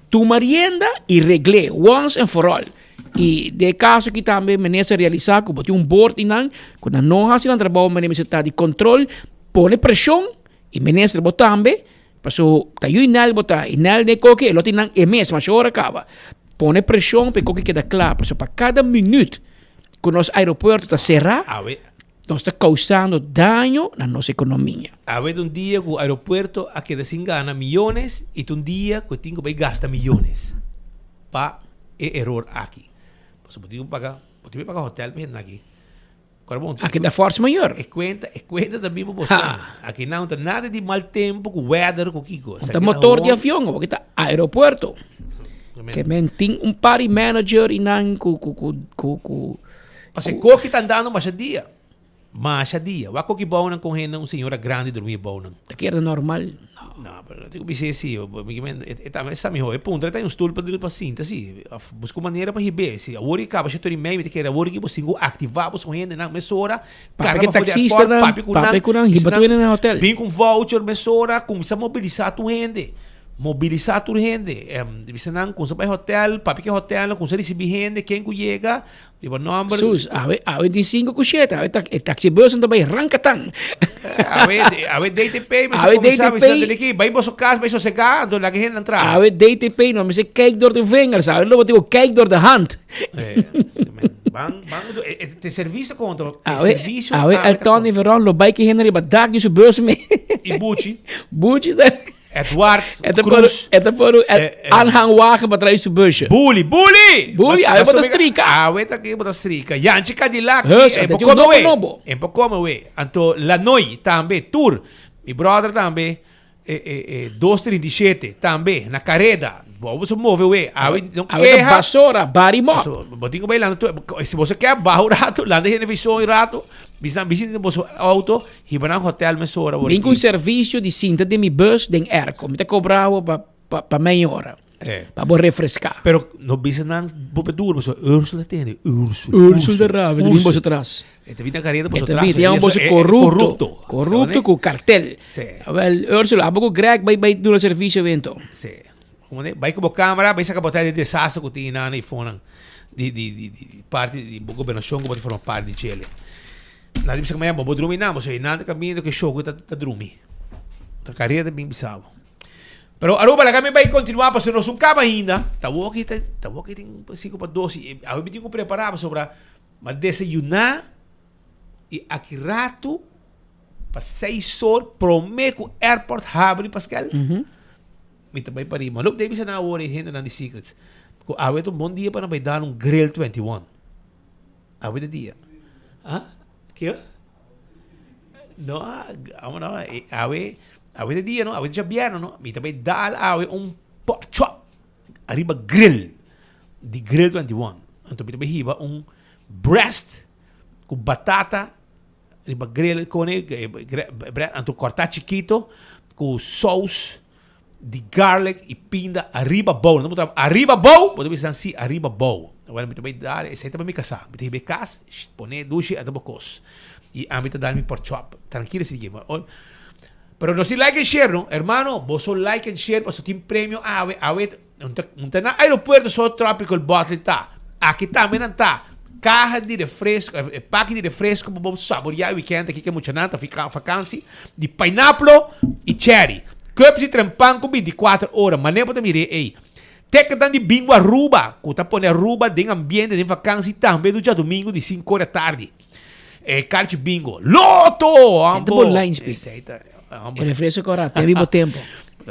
tuma rienda i regl'é once and for all. I den e kaso aki tambe minister a realisá ku bo tin un board einan ku nan no hasi nan trabou manera mester ta di kontrol, pone preshon i minister bo tambe paso ta yu inel bo ta, inel den e koki e lo tin nan e mes masha ora kaba. Pone preshon pa e koki keda kla paso pa kada minüt ku nos aeropuerto ta será, nos ta kousando daño na nos ekonomia. Awe ta un dia ku aeropuerto a keda sin gana miyones i ta un dia ku e tin ku bai gasta miyones pa e eror aki. Pasobra bo tin ku paga, bo tin ku paga hotel pa hende aki. Kora bon. Aki ta force mayor. E kuenta, e kuenta ta bin pa bo sa. Aki nan ta nada di mal tempo ku weather ku kiko. Ta motor di avion, awor ta aeropuerto. Ke men tin un party manager i nan ku ku ku ku ku. Pase koki ta andando masha dia. Masha dia. Wak koki bou nan kon hende un señora grandi durmi bou nan. Ta keda normal. No, pero no tin ku bisa si. E ta sa miho. E puntra ta un stoel pa pa sinta si. Of buska un manera pa hib'é. Si awor i kaba shete ora i mei mi ta kere awor ki bo sin ku aktivá boso hendenan mesora. Papia ku taksistanan, papia ku nan, hiba tur hende na hotel. Bin ku un voucher mesora, kuminsá mobilisá tur hende. Mobilisá tur hende. Bisa nan kuminsá bai hotel, papia ku e hotelnan, kuminsá risibí hende, ken ku yega, riba nòmber. Sus, awe, awe tin sinku ku shete, awe ta, e taxibusnan ta bai rankatan. Awe, awe DTP mester Awe kuminsá DTP. bisa dele ki, bai boso kas, bai sosegá, anto laga e hendenan traha. Awe DTP no mester kijk door de vingers, awe lo bo tin ku kijk door de hand. Ban, ban, e, e, te servicio conta. E Awe, servicio awe awe El ta Tony Veron lo bai ki hende riba dak di su bus me. I Buchi. Buchi ta. Edward Eta por, Cruz. eta por Eh, eh. aanhangwagen pa trae su busje. Bully, bully! Bully, awe bota strika. Awe ta ki bota strika. Yanchi Cadillac. Hus, e ante po ti un come nobo we. nobo. E po come we. Anto Lanoi tambe, tur. Mi brother tambe. E, e, e, 237 tambe, na careda. Bo bo se move we. Awe no Awe ta keha. basora, bari mop. So, bo tin ku bai landa tu. Si bo se ke baha un rato, landa hende visão un rato. Bisa bisa den boso auto, hiba nan hotel mesora. Bin ku un servisio di sinta den mi bus den airco. Mi ta kobra bo pa pa pa meia ora. Eh. Pa bo refreská. Pero no bisa nan bo pe duro, so Ursula tende, Ursula. Ursula ta rabia, ta bin boso tras. E ta bin na careda boso E ta tras. bin, ta yama boso E- e- corrupto. Corrupto. Corrupto ku kartel. Sí. Awel, Ursula, abo ku Greg bai bai duna servisio evento. Sí. Como ne, bai ku bo camera, bai saka bo tele di desastre ku tin nan i fonan di di di di parti di bo gobernacion ku bo ta forma parti di djele. Nan ta bisa ku bo drumi nan, bo nan ta caminda ku e show ku ta ta drumi. Ta careda ta bin bisa bo. Pero Aruba laga mi bai continua pasobra nos un caba ainda. Ta woki ta ta woki tin sinku pa dos i awe mi tin ku prepara pasobra mi a desayuna i aki ratu pa seis or prome ku airport habri Pascal. Mi ta bai pariba. Look debe bisa nan awor e hendenan di Secrets ku awe ta un bon dia pa nan bai dal un Grill 21. Awe ta dia. Ah? Kiko? No, amo no, awe, awe ta dia no, awe ta djabièrnè no, mi ta bai dal awe un pork chop ariba grill di Grill 21. Anto mi ta bai hiba un breast ku batata riba grill kone, anto kòrtá chikito ku sous. di garlic y pinda ariba bou. Nan ta ariba bou, bo ta bisa nan si ariba bou. Awor mi ta bay dal, esey ta pa mi casa. Mi ta hiba e cas, pone dushi ata bo cos. Y ami ta dal mi pork chop. Trankilo si di Pero nos tin like and share no. Hermano, boso like and share paso tin premio awe. Awe un ta na aeropuerto so Tropical Bottle ta. Aki tambe nan ta. Caha di refresco, eh, paki di refresco pa bo saborea e weekend aki ke muchanan ta fika vakantie di pineapple y cherry. Cups di trempan ku 24 ora. Mane bo ta mire ey. Teketan di bingo Aruba ku ta pone Aruba den ambiente den vakantie tambe du djadomingo di 5 ora tardi. E karchi bingo. Loto! Ambo. Bo line speed. E refresco cora, te vivo tempo.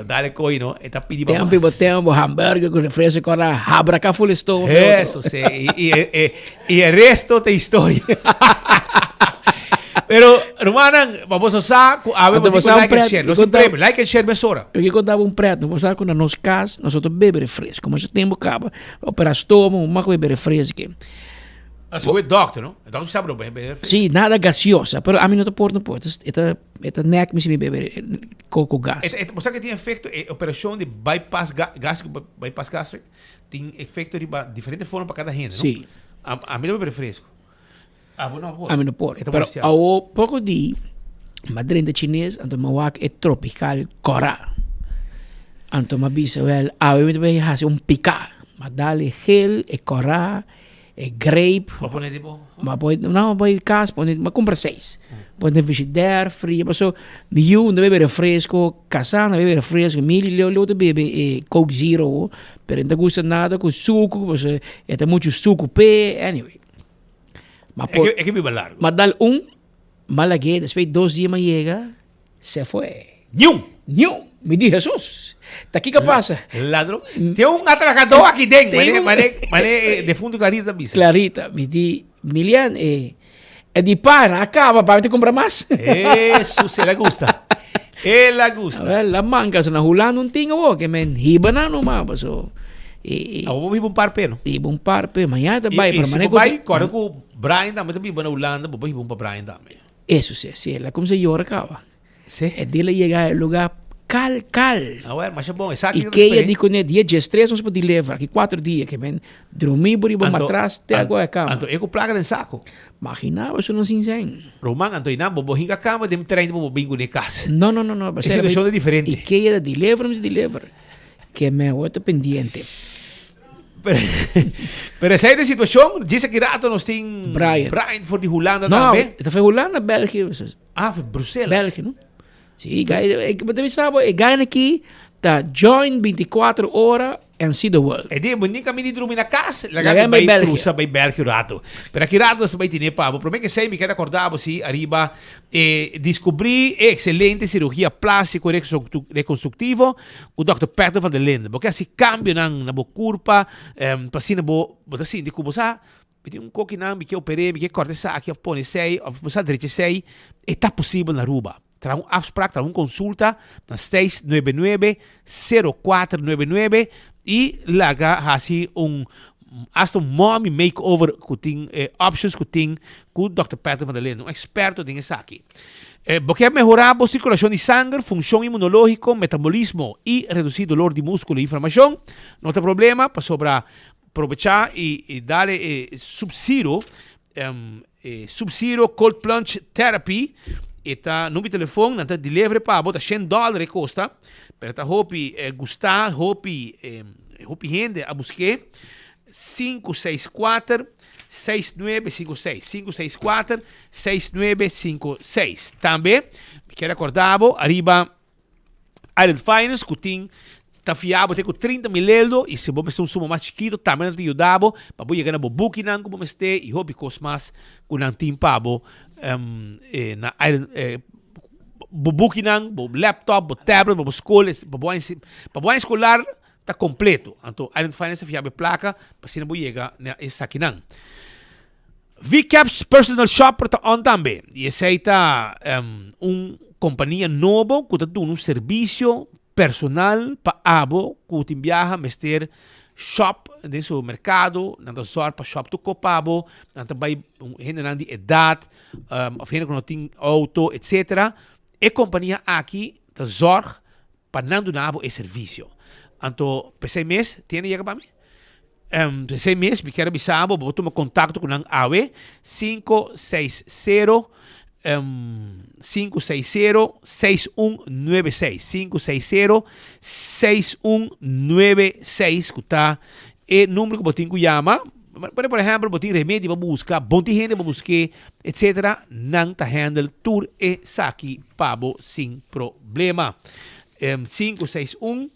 Dale coi, no? E ta pidi Tempo vivo tempo, hamburger con refresco cora, habra ca full estómago. Eso, sí. Y, y, y, y el resto te historia. Pero, hermanan, vamos a sa, ku awe Anto bo sa un like and pret, share. mi Nos conta- premio, like and share mesora. Eu que contava um preto, não sabe quando nos cas, nós outros bebe refresco, mas o tempo acaba, opera estômago, uma coisa bebe refresco. Así cu e dokter, no? E dokter sabi no bebe refresco. Sí, nada gaseosa, pero ami no ta por no por. E ta, e ta nek mi si mi bebe coke cu gas. E, e, bo sa cu tin efecto, e operacion di bypass ga, gastric, bypass gastric, tin efecto riba diferente forma pa cada hende, no? Sí. A, ami ta bebe refresco. Abo no por. Ami no por. E ta Pero molestiá. awo poco di, m'a drenta chines, anto m'a wak e tropical cora. Anto m'a bisa, wel, awe mi ta bay haci un pica. M'a dal e gel, e cora, E grape. Bo pone di bo? Ma poi, no, poi cas, pone, ma compra seis. Pone den frigidaire, fria, paso mi yu no bebe refresco, casa no bebe refresco, mi leo leo ta bebe e Coke Zero, pero no ta gusta nada cu sucu, paso e ta mucho sucu p'e, anyway. Ma por, E ke biba largo. Ma dal un, ma lag'é, despues dos dia ma yega, Se fue. Niun! Niun! Mi di Hesus, ta kiko a pasa? Ladron. Tin un atracador aki den. Mane, mane, mane e defunto Clarita bisa. Clarita, mi di, Milian, e, e di pan a caba, pa mi ta cumpra mas. Hesus, el a gusta. El a gusta. Wel, la manca so na Hulanda un tin awo, ke men hiba nan numa, paso. E, e, Awo bo hiba un par pe, no? Hiba un par pe, mañana ta bai, I, i pero si mane bo ku bai, kòrda ku Brian tambe ta biba na Hulanda, bo por hiba un pa Brian tambe. Eso si, si el a cuminsa yora caba. Si. E dia el a yega e lugar cal cal. Ah well, masha bon, esaki Y ta ke spera. ella di cune dia diestres nos por deliver, aki cuatro dia ke men drumi bo riba Anto, matras te anto, ago e cama. anto e cu placa den saco. Magina bo su no sin sen. Roman, anto einan bo bo hinca cama den trein bo bo bin cune cas. No, no, no, no. E situacion ta diferente. Y ke ella ta deliver, mi ta deliver. Ke me awor ta pendiente. Pero esei ta e situacion. Djis aki rato nos tin Brian. Brian for di Hulanda No, tambe. e ta for Hulanda, België. Ah, for Bruselas. België, no? Sí, gai, e, bo ta bisa bo, e gai aki ta join 24 ora and see the world. E di, bo ni caminda di drumi na cas, laga Laga mi bai bai België. cruza bai België un rato. Pero aki rato nos ta bai tine pa bo. Prome ke esei mi kier acorda bo si ariba E descubrí e excelente cirugia plástico reconstructivo cu Dòkter Peter van der Linden. Bo ke haci cambionan na bo curpa pa asina bo bo ta sinti cu bo sa mi tin un kokinan mi ke oper'é, mi ke corta esaki of pone esei of bo sa drecha esei, e ta posibel na Aruba. Traha un afspraak, traha un consulta na seis nuebe nuebe, sero kuater nuebe nuebe y laga haci un hasta un mommy makeover cu tin e options cu tin cu Dòkter Patrick van der Linden, un experto den esaki. Bo kier mehora bo circulacion di sanger, funcion inmunologico, metabolismo y reduci dolor di musculo y inflamacion? No ta problema pasobra probecha y dale e Sub-Zero, e Sub-Zero Cold Plunge Therapy, e ta number di telefon, nan ta deliver pa bo, ta shen dollar e costa, pero ta hopi gusta, hopi hopi hende a busk'é, sinku seis kuater, seis nuebe sinku seis, sinku seis kuater, seis nuebe sinku seis. Tambe mi kier akorda bo ariba Island Finance ku tin ta fia bo te ku 30 mil euro y si bo mester un suma mas chikito tambe nan ta yuda bo pa bo yega na bo bukinan ku bo mester y hopi kos mas ku nan tin pa bo na Island bo bukinan, bo laptop, bo tablet, pa bo skol, pa bo aña pa bo aña eskolar ta kompleto. Anto Island Finance ta fia bo e plaka pa asina bo yega na esakinan. VCaps Personal Shopper ta on tambe y esey ta un compania nobo cu ta duna un servicio personal pa abo cu tin biaha mester shop den supermercado, nan ta zorg pa shop tur cos pa bo, nan ta bay hendenan di edad of hende cu no tin auto etcetera. E compania aki ta zorg. pa nan duna bo e servisio. Anto p'esei mes, tiene yega pa mi? P'esei mes mi kier a bisa bo, bo tuma kontakto ku nan awe, 560 560 6196, 560 6196 ku ta e number ku bo tin ku yama. Por por ehempel, bo tin remedi pa buska, bon tin hende pa busk'é, etcetera, nan ta handle tur esaki pa bo sin problema. 561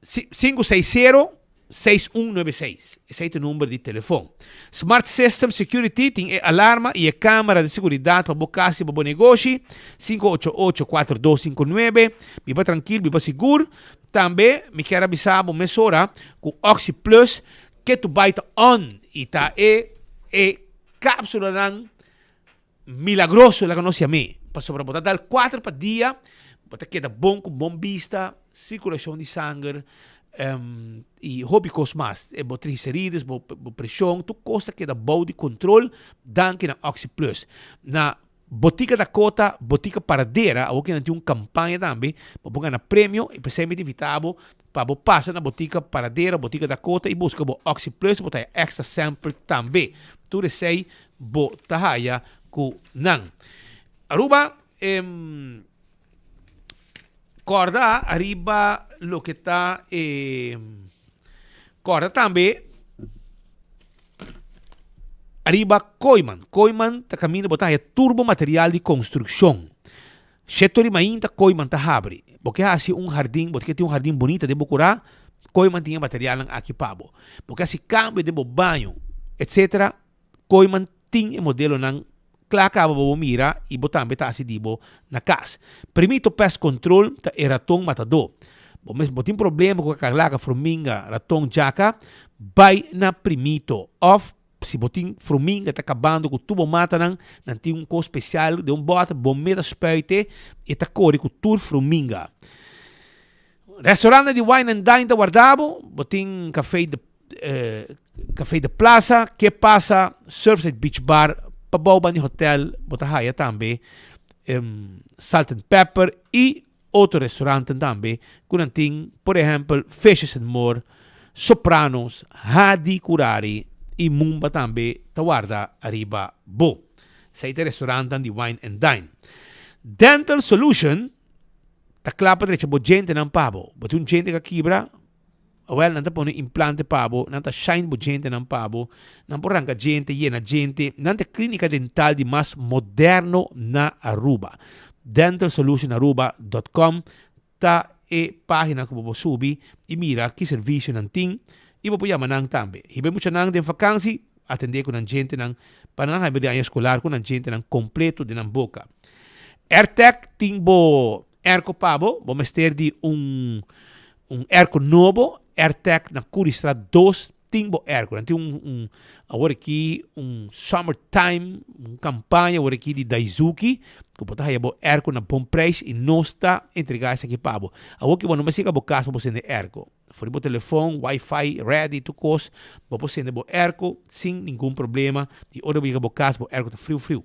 560 6196, esei ta e number di telefon. Smart System Security tin e alarma i e camera di seguridad pa bo cas i pa bo negoshi, 588 4259. Biba trankil, biba sigur. Tambe mi kier a bisa bo mesora ku Oxi Plus ke tu bai ta on i ta e e kapsulanan milagroso laga nos yam'é pasobra bo ta dal kuater pa dia bo ta keda bon ku bon bista, sirkulashon di sanger i hopi kos mas. Bo triglicerides, bo preshon, tur kos ta keda bou di kontrol danki na Oxi Plus. Na Botica Dakota, Botica Paradera, awor ki nan tin un campaña tambe, bo por gana premio y p'esey mi ta invita bo pa bo pasa na Botica Paradera, Botica Dakota y busca bo Oxi Plus, bo ta haya extra sample tambe. Tur esey bo ta haya cu nan. Aruba, corda ariba loke ta e, corda tambe. Ariba Kooiman. Kooiman ta kaminda bo ta haya tur bo material di konstrukshon. Sheto di mainta Kooiman ta habri. Bo ke hasi un hardin, bo ke tin un hardin bunita den bo kurá, Kooiman tin e materialnan aki pa bo. Bo ke hasi kambio den bo baño, etsetera, Kooiman tin e modelonan kla kaba pa bo mira i bo tambe ta hasi di bo na kas. Primito Pest Control ta e raton matadó. Bo mes bo tin problema ku kakalaka, fruminga, raton, djaka, bai na Primito. Òf si bo tin fruminga ta kabando ku tur bo matanan, nan tin un kos spesial den un bòter, bo mes ta spuite i e ta kore ku tur fruminga. Restaurantnan di Wine and Dine ta warda bo, bo tin Café de Café de Plaza, Ke Pasa, Surfside Beach Bar, pabou banda di hotel bo ta haya tambe Salt and Pepper y otro restauranten tambe cu nan tin, por ehempel Fishes and More, Sopranos, Hadi Curari y Mumba tambe ta warda ariba bo. Esey ta e restaurantan di Wine and Dine. Dental Solution ta kla pa drecha bo djentenan pa bo. Bo tin un djente ka kibra, awel nan ta pone implante pa bo, nan ta shine bo djentenan pa bo, nan por ranka djente, yena djente. Nan ta e klinika dental di mas moderno na Aruba. Dentalsolutionaruba dot com ta e pagina ku bo por subi i mira ki servisio nan tin i bo por yama nan tambe. Hiba e muchanan den vakansi, atendé ku nan djentenan pa nan haña di aña eskolar ku nan djentenan kompleto den nan boka. Airtec tin bo airco pa bo, bo mester di un un airco nobo, Airtec na Curiestraat dos tin bo airco. Nan tin un un awor aki un summer time, un campaña awor aki di Daizuki ku bo ta haya bo airco na bon prijs i nos ta entrega esaki pa bo. Awor ki bo no mester yega bo kas pa bo sende airco. For di bo telefon, wifi ready, tur kos, bo por sende bo airco sin ningun problema i ora bo yega bo kas bo airco ta friu friu.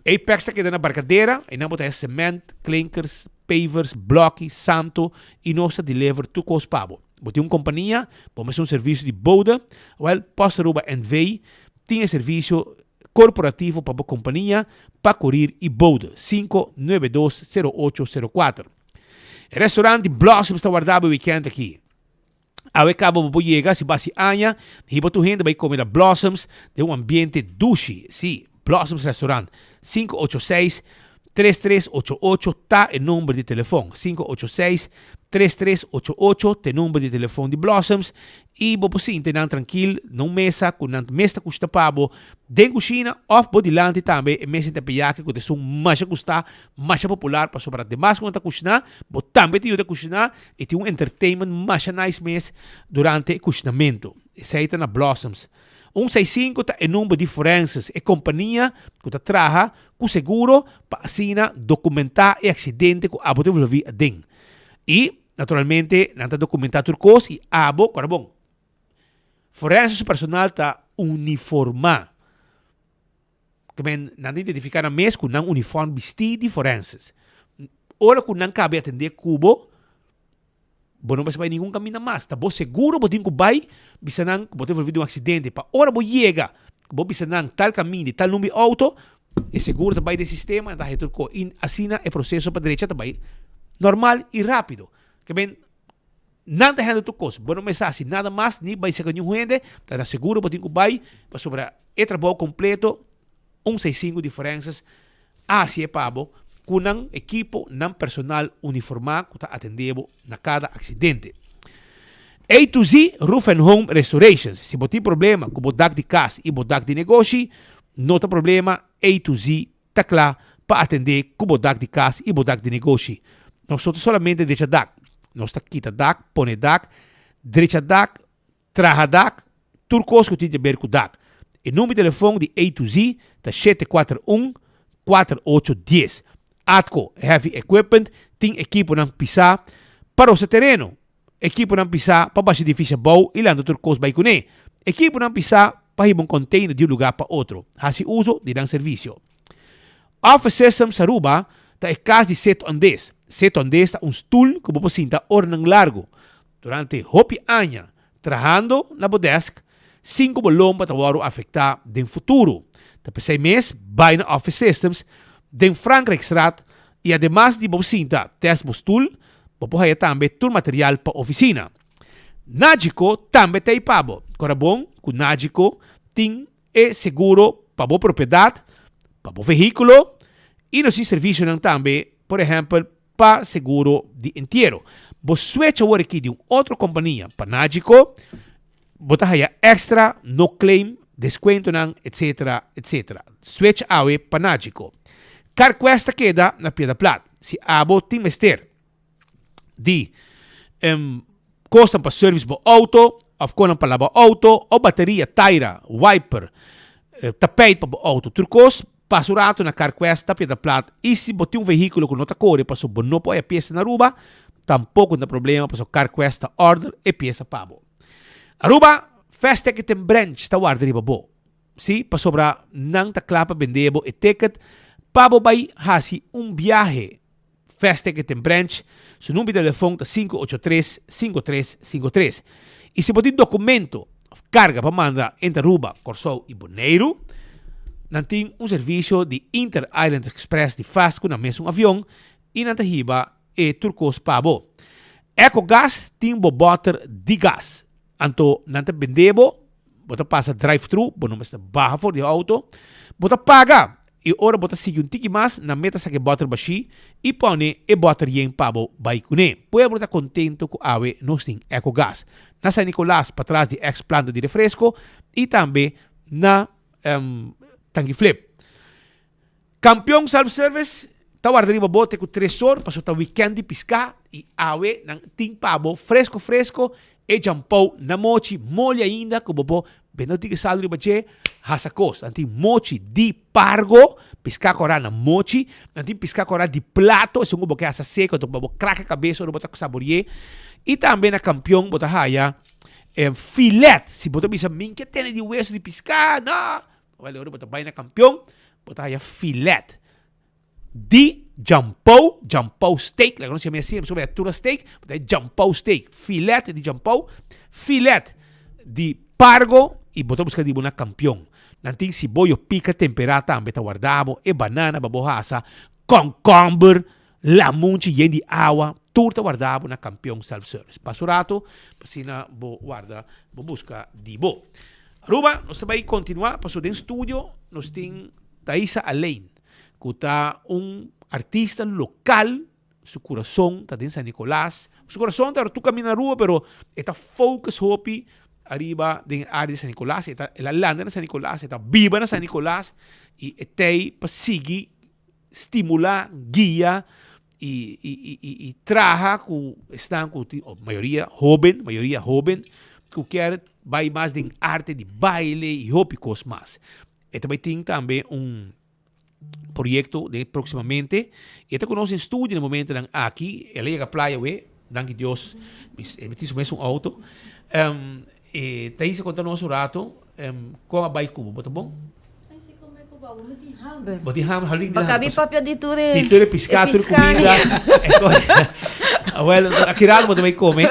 Apex ta keda na Barcadera, einan bo ta haya cement, klinkers, pavers, bloki, santo i nos ta deliver tur kos pa bo. Bo tin un kompania, bo mester un servisio di bode, wèl Post Aruba NV tin e servisio korporativo pa bo kompania pa korir i bode, 592 0804. E restaurant di Blossoms ta warda bo e weekend aki. Awe caba bo por yega si basi aña, hiba tur hende bay come na Blossoms den un ambiente dushi. Si, Blossoms Restaurant, 586 3388 ta e number di telefon. 586 3388 ta e number di telefon di Blossoms y bo por sinta nan trankil na un mesa cu nan mes ta cushta pa bo den cushina of bo dilanti tambe e mesa teppiyaki cu ta esun masha gusta Masha popular pasobra ademas ku nan ta kushiná, bo tambe ta yuda kushiná i tin un entertainment masha nice mes durante e kushinamentu. Esei ta na Blossoms. Un seis sinku ta e number di Forensis, e kompania ku ta traha ku seguro pa asina dokumentá e aksidente ku abo ta envolví aden. I naturalmente nan ta dokumentá tur kos i abo, kòrda bon, Forensis su personal ta uniformá. Ke men nan ta identifiká nan mes ku nan uniform bistí di forenses. Ora ku nan kaba di atendé ku bo, bo no mester bai ningun kaminda mas. Ta bo seguro bo tin ku bai bisa nan ku bo ta envolví den un aksidente. Pa ora bo yega, ku bo bisa nan tal kaminda i tal number di outo, e seguro ta bai den sistema, nan ta haña tur kos. I asina e proseso pa drecha ta bai normal i rápido. Ke men, nan ta handle tur kos. Bo no mester hasi nada mas, ni bai seka niun hende. Ta na seguro bo tin ku bai, pasobra e trabou kompleto, un seisinku di forenses a hasié pa bo ku nan ekipo, nan personal uniformá ku ta atendé bo na kada aksidente. A to Z Roof and Home Restorations, Si bo tin problema ku bo dak di kas i bo dak di negoshi, no ta problema, A to Z ta kla pa atendé ku bo dak di kas i bo dak di negoshi. Nos no ta solamente drecha dak, nos ta kita dak, pone dak, drecha dak, Traha dak, tur kos ku tin te ber ku dak. E number di telefon di A to Z ta 741 4810. Atco Heavy Equipment tin ekiponan pisá pa rosa tereno, ekiponan pisá pa basha edifisio abou i lanta tur kos bai kuné, ekiponan pisá pa hiba un container di un lugá pa otro. Hasi uso di nan servisio. Office Systems Aruba ta e kas di Sit on This. Sit on This ta un stul ku bo por sinta oranan largu. Durante hopi aña trahando na bo desk sin ku bo lomba ta wòrdu afektá den futuro. Ta p'esei mes bai na Office Systems den Frankrijkstraat i ademas di bo sinta tèst bo stul, bo por haya tambe tur material pa ofisina. Nagico tambe ta ei pa bo. Kora bon ku Nagico tin e seguro pa bo propiedat, pa bo vehíkulo i nos tin servisionan tambe, por ehèmpel pa seguro di entiero. Bo switch awor aki di un otro kompania pa Nagico, bo ta haya extra no claim, descuentonan, etc. Etc. Switch awe pa Nagico. CarQuest ta keda na Piedra Plat. Si abo tin mester di kosnan pa service bo auto of konan pa laba auto of bateria, taira, wiper, tapijt pa bo auto, tur kos, Pasa un rato na CarQuest ta piedra plat y si bo tin un vehiculo cu no ta core paso bo no por haya pieza na Aruba, tampoco no ta problema paso CarQuest ta order e pieza pa bo. Aruba, Fast Ticket en Branch ta warda riba bo. Si, pasobra nan ta cla pa bende bo e ticket pa bo bay haci un biahe. Fast Ticket en Branch, su number di telefon ta 583 5353. Y si bo tin documento of carga pa manda entre Aruba, Corsou y Boneiru, nan tin un servicio di Inter Island Express di fast cu nan mesun avion y nan ta hiba e tur cos pa bo. Ecogas tin bo boter di gas, anto nan ta bende bo, bo ta pasa drive thru, bo no mester baha for di auto, bo ta paga I ora bo ta sigui un tiki mas, nan meta saka e bòter bashí i pone e bòter yen pa bo bai kuné. Pueblo ta kontento ku awe nos tin Ecogas. Na San Nicolas, patras di ex planta di refresko i tambe na Tangi Flip. Kampion Self Service ta warda riba bo te ku tres or pasobra ta wikènt di piská i awe nan tin pa bo fresko fresko E djampou na mochi moli ainda ku bo por bende un tiki sal riba dje, hasa kos. Nan tin mochi di pargo, piská kòrá na mochi, nan tin piská kòrá di plato, esun ku bo ke hasa seko, anto bo kraka kabes ora bo ta sabori'é. I tambe na Kampion bo ta haya filet, si bo ta bisa mi ke tene di weso di piská, no! Wèl ora bo ta bai na Kampion bo ta haya filet. Di djampou, djampou steak, laga nos yama e asina, pasobra e tura steak, bo ta e djampou steak, filet di djampou, filet di pargo i bo ta buska di bo na kampion. Nan tin siboyo pika temperá tambe ta warda bo, e banana pa bo hasa, kònkòmber, lamunchi yen di awa, tur ta warda bo na Kampion Self Service. Pasa un rato pa asina bo warda, bo buska di bo. Aruba, nos ta bai kontinuá, pasobra den studio nos tin Thaisa Alain. Cu ta un artista local, su curason ta den San Nicolas, su curason ta tur caminda na Aruba, pero e ta focus hopi ariba den e area di San Nicolas, e ta el a landa na San Nicolas, e ta biba na San Nicolas y e t'ey pa sigui stimula, guia y y y y traha cu esnan cu tin mayoria hoben, mayoria hoben cu kier bay mas den arte di baile y hopi cos mas. E ta bai tin tambe un proyecto de próximamente. E ta conoce en studio na momentonan aki. El a yega playa we, danki Dios, mi tin su mes un auto. Um, e Thaisa conta nos un rato, um, con a bai cu bo, bo ta bon? Ai, si, con bai cu bo. Bo tin hamber, hal di Bo kabi papia di tur e Di tur e piská, tur kumida. Well, aki rato bo ta bai kome.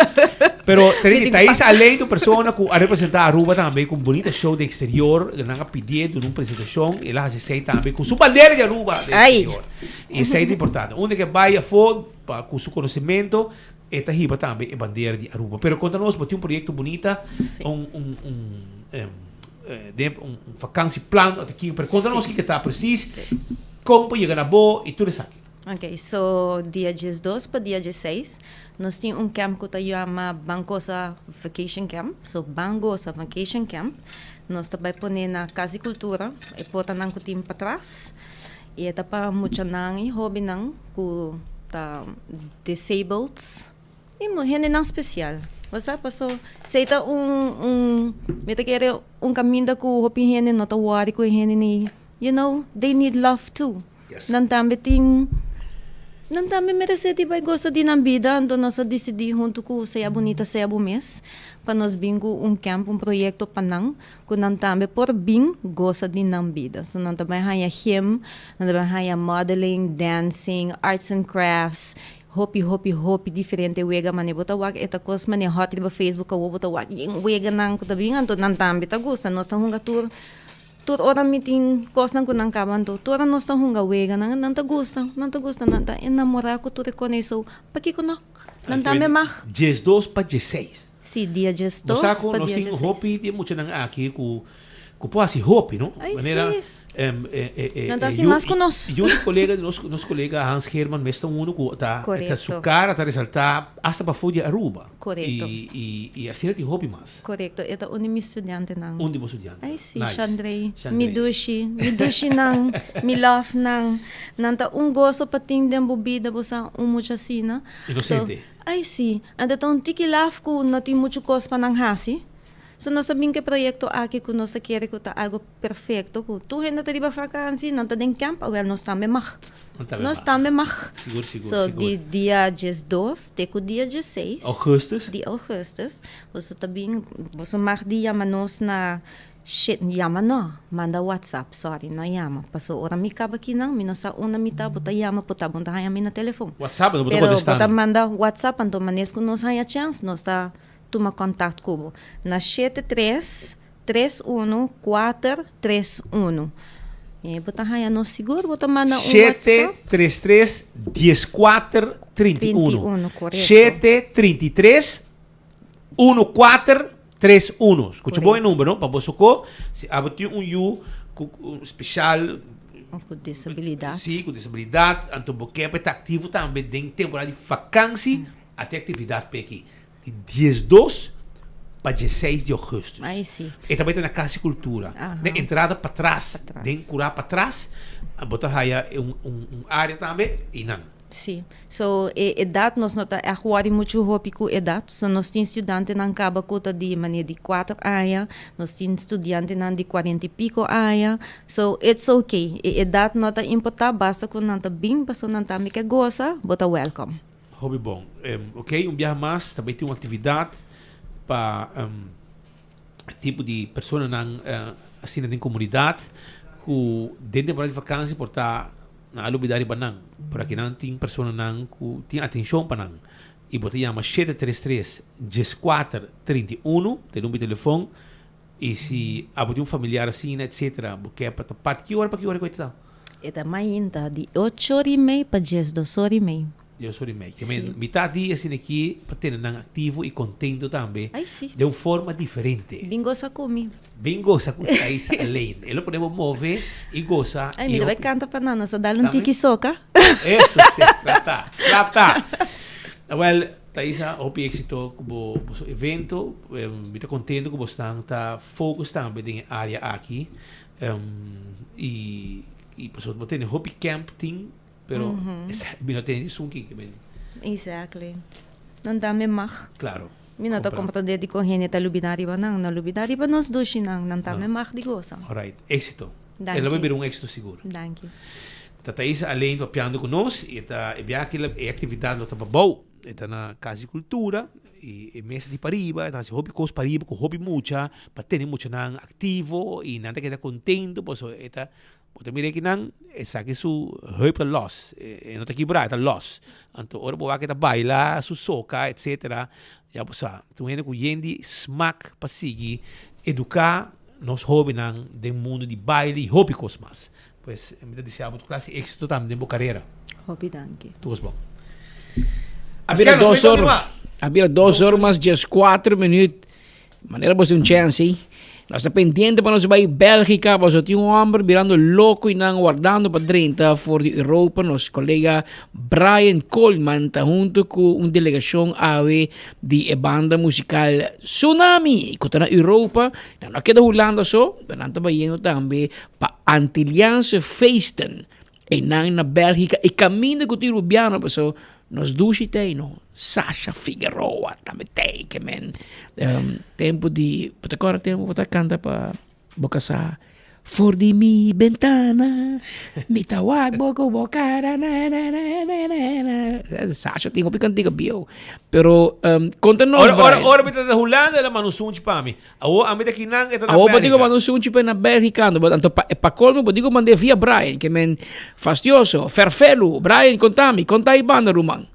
Pero Thais Aley ta un persona ku a representá Aruba tambe ku un bunita show den exterior. Nan a pidié duna un presentashon i el a hasi esei tambe ku su bandera di Aruba den exterior. I esei ta importante. Unda ke bai afó pa ku su konosementu e ta hiba tambe e bandera di Aruba. Pero konta nos, bo tin un proyekto bunita, un un un den un vakansieplan ota kiko, pero konta nos kiko ta presis, kon por yega na bo i tur esaki. Ok, so dia diesdos pa dia diesseis nos tin un camp ku ta yama Ban Gosa Vacation Camp, so Ban Gosa Vacation Camp, nos ta bai pone na Kas di Kultura, e portanan ku tin patras, i e ta pa muchanan i hobennan ku ta disabled. I hendenan spesial. Bo sa paso esei ta un un mi ta kere un kaminda ku hopi hende no ta wòri ku e hende ni you know they need love too. Nan tambe tin nan tambe meresé di bai gosa di nan bida anto nos a disidí huntu ku Sea Bunita Sea Bo Mes pa nos bin ku un kèmp un proyekto pa nan ku nan tambe por bin gosa di nan bida. So nan ta bai haña gym, nan ta bai haña modeling, dancing, arts and crafts. Hopi hopi hopi diferente wega mane bo ta wak e ta kos mane hot riba Facebook awo bo ta wak yen weganan ku ta bin anto nan tambe ta gusta nos ta hunga tur tur ora mi tin kosnan ku nan kaba anto tur ora nos ta hunga weganan nan ta gusta nan ta gusta nan ta enamora ku tur e kos so pakiko no nan tambe mag. Diesdos pa diesseis. Si dia diesdos pa dia diesseis. Bo sa ku nos tin hopi di e muchanan aki ku Ku por hasi hopi, no? Ai, Manera, sí. eh, Nan ta hasi mas ku nos. Yu di kolega, nos, nos kolega Hans Geerman mes ta uno ku ta, ta su Korekto. kara ta resaltá hasta pafó di Aruba. Korekto. I, i, i asina tin hopi mas. Korekto, e ta un di mi studiantenan. Un di bo studiantenan. Ai, sí, Nice. Shandrey. Shandrey. Mi dushi, mi dushinan, mi lòfnan. Nan ta un goso pa tin den bo bida, bo sa, un mucha asina. Inosente. Ai, sí. Anto ta un tiki laf ku no tin muchu kos pa nan hasi. So nos a bin ku e proyekto aki ku nos ta kere ku ta algu perfekto ku tur hende ta riba vakansi, nan ta den kèmp, awel nos tambe mag. Nos tambe mag. Sigur, sigur, So sigur. di dia diesdos te ku dia diesseis Augustus. di augustus boso ta bin, boso mag di yama nos na shet, yama no, manda whatsapp, sorry, no yama, paso ora mi kaba akinan mi no sa unda mi ta, bo ta yama por ta bo no ta haña mi na telefon. Whatsapp bo ta Pero bo kontestando. ta manda whatsapp anto manes ku nos haña chèns nos ta Tuma kontakt ku bo na shete tres, tres unu, kuater, tres unu. E bo ta haña nos sigur, bo ta manda un Shete WhatsApp. tres tres, dies kuater, trinta i Trinta i unu. unu, korekto. Shete trinta i tres, unu kuater, tres unu. Skucha bon e Korekto. number, no? Pa bo soko, si abo tin un yu ku un speshal. Of ku disabilidat. Si, ku disabilidat, anto bo ke pa e ta aktivo tambe den temporada di fakansi, a tin aktividat p'e aki. Di diesdos pa diesseis di augustus. Ai si. E ta bai ta na Cas di Cultura. Aha. Den entrada patras, Patras. den cura patras, bo ta haya un, un, un area tambe y nan. Si. So e edad nos no ta echt worry mucho hopi cu edad. So nos tin studiantenan caba cu ta di manera di cuater aña, nos tin studiantenan di cuarenta y pico aña. So it's okay. E edad no ta importa, basta cu nan ta bin pasobra nan tambe ke goza, bo ta welcome. Hopi bon. Ok, un biaha mas ta bay tin un actividad pa tipo di personanan asina den comunidad cu den temporada di vakantie por ta nan a lubida riba nan. Pero akinan tin personanan cu tin atencion pa nan. Y bo ta yama shete tres tres, dieskuater, trinta i unu, ta e number di telefon. Y si abo tin un familiar asina etcetera bo ke pa ta parti ki ora pa ki ora cu e ta? E ta mainta di ocho ora y mei pa diesdos ora y mei. Diesdos ora y mei. Ke men mitad di asina aki pa tene nan activo y contento tambe. Ay si. Den un forma diferente. Bin goza cu mi. Bin goza cu Thaisa Alleen. E lo pone bo move y goza. Ay mi ta bay canta pa nan. Nos ta dal un tiki soca. Eso si. Cla ta. Cla ta. Awel. Thaisa, hopi éxito ku bo boso evento. Mi ta kontento ku bosnan ta focus tambe den e área aki. I i pasobra bo tene hopi camp tin, pero mi no tene esun ki ke men. Exactly. Nan ta mi mag. Claro. Mi no ta komprondé dikon hende ta lubidá riba nan. No lubidá riba nos dushinan. Nan ta mi mag di gosa. Alright. Éxito. Danki. E lo bai bira un éxito sigur. Danki. Ta Thaisa Alleen papiando ku nos i e ta e biaha aki e aktividat lo ta pabou. E ta na Kas di Kultura i e mesa di pariba, e ta hasi hopi kos pariba ku hopi mucha pa tene muchanan aktivo i nan ta keda kontento pasobra e ta. Bo ta mira akinan, esaki su heup ta los, e no ta kibrá, e ta los. Anto ora bo wak e ta baila su soca etcetera, ya bo sa, ta un hende ku yen di smak pa sigui eduká nos hóbennan den mundu di baile i hopi kos mas. Pues mi ta desea bo tur klase éksito tambe den bo karera. Hopi danki. Tur kos bon. A bira dos or, a bira dos or mas 14 minuut. Manera bo un chance. Nos ta pendiente pa nos bai Bélgica, pasobra tin un homber birando loco y nan wardando pa drenta for di Europa. Nos colega Brian Coleman ta hunto cu un delegacion awe di e banda musical Tsunami, cu ta na Europa. Nan no a keda Hulanda so, pero nan ta bayendo tambe pa Antilliaanse Feesten. Einan na Bélgica e caminda cu tin Rubiano paso nos dushi ta ei no. Sasha Figueroa tambe ta ei ke men. Tempo di, bo ta acorda tempo bo ta canta pa bo casa? For di mi bentana mi ta wak bo ku bo cara na na na na na na. Sasha tin hopi cantica bieu. Pero conta nos Ora, ora, Brian. ora mi ta na Hulanda el a manda un sunchi pa mi. Awo ami ta kinan e ta na Awo bo digo Bélgica. manda un sunchi pa na Bélgica ando, anto pa pa colmo bo digo mand'é via Brian ke men fastioso, ferfelu. Brian conta mi, con ta e banda ruman?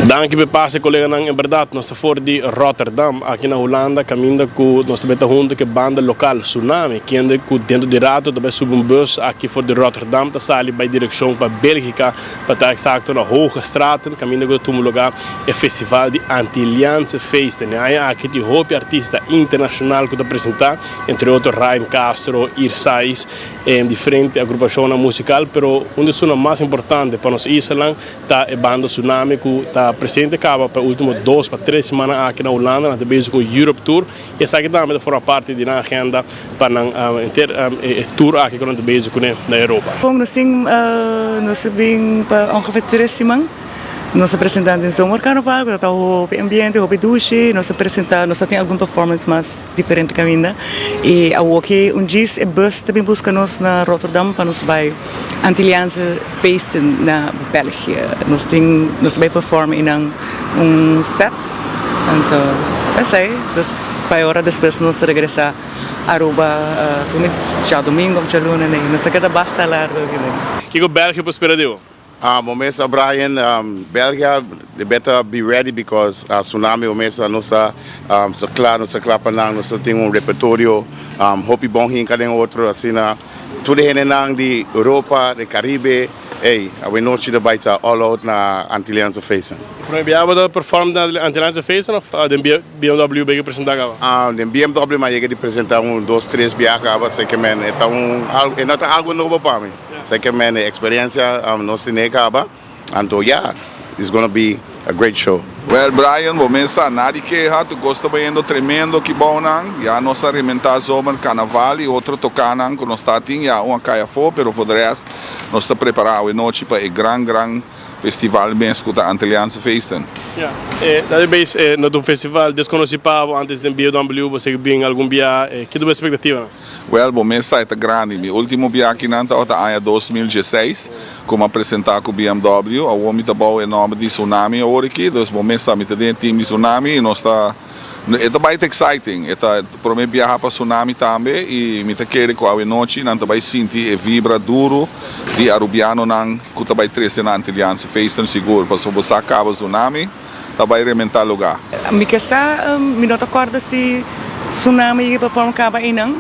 Danki p'e pase coleganan, en berdad nos ta for di Rotterdam aki na Hulanda caminda cu nos ta bay ta hunto cu e banda local Tsunami kende cu dentro di rato ta bay subi un bus aki for di Rotterdam ta sali bay direccion pa Belgica pa ta exacto na Hoogstraten caminda cu ta tuma lugar e festival di Antilliaanse Feesten. E aña aki tin hopi artista internacional cu ta presenta, entre otro Ryan Castro, Irsais, diferente agrupacionnan musical, pero un di esunnan mas importante pa nos islanan ta e banda Tsunami cu ta presente caba pa e ultimo dos pa tres simannan aki na Hulanda. Nan ta bezig cu un Europe Tour y esaki tambe ta forma parti di nan agenda pa nan henter e tour aki cu nan ta bezig cune na Europa. Bon, nos tin, nos a bin pa ongeveer tres siman. Nos a presenta den zomercarnaval, ku ta hopi ambiente, hopi dushi. Nos a presenta, nos a tin algun performance mas diferente kaminda. I awoki un djis e bus ta bin buska nos na Rotterdam pa nos bai Antilliaanse Feesten na België. Nos tin, nos ta bai perform einan un set. Anto esei, dus pa e ora despues nos regresa Aruba, segun mi djadomingo of djaluna, nos a keda basta largo aki den. Kiko België por spera di bo? Bo mesa Brian, Belgia they better be ready because Tsunami bo mesa nos ta sa cla nos ta cla pa nan nos ta tin un repertorio hopi bon hinca den otro asina tur e hendenan di Europa di Caribe ey awe nochi ta bay ta all out na Antilliaanse Feesten. E prome biaha bo ta perform na Antilliaanse Feesten of den BMW bo yega presenta caba? Den BMW mi a yega di presenta un dos tres biaha caba así ke men e ta un e no ta algo nobo pa mi. Second man e experiencia nos tene caba anto ya it's gonna be a great show. Well Brian bo mes sa na di keha tu cos ta bayendo tremendo ki bou nan ya nos a rementa zomer carnaval y otro tocanan cu nos ta tin ya un a cay afo pero for de rest nos ta prepara awe nochi pa e gran gran Festival mes ku ta Antilliaanse Feesten. Ya, e ta bes e no ta un festival deskonosí pa bo antes den BMW bo segi bin algun bia, ki ta bo espektativanan? Wèl, bo mes sa e ta grandi. Mi último bia akinan tabata aña 2016 ku mi a presentá ku BMW. Awor mi ta bou e nòmber di Tsunami awor aki, dus bo mes sa mi ta den e team di Tsunami i nos ta E ta bai ta exciting, e ta prome biaha pa Tsunami tambe y mi ta kere cu awenochi nan ta bai sinti e vibra duro di Arubianonan cu ta bai trece na Antilliaanse Feesten sigur, pasobra bo sa caba Tsunami ta bai rementa luga. Mi ke sa, mi no ta corda si Tsunami yega perform caba eynan,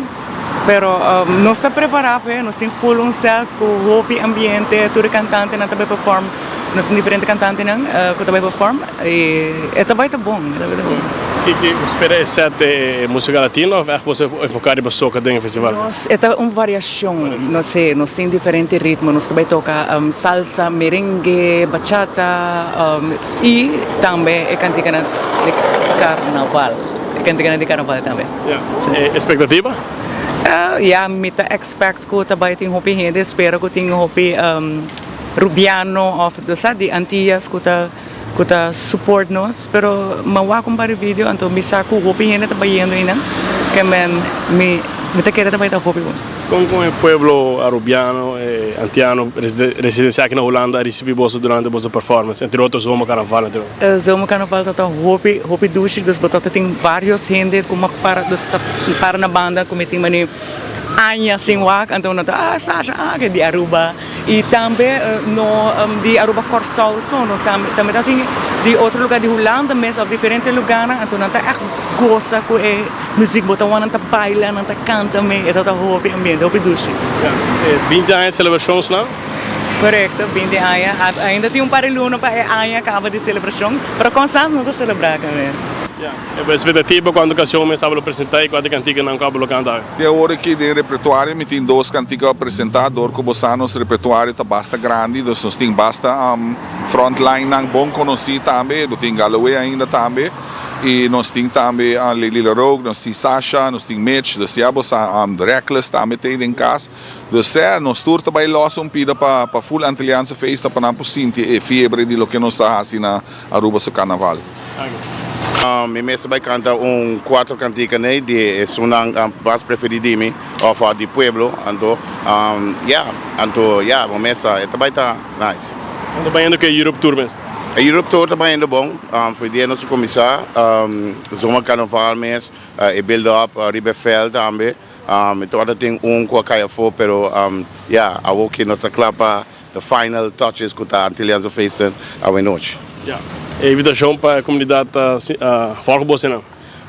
pero nos ta prepara p'e, nos tin full un set cu hopi ambiente, tur e cantantenan ta bai perform. Nos tin diferente cantantenan cu ta bay perform y e ta bay ta bon, e ta bay ta bon. Kiko bo spera e set e musica latino of echt bo sa enfoca riba soca den e festival? Nos e ta un variacion, no se, nos tin diferente ritmo, nos ta bay toca salsa, merengue, bachata y tambe e canticanan di carnaval, e canticanan di carnaval tambe. Ya, expectativa? Ya, mi ta expect cu ta bay tin hopi hende, spera cu tin hopi. Rubiano of sa di Antillas ku ta ku ta support nos pero mi a wak un par di video anto mi sa ku hopi hende ta bayendo einan ke men mi mi ta kere ta bai ta hopi bon. Kon kon e pueblo Arubiano e Antiano residencia aki na Hulanda a ricibi boso durante boso performance entre otro Zomer Carnaval entre otro? Zomer Carnaval ta ta hopi hopi dushi dus bo ta tin varios hende ku para dus ta para na banda ku mi tin mane. aña sin wak, anto nan ta ah Sasha ah ke di Aruba y tambe no di Aruba Kòrsou so nos tambe tambe ta tin di otro lugar di Hulanda mes of diferente lugarnan anto nan ta ègt gosa ku e muziek bo ta wak nan ta baila nan ta kanta me e ta hopi ambiente hopi dushi. 20 aña selebrashon sla? Korekto, 20 aña. Ainda tin un par di luna pa e aña kaba di selebrashon, pero konstant nos ta selebrá tambe. Ya, e bo expectativa cuanto cancion mes abo lo presenta y cuanto canticanan cu abo lo canta awe? Te awor aki den repertuario mi tin dos cantica pa presenta, dor cu bo sa nos repertuario ta basta grandi, dus nos tin basta frontlinenan bon conoci tambe, bo tin Galloway ainda tambe y nos tin tambe Lady La Rogue, nos tin Sasha, nos tin Mitch, dus ya bo sa Reckless tambe ta ey den cas. Dus sea, nos tur ta bai los un pida pa pa full Antilliaanse feesta pa nan por sinti e fiebre di loke nos ta hasi na Aruba su carnaval. Mi mester bai canta un cuatro cantica nei di esunnan mas preferi di mi of di pueblo anto ya anto ya bo mes sa e ta bai ta nice. Nan ta bayendo ke Europe tour mes? E Europe tour ta bayendo bon for dia nos a cuminsa zomer carnaval mes e build up riba e veld tambe. Mi tabata tin un cu a cay afo pero ya awo ki nos ta cla pa the final touches cu ta Antilliaanse Feesten awe nochi. Ya, e invitacion pa e comunidad ta volg bo esnan.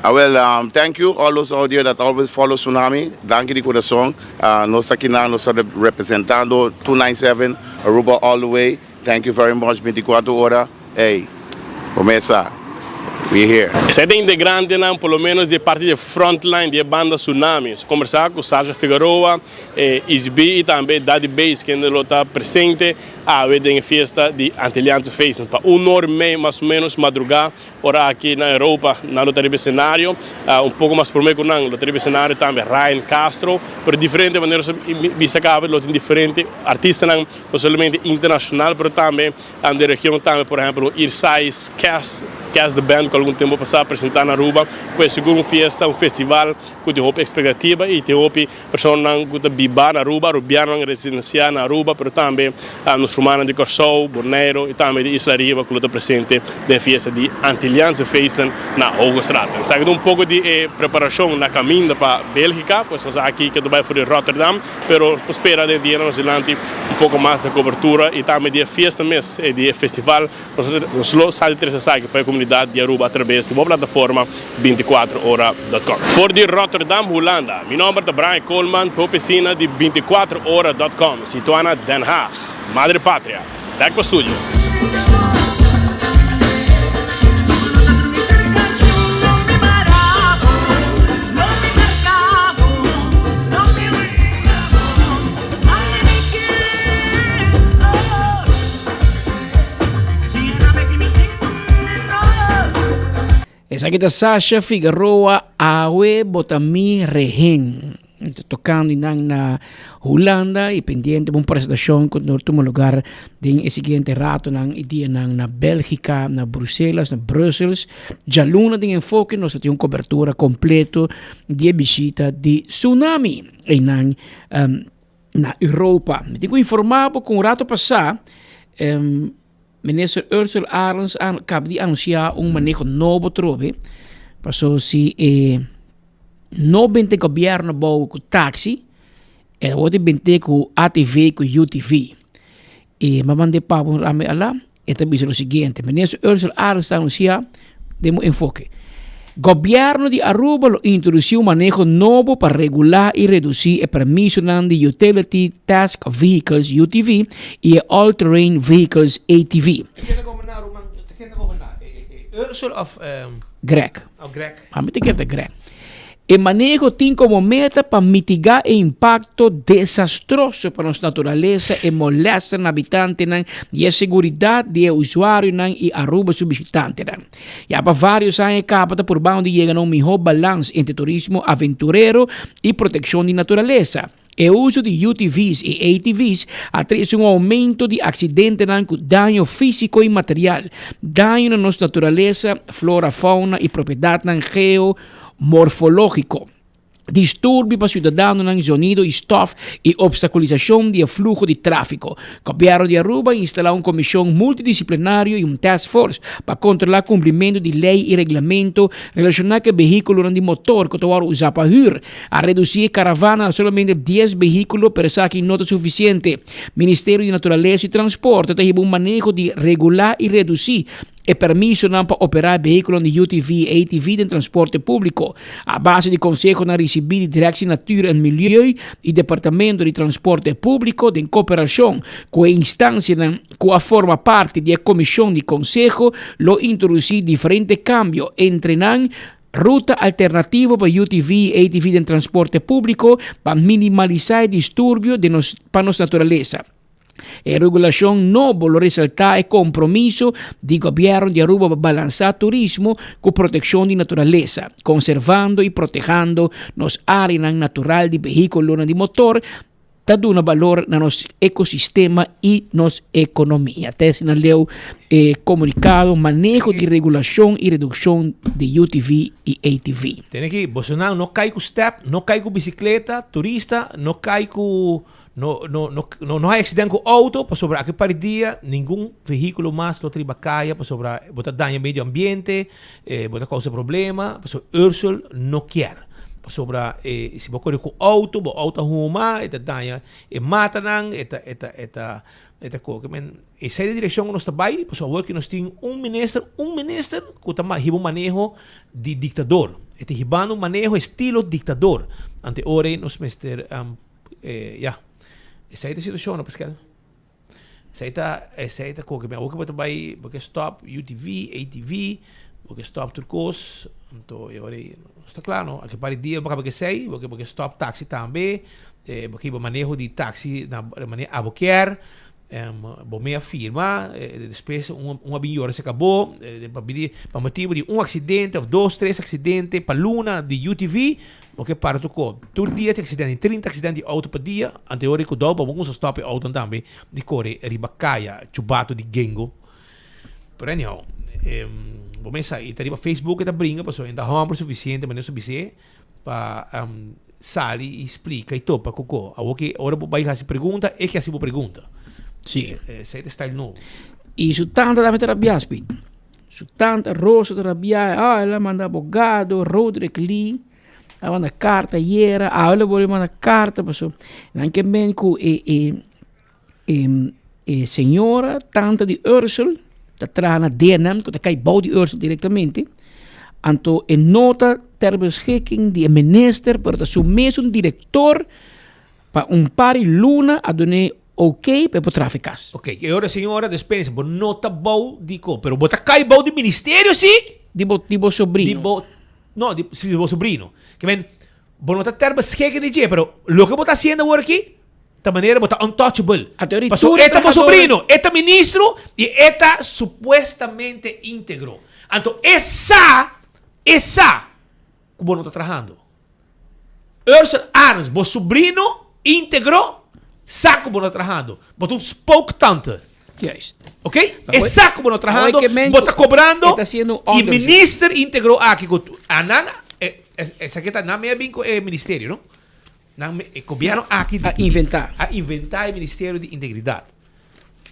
Awel, thank you all those out there that always follow Tsunami, danki di curason, nos ta kinan, nos ta representando 297 Aruba all the way. Thank you very much 24 ora ey bo mesa we here. Esei ta integrantenan por lo menos di e parti di e frontline di e banda Tsunami. Nos a kombersá ku Sasha Figueroa, Easy B i tambe Daddy Bass kende lo ta presente awe den e fiesta di Antilliaanse Feesten. Pa un or i mei mas o menos madrugá ora aki na Europa nan lo ta riba e senario. Un poko mas promé ku nan lo ta riba e senario tambe Ryan Castro. Pero diferente manera nos a bisa kaba lo tin diferente artistanan. No solamente internacional pero tambe den region tambe por ehempel un Irsais, Cas, Cas the Band cu algun tempo pasa a presenta na Aruba. Pues sigur un fiesta, un festival cu tin hopi expectativa y tin hopi personanan cu ta biba na Aruba, Arubianonan residencia na Aruba pero tambe nos rumannan di Corsou, Bonaire y tambe di Isla Riba cu lo ta presente den fiesta di Antilliaanse Feesten na Hoogstraten. Esaki ta un poco di e preparacion na caminda pa Belgica, pues nos aki ke ta bay for di Rotterdam. Pero por spera den dianan nos dilanti un poco mas di cobertura y tambe di e fiesta mes, di e festival. Nos lo sa di trece esaki pa e comunidad di Aruba atrabes di bo plataforma 24 ora dot com. For di Rotterdam, Hulanda, mi nomber ta Brian Koolman pa oficina di 24 ora dot com, situa na Den Haag, Madre Patria. Back pa studio. Esaki ta Sasha Figueroa Awe bo ta mi rehen. Ta tocando nan na Hulanda y pendiente pa un presentacion cu lo tuma lugar den e siguiente ratonan y dianan na Belgica, na Bruselas, na Brussels. Djaluna den Enfoke nos ta tin un cobertura completo di e bishita di Tsunami einan na Europa. Mi tin cu informa bo cu un rato pasa Minister Ursula Arends a caba di anuncia un maneho nobo trobe paso si e no bente gobierno bou cu taxi e ta worde bente cu ATV cu UTV. E m'a manda e pabo un rame ala e ta bisa lo siguiente Minister Ursula Arends ta anuncia den bo enfoke Gobierno di Aruba lo introduci un maneho nobo pa regula y reduci e permisonan di Utility Task Vehicles, UTV, y e All Terrain Vehicles, ATV. Ken ta goberná Aruba? Ken ta goberná? Ursula of Greg. Oh, Greg. A mi ta kere ta Greg. E maneho tin komo meta pa mitigá e impakto desastroso pa nos naturalesa, e molèster na habitantenan i e seguridat di e usuarionan i Aruba su bishitantenan. Ya pa vários aña e kaba ta purbando di yega na un mihó balans entre turismo aventurero i protekshon di naturalesa. E uso di UTV's i ATV's a trese un oumento di aksidentenan ku daño físiko i material, daño na nos naturalesa, flora, fauna i propiedatnan geomorfológiko. Disturbio pa ciudadanonan, zonido y stof y obstaculisacion di e fluho di trafico. Gobierno di Aruba a instala un comision multidisciplinario y un task force pa controla cumplimento di ley y reglamento relaciona cu e vehiculonan di motor cu ta wordo usa pa huur. A reduci e caravana na solamente dies vehiculo pero esaki no ta suficiente. Ministerio di Naturalesa y Transporte ta hiba un maneho di regula y reduci e permisonan pa operá e vehíkulonan di UTV i ATV den transporte públiko. A base di konsehonan risibí di Directie Natuur en Milieu i Departamento di Transporte Públiko den koperashon ku e instansianan ku a forma parti di e komishon di konseho lo introdusí diferente kambio, entre nan, ruta alternativo pa UTV i ATV den transporte públiko pa minimalisá e disturbio den nos pa nos naturalesa. E regulacion nobo lo resalta e compromiso di Gobierno di Aruba pa balansa turismo cu proteccion di naturalesa, conservando y protehando nos areanan natural di vehiculonan di motor ta duna balor na nos ecosistema y nos economia. Ta esina leu e comunicado maneho di regulacion y reduccion di UTV y ATV. Tene ki, bosonan no kai ku step, no kai ku bicicleta, turista, no kai ku No, no, no, no, no hay accidente cu auto, pasobra aki par dia ningun vehiculo mas lo ta riba caya, pasobra bo ta daña medio ambiente, eh, bo ta causa problema, pasobra Ursel no kier. Pasobra eh, si bo core cu auto, bo auto a huma, e ta daña e matanan, e ta, e ta, e ta, e ta coke. Men, esey ta e direccion cu nos ta bay, pasobra awor cu nos tin un minister, un minister cu ta hiba un maneho di dictador. E ta hibando un maneho estilo dictador. Ante ora ey nos mester Eh, ya. Esei ta situacion, no, Pascal? Esei ta, esei ta koke. Awor ke bo ta bai, bo ke stop UTV, ATV, bo ke stop tur kos. Anto, e ora ei, sta kla, no? Aki par di dia bo kaba ke esei, bo ke, bo ke stop taxi tambe. Eh, bo ke hiba maneho di taxi na manera abo kier. Bo mea firma, despues un un a bin yora se acabó, pa bini pa motibo di un accidente of dos, tres accidente pa luna di UTV, bo ke para tur ko. Tur dia tin accidente, tin 30 accidente di auto pa dia, ante ora di kudou pa bo kumsa stop e autonan tambe di kore riba kaya, chubato di gengo. Pero anyhow, bo mesa i ta riba Facebook e ta bringa pasobra e ta homber suficiente manera su bis'é pa sali i splika i topa ku ko. Awor ki ora bo bai hasi pregunta, e ke hasi bo pregunta. Sí. Esei ta style nobo. I su tanta tambe ta rabia, Speed. Su tanta Rosa ta rabia, ah, el a manda abogado, Roderick Lee, a manda karta ayera, awe lo bolbe manda karta, paso nan ke men ku e e e e señora tanta di Ursel ta traha na DNM ku ta kai bou di Ursel direktamente, anto e no ta ter beschikking di e minister pero ta su mesun direktor pa un par di luna a dun'é ok pa e por traha fi kas. Ok, e ora señora despensa bo no ta bou di ko pero bo ta kai bou di ministerio si? Di bo di bo sobrino. Di bo no di si di bo sobrino. Ke men bo no ta ter beschikking di dje pero loke bo ta hasiendo awor aki Ta manera bo ta untouchable. Pasobra e ta bo sobrino, e ta ministro y e ta supuestamente integro. Anto e sa, e sa cu bo no ta trahando. Ursel Arends, bo sobrino integro, sa cu bo no ta trahando. Bo ta un spooktante. Juist. Ok? E sa cu bo no ta trahando, bo ta cobrando y minister integro aki cu anan, esaki ta nan mea bin cu e ministerio, no? Nan e gobierno aki a inventa. A inventa e ministerio di integridad.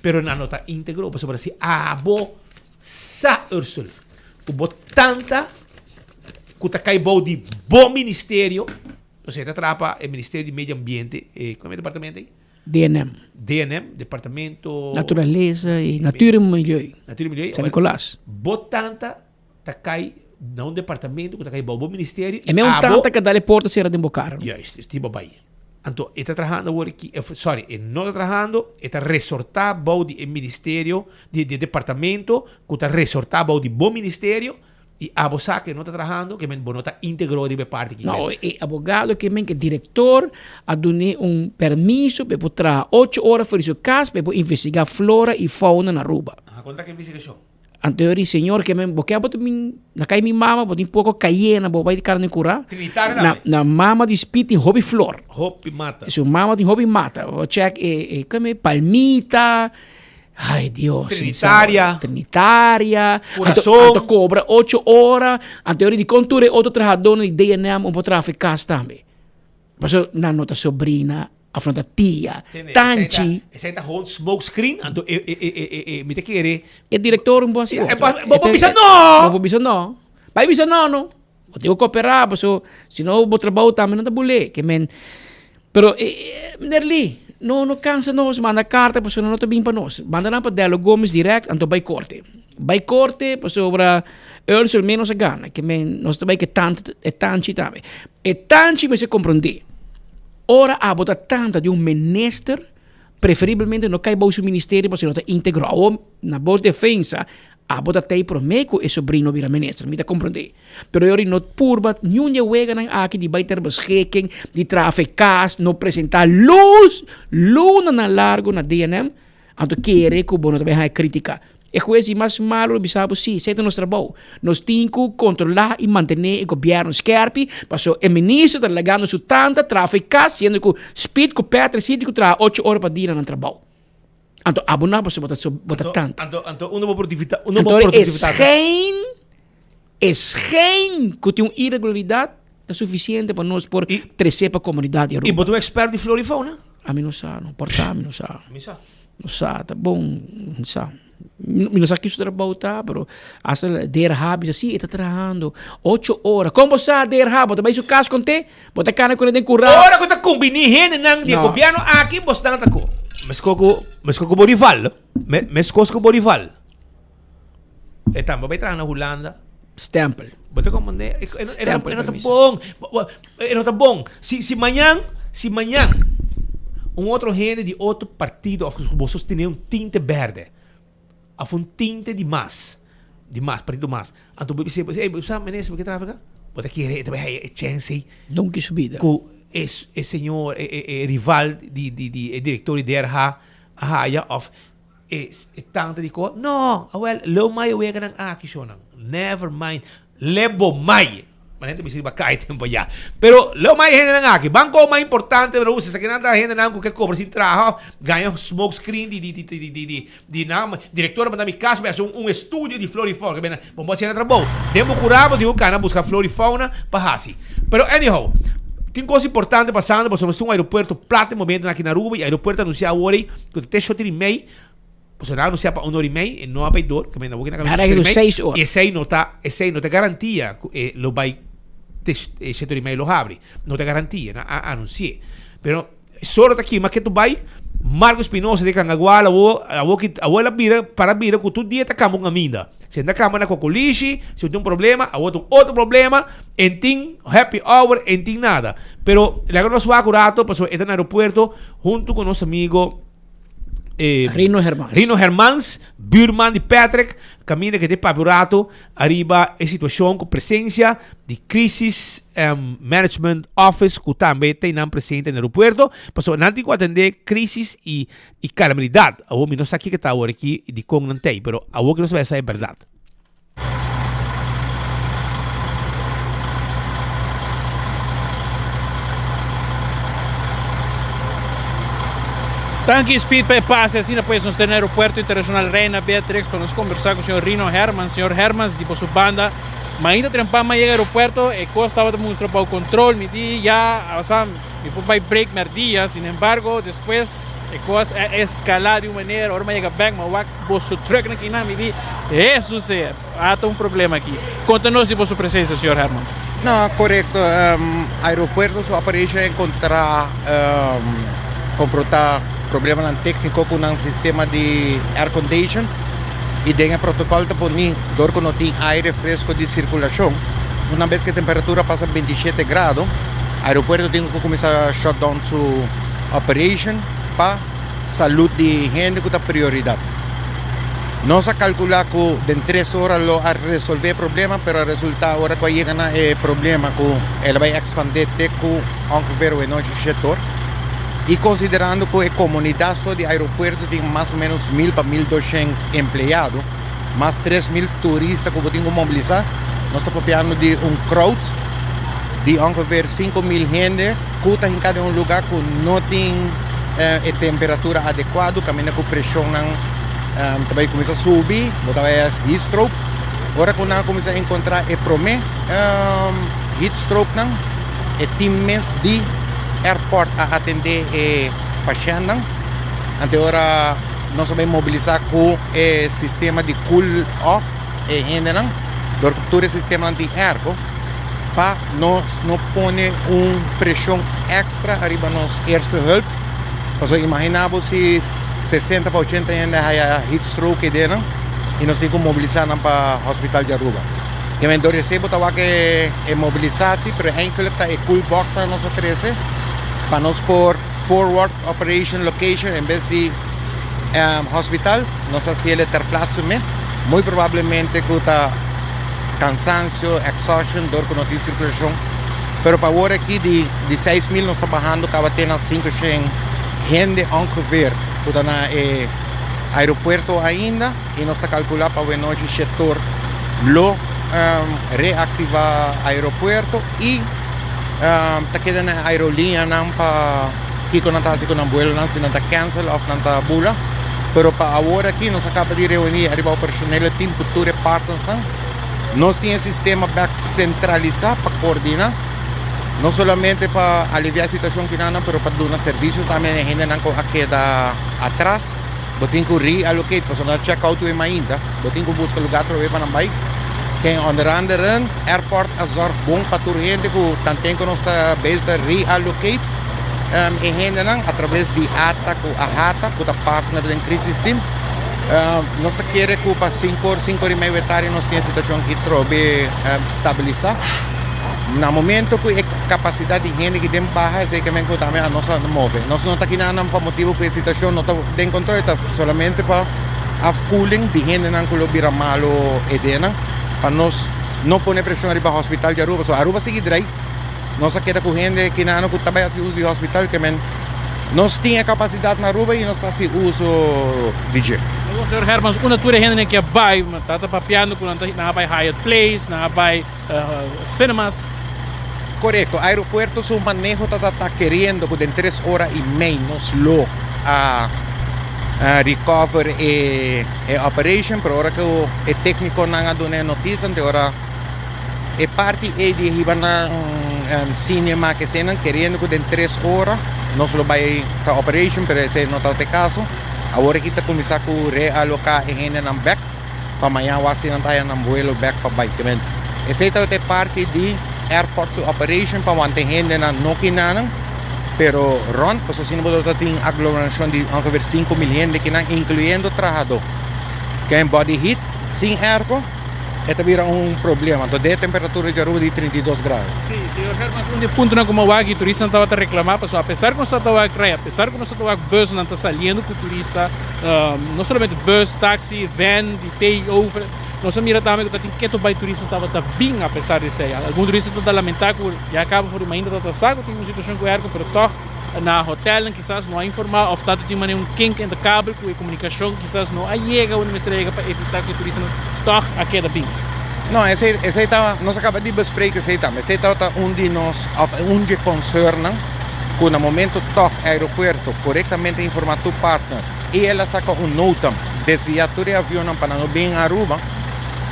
Pero nan no ta integro pasobra si abo sa Ursula ku bo tanta ku ta kai bou di bo ministerio, osea ta traha pa e ministerio di medio ambiente, e komo e departamento ei? DNM. DNM, departamento Naturaleza y Natuur en Milieu. Natuur en Milieu. San Nicolas. Bo tanta ta kai na un departamento ku ta kai bou bo ministerio E me un tanta ka dal e porta sera den bo kara. Juist, es tipo bai. Anto e ta trahando awor aki, sorry, e no ta trahando, e ta resortá bou di e ministerio, di e departamento ku ta resortá bou di bo ministerio i abo sa ku e no ta trahando, ke men bo no ta íntegro riba e parti ki No, e abogado ke men ke direktor a dun'é un permiso pa e por traha ocho ora for di su kas pa e por investigá flora i fauna na Aruba. Aha, kon ta ki investigashon? Anto yo di, Señor, ke men, bo ke bo ta bin na kai mi mama, bo tin poko kayena, bo bai di karni kurá. Trinitario Na, tambe. na mama di Speed tin hopi flor. Hopi mata. Su mama tin hopi mata. Bo check e, e, kome, palmita. Ay, Dios. Trinitaria. Trinitaria. Corazon. Anto, anto cobra ocho ora. Anto yo di, dikon tur e otro trahadónan di DNM un por traha for kas tambe? Paso nan no ta sobrina of no ta tia. Tanchi. Esei ta gewoon smoke screen, anto e e e e e mi ta kere. E director un bo hasi otro. Bo por bisa no! Bo por bisa no. Bai bisa no no. Bo tin ku koperá paso si no bo trabou tambe no ta bulé. Ke men pero meneer Lee no no kansa nos manda karta pasobra no ta bin pa nos. Manda nan pa Dello Gomez dirèkt anto bai korte. Bai korte pasobra Earls al menos a gana. Ke men nos ta bai ku e tant e tanchi tambe. E tanchi mester komprondé ora abo ta tanta di un minister preferiblemente no kai bou su ministerio pasobra no ta íntegro. Awor na bo defensa Abo ta tei promé ku e sobrino bira minister, mi ta komprondé. Pero yori no purba niun di e weganan aki di bai ter beschikking, di traha fe kas, no presentá lus, lunanan largu na DNM, anto kere ku bo no ta bai haña krítika. E hues di mas malu lo bisa bo, sí, esei ta nos trabou. Nos tin ku kontrolá i mantené e gobièrnu skèrpi, pasobra e minister ta lagando su tanta traha fe kas, siendo ku Speed ku Patrick sí tin ku traha ocho ora pa dia na nan trabou. Anto abo na pasobra bo ta bo ta tanta. Anto anto unda bo produktiviteit unda bo Anto e produktiviteit schijn e schijn ku tin un iregularidat ta sufisiente pa nos por trese pa komunidat di I Aruba. bo ta un expert di flora i fauna? Ami no sa no, por ta mi no sa. Mi sa. No sa, ta bon, mi sa. Mi no sa ki su trabou ta, pero hasta DRH bisa si e ta trahando ocho ora. Kon bo sa DRH? Bo ta bai su kas kont'é? Bo ta kana kuné den kura? Ora ku ta kumbiní hendenan di e No. gobièrnu aki, bosnan ta ku. Meskos ku, meskos ku bo rival, me, meskos ku bo rival. E tambe bai traha na Hulanda. Stempel. Bo ta komprendé? E, e, e, Stempel e no ta permiso. bon. Bo- bo- E no ta bon. Si, si mañan, si mañan un otro hende di otro partido of bo sostené un tinte berde of un tinte di mas, di mas, partido mas, anto bo bisa, ey, bo sa minister bo ke trafica? Bo ta kere e ta bai haya e chance ey Nunca su bida. ku e, e señor, e, e, e rival di, di, di e director di DRH a haya of e, e tante di ko? No, awel, leu mai weganan aki shownan. Never mind. Lebo mai. Manera ta bisa riba kai tempo ya. Pero leo mai hendenan aki. Banco mas importante pero usa esaki nan ta hendenan ku ke kobra sin traha of gaña smoke screen di di di di di di di nan director a manda mi kas bai hasi un un estudio di flora y fauna. Ke bo bo hasiendo trabou. Den bo kura bo tin ku kana buska flora y fauna pa hasi. Pero anyhow tin kos importante pasando pasobra nos tin un aeropuerto plat e momentonan aki na Aruba y aeropuerto a anuncia awor ei ku ta te shoti di mei. Pasobra nan a anuncia pa un ora y mei e no a bay door, ke menda boki na Nada que seis ora. Y esey no ta, esey no ta garantia cu e lo bay te e shete ora y mei lo habri. No ta garantia, nan a anunci'e. Pero solo ta kima ke tu bay, Marco Espinosa di Cangagual awo, awo ki, awo el a bira, para bira cu tur dia ta camba un caminda. Si el ta camba na Cocolishi, si tin un problema, awo ta un otro problema, en tin happy hour, en tin nada. Pero laga nos wak un rato, pasobra e ta na aeropuerto hunto cu nos amigo, eh, Rino Hermans. Rino Hermans, buurman di Patrick, caminda que te papia un rato arriba e situacion cu presencia di Crisis um, Management Office cu tambe te nan presente en aeropuerto. Paso nan tin cu atende crisis y, y calamidad. Awo mi no sa kico ta awor aki di con nan tei, pero awo que nos bay sa e berdad. Stanki Speed pa e pase asina pues nos ta na Aeropuerto Internacional Reina Beatrix pa nos conversa cu señor Rino Hermans. Señor Hermans di boso banda mainta trempan ma yega aeropuerto e cos tabata mustra bao control mi di ya osea mi por bay break merdia sin embargo despues e cos a escala di un manera ora mi a yega bek mi a wak Boso trucknan kinan mi di, Hesus e, ata un problema aki. Konta nos di boso presensia, señor Hermans. No, korekto. Aeropuerto su operation a enkontrá, konfrontá problemanan tékniko ku nan sistema di air condition i den e protokòl ta poni dor ku no tin aire fresko di sirkulashon. Una bes ku e temperatura pasa 27 grado, aeropuerto tin ku kuminsá shut down su operation pa. Salud di hende ku ta prioridat. Nos a kalkulá ku den tres ora lo a resolvé e problema, pero a resultá ora ku a yega na e problema ku el a bai ekspandé te ku ongeveer wenochi shetor. I konsiderando ku e komunidat so di aeropuerto tin mas o ménos mil pa 1200 empleado, mas 3000 turista ku bo tin ku mobilisá, nos ta papiando di un crowd di ongeveer 5000 hende ku ta hinká den un lugá ku no tin e temperatura adekuado kaminda ku preshonnan ta bai kuminsá subi, bo ta bai heat stroke. Ora ku nan a kuminsá enkontrá e promé heat strokenan, e tin mes di. airport a atendé e pashèntnan. Ante ora nos a bai mobilisá ku e sistema di cool off e hendenan dor ku tur e sistemanan tin airco pa nos no pone un preshon extra ariba nos eerste hulp. Pasobra imaginá bo si sesenta pa ochenta hende haya heat stroke eidenan i nos tin ku mobilisá nan pa hospital di Aruba. Kimen dor esei bo ta wak e mobilisatie, pero eigenlijk ta e cool box nan nos a trece pa nos por forward operation location en bes di hospital nos a haciele ter plaatse me. Muy probablemente cu ta cansancio, exhaustion dor cu no tin circulacion. Pero pa awor aki di di 6000 nos ta bahando caba te na 500 hende ongeveer cu ta na e aeropuerto ainda. y nos ta calcula pa wenochi sector lo reactiva aeropuerto y ta keda na aerolineanan pa kico nan ta haci cu nan vuelonan si nan ta cancel of nan ta bula pero pa awor aki nos a caba di reuni ariba operacionele team cu tur e partnersnan nos tin e sistema bek centralisa pa coordina no solamente pa alivia e situacion kinanan pero pa duna servicio tambe na e hendenan cu a keda atras. Bo tin ku reallocate pasobra nan a check out tur e mainta. Bo tin ku buska lugar atrobe pa nan bai. Ken onder andere airport a zorg bon pa tur hende ku tanten ku nos ta bezig ta reallocate e hendenan a traves di ata ku AHATA ku ta partner den crisis team. Nos ta kere ku pa sinku or sinku or i mei wetari nos tin e situashon aki trobe stabilisa. Na momento ku e kapasidat di hende ki den baha esei ke men ku tambe anos a move. Nos no ta kinanan pa motibu ku e situashon no ta den kontrol, e ta solamente pa afkoeling di hendenan ku lo bira malu edenan pa nos no pone preshon riba hospital di Aruba. So Aruba sigui drai, nos a keda ku hende kinanan ku ta bai hasi uso di hospital ke men nos tin e kapasidat na Aruba i nos ta hasi uso di dje. Señor Hermans, unda tur e hendenan ke a bai, ta ta papiando ku nan ta nan a bai Hyatt Place, nan a bai. Cinemas. Korekto, aeropuerto su maneho ta ta keriendo ku den tres ora i mei nos lo a recover e operation, pero ora ku e teknikonan a duna e notisia ante ora e parti ei di hiba nan cinema kesenan keriendo ku den tres ora nos lo bai ta operation, pero esei no ta e kaso. Awor aki ta kuminsá ku realoká e hendenan bèk. pa mañan wak si nan ta haya nan vuelo bek pa bai. Kimen esei tabata e parti di airport su operation pa wanta e hendenan no kinanan, pero rond, pasobra si no bo tabata tin aglomeracion di ongeveer 5000 hende kinan incluyendo trahadó. Kimen body heat sin airco e ta bira un problema. Anto den e temperatura di Aruba di 32 grado. Sí, señor Hermans, un di e puntonan ku mi a wak i turistanan tabata reklamá pasobra apesar ku nos tabata wak rei, apesar ku nos tabata wak busnan ta saliendo ku turista, No solamente bus, taxi, van, di te over. Nos a mira tambe ku ta tin keto bai turista tabata bin apesar di esei. Algun turista ta lamenta ku ya kaba for di mainta ta sa ku tin un situashon ku airco pero tòg na hotelnan kisas no a informá òf ta tin manera un kink in de kabel ku e komunikashon kisas no a yega unda mester a yega pa evitá ku e turistanan tòg a keda bin. No, esei esei ta nos a kaba di bespreken esei tambe. Esei tabata un di nos òf un dje concernnan. ku na momento tòg aeropuerto korektamente informá tur partner i el a saka un notam desviá tur e avionnan pa nan no bin Aruba,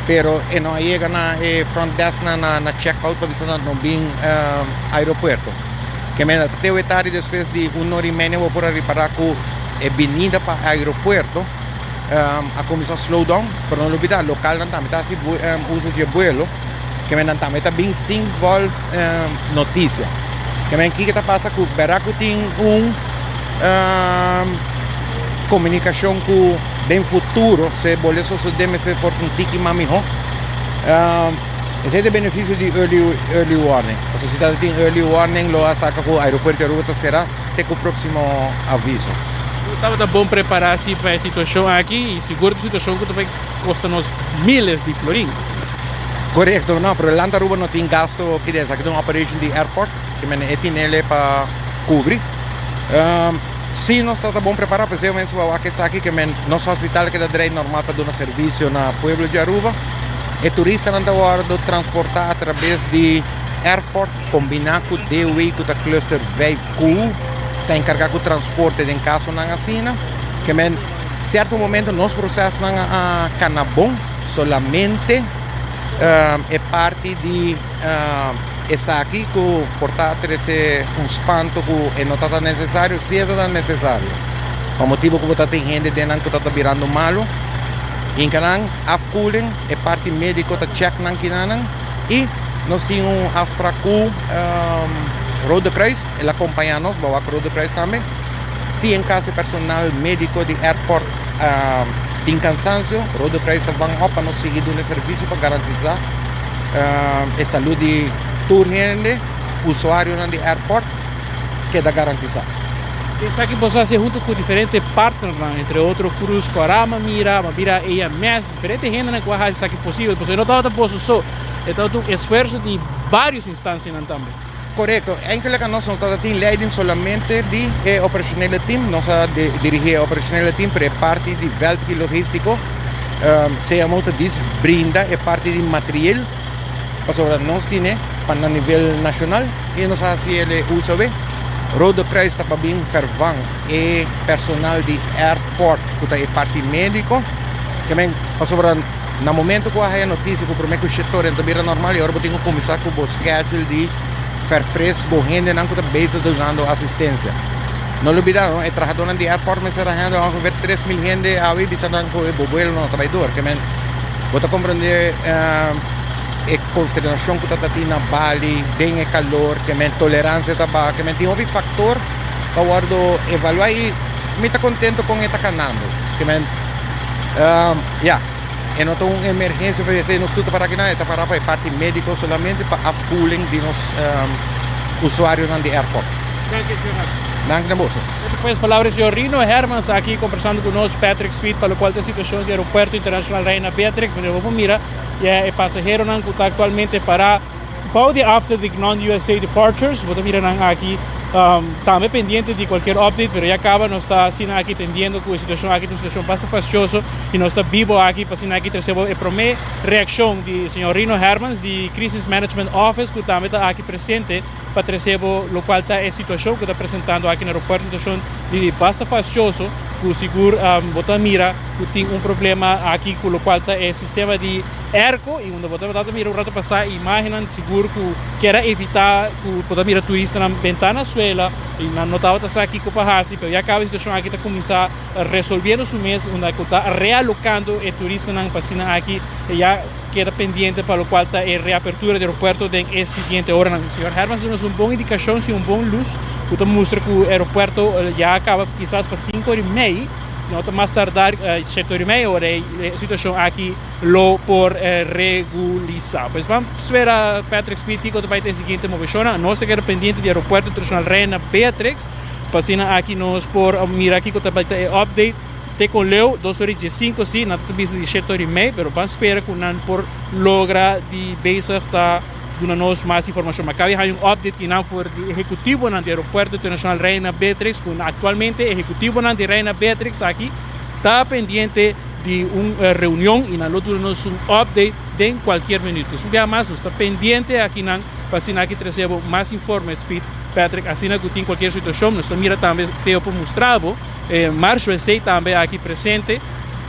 pero e no a yega na e front desk na na check out pa bisa nan no bin aeropuerto. Ke menda ta te wetari despues di un ora i media bo por a ripará ku e binida pa aeropuerto a kuminsá slow down, pero no lubidá lokalnan tambe ta hasi uso di e buelo. Ke men nan tambe ta bin sin volg notisia. Ke men kiko ta pasa ku bera ku tin un komunikashon ku den futuro se bolbe sosode mester por un tiki mas miho. Esei ta e benefisio di early early warning. Pasobra si ta tin early warning lo a saka ku aeropuerto di Aruba ta sera te ku proksimo aviso. Nos tabata bon prepará si pa e situashon aki i sigur ta un situashon ku ta bai kosta nos miles di florin. Korekto, no, pero Land Aruba no tin gasto ki den esaki ta un operation di airport, ki men e tinele pa kubri. Si nos ta ta bon prepara, p'esei mens bo a wak esaki ke men nos hospital keda drei normal pa duna servisio na pueblo di Aruba. E turistanan ta wòrdu transportá atrabes di airport kombiná ku DOW ku ta cluster vijf ku ta enkargá ku transporte den kasonan asina. Ke men sierto momento nos prosesnan a kana bon. Solamente e parti di Esaki ku por ta trese un spanto ku e no ta tan nesesario, si e ta tan nesesario. Pa motibu ku bo ta tin hende den nan ku ta ta birando malu, hinka nan afkoeling, e parti médiko ta chèk nan kinanan i nos tin un afsprak ku Rode Kruis, el a kompañá nos, bo a wak Rode Kruis tambe. Si en kaso e personal médiko di airport tin kansansio, Rode Kruis ta van op pa nos sigui duna e servisio pa garantisá e salud di tur hende, usuarionan di airport, keda garantisá. Esaki boso hasi hunto ku diferente partnernan, entre otro Cruz Cora, Mamira, Mabira EMS, diferente hendenan ku a hasi esaki posibel, pasobra e no tabata boso so, e tabata un esfuerso di varios instansianan tambe. Korekto, enkele nos no tabata tin leiding solamente di e operacionele team, nos a dirigi e operacionele team, pero e parti di veld i logístiko, CMO ta dis brinda e parti di materieel pasobra nos tine pa na nivel nashonal i nos a hasi el e uso awe. Rode Kruis ta pa bin vervang e personal di airport ku ta e parti médiko. Ke men pasobra na momento ku a haya notisia ku promé ku shetor ta bira normal i ora bo tin ku kuminsá ku bo schedule di verfres bo hendenan ku ta bezig dunando asistensia. No lubida no, e trahadónan di airport mester a hende ongeveer 3000 hende awe bisa nan ku e bo buelo no ta bai dor. Ke men bo ta komprendé e konsternashon ku ta ta tin na Bali den e kalor, ke men toleransia ta baha, ke men tin hopi faktor pa wòrdu evaluá i mi ta kontento kon e ta kanando. Ke men ya, e no ta un emergensia pa esei nos tur ta para akinan, e ta para pa e parti médiko solamente pa afkoeling di nos usuarionan di airport. Danki, señor Hermans. Danki na boso. Pues palabra di señor Rino Hermans aki kombersando ku nos Patrick Smith pa lokual ta e situashon di aeropuerto internashonal Reina Beatrix. Manera bo por mira ya e pasaheronan ku ta aktualmente pará bou di after di non-USA departures. Bo ta mira nan aki tambe pendiente di kualkier update pero ya kaba nos ta asina aki tendiendo ku e situashon aki ta un situashon basta fastioso i nos ta bibo aki pa asina aki trese bo e promé reakshon di señor Rino Hermans di Crisis Management Office ku tambe ta aki presente pa trese bo locual ta e situacion cu ta presentando aki na aeropuerto, situacion di basta fastioso cu sigur bo ta mira cu tin un problema aki cu locual ta e sistema di airco y unda bo ta mira un rato pasa imagennan sigur cu kier a evita cu bo ta mira turistanan benta na suela y nan no tabata sa kico pa haci pero ya caba e situacion aki ta cuminsa resolviendo su mes unda cu ta realocando e turistanan pa asina aki ya Keda pendiente pa locual ta e reapertura di aeropuerto den e siguiente oranan. Señor Hermans duna nos un bon indicacion si un bon luz cu ta mustra cu e aeropuerto ya a caba kisas pa cinco ora y mei, si no ta mas tardar shete ora y mei ora e situacion aki lo por regulisa. Pues ban spera Patrick Smith kico ta bay ta e siguiente movecionnan. Nos ta keda pendiente di aeropuerto internacional Reina Beatrix pa asina aki nos por mira kico ta bay ta e update. Te con leu, dos ora y diescinco si, nan ta bisa di shete ora y mei, pero ban spera cu nan por logra di bezig ta duna nos mas informacion. Ma cabe haña un update kinan for di ehecutivonan di Aeropuerto Internacional Reina Beatrix, cu actualmente ehecutivonan di Reina Beatrix aki ta pendiente di un reunion y nan lo duna nos un update den cualkier minuut. Dus un biaha mas nos ta pendiente akinan pa asina aki trece bo mas informe, Speed Patrick, asina cu tin cualkier situacion nos ta mira tambe Teo por mustra bo. E Marshall Esey tambe aki presente,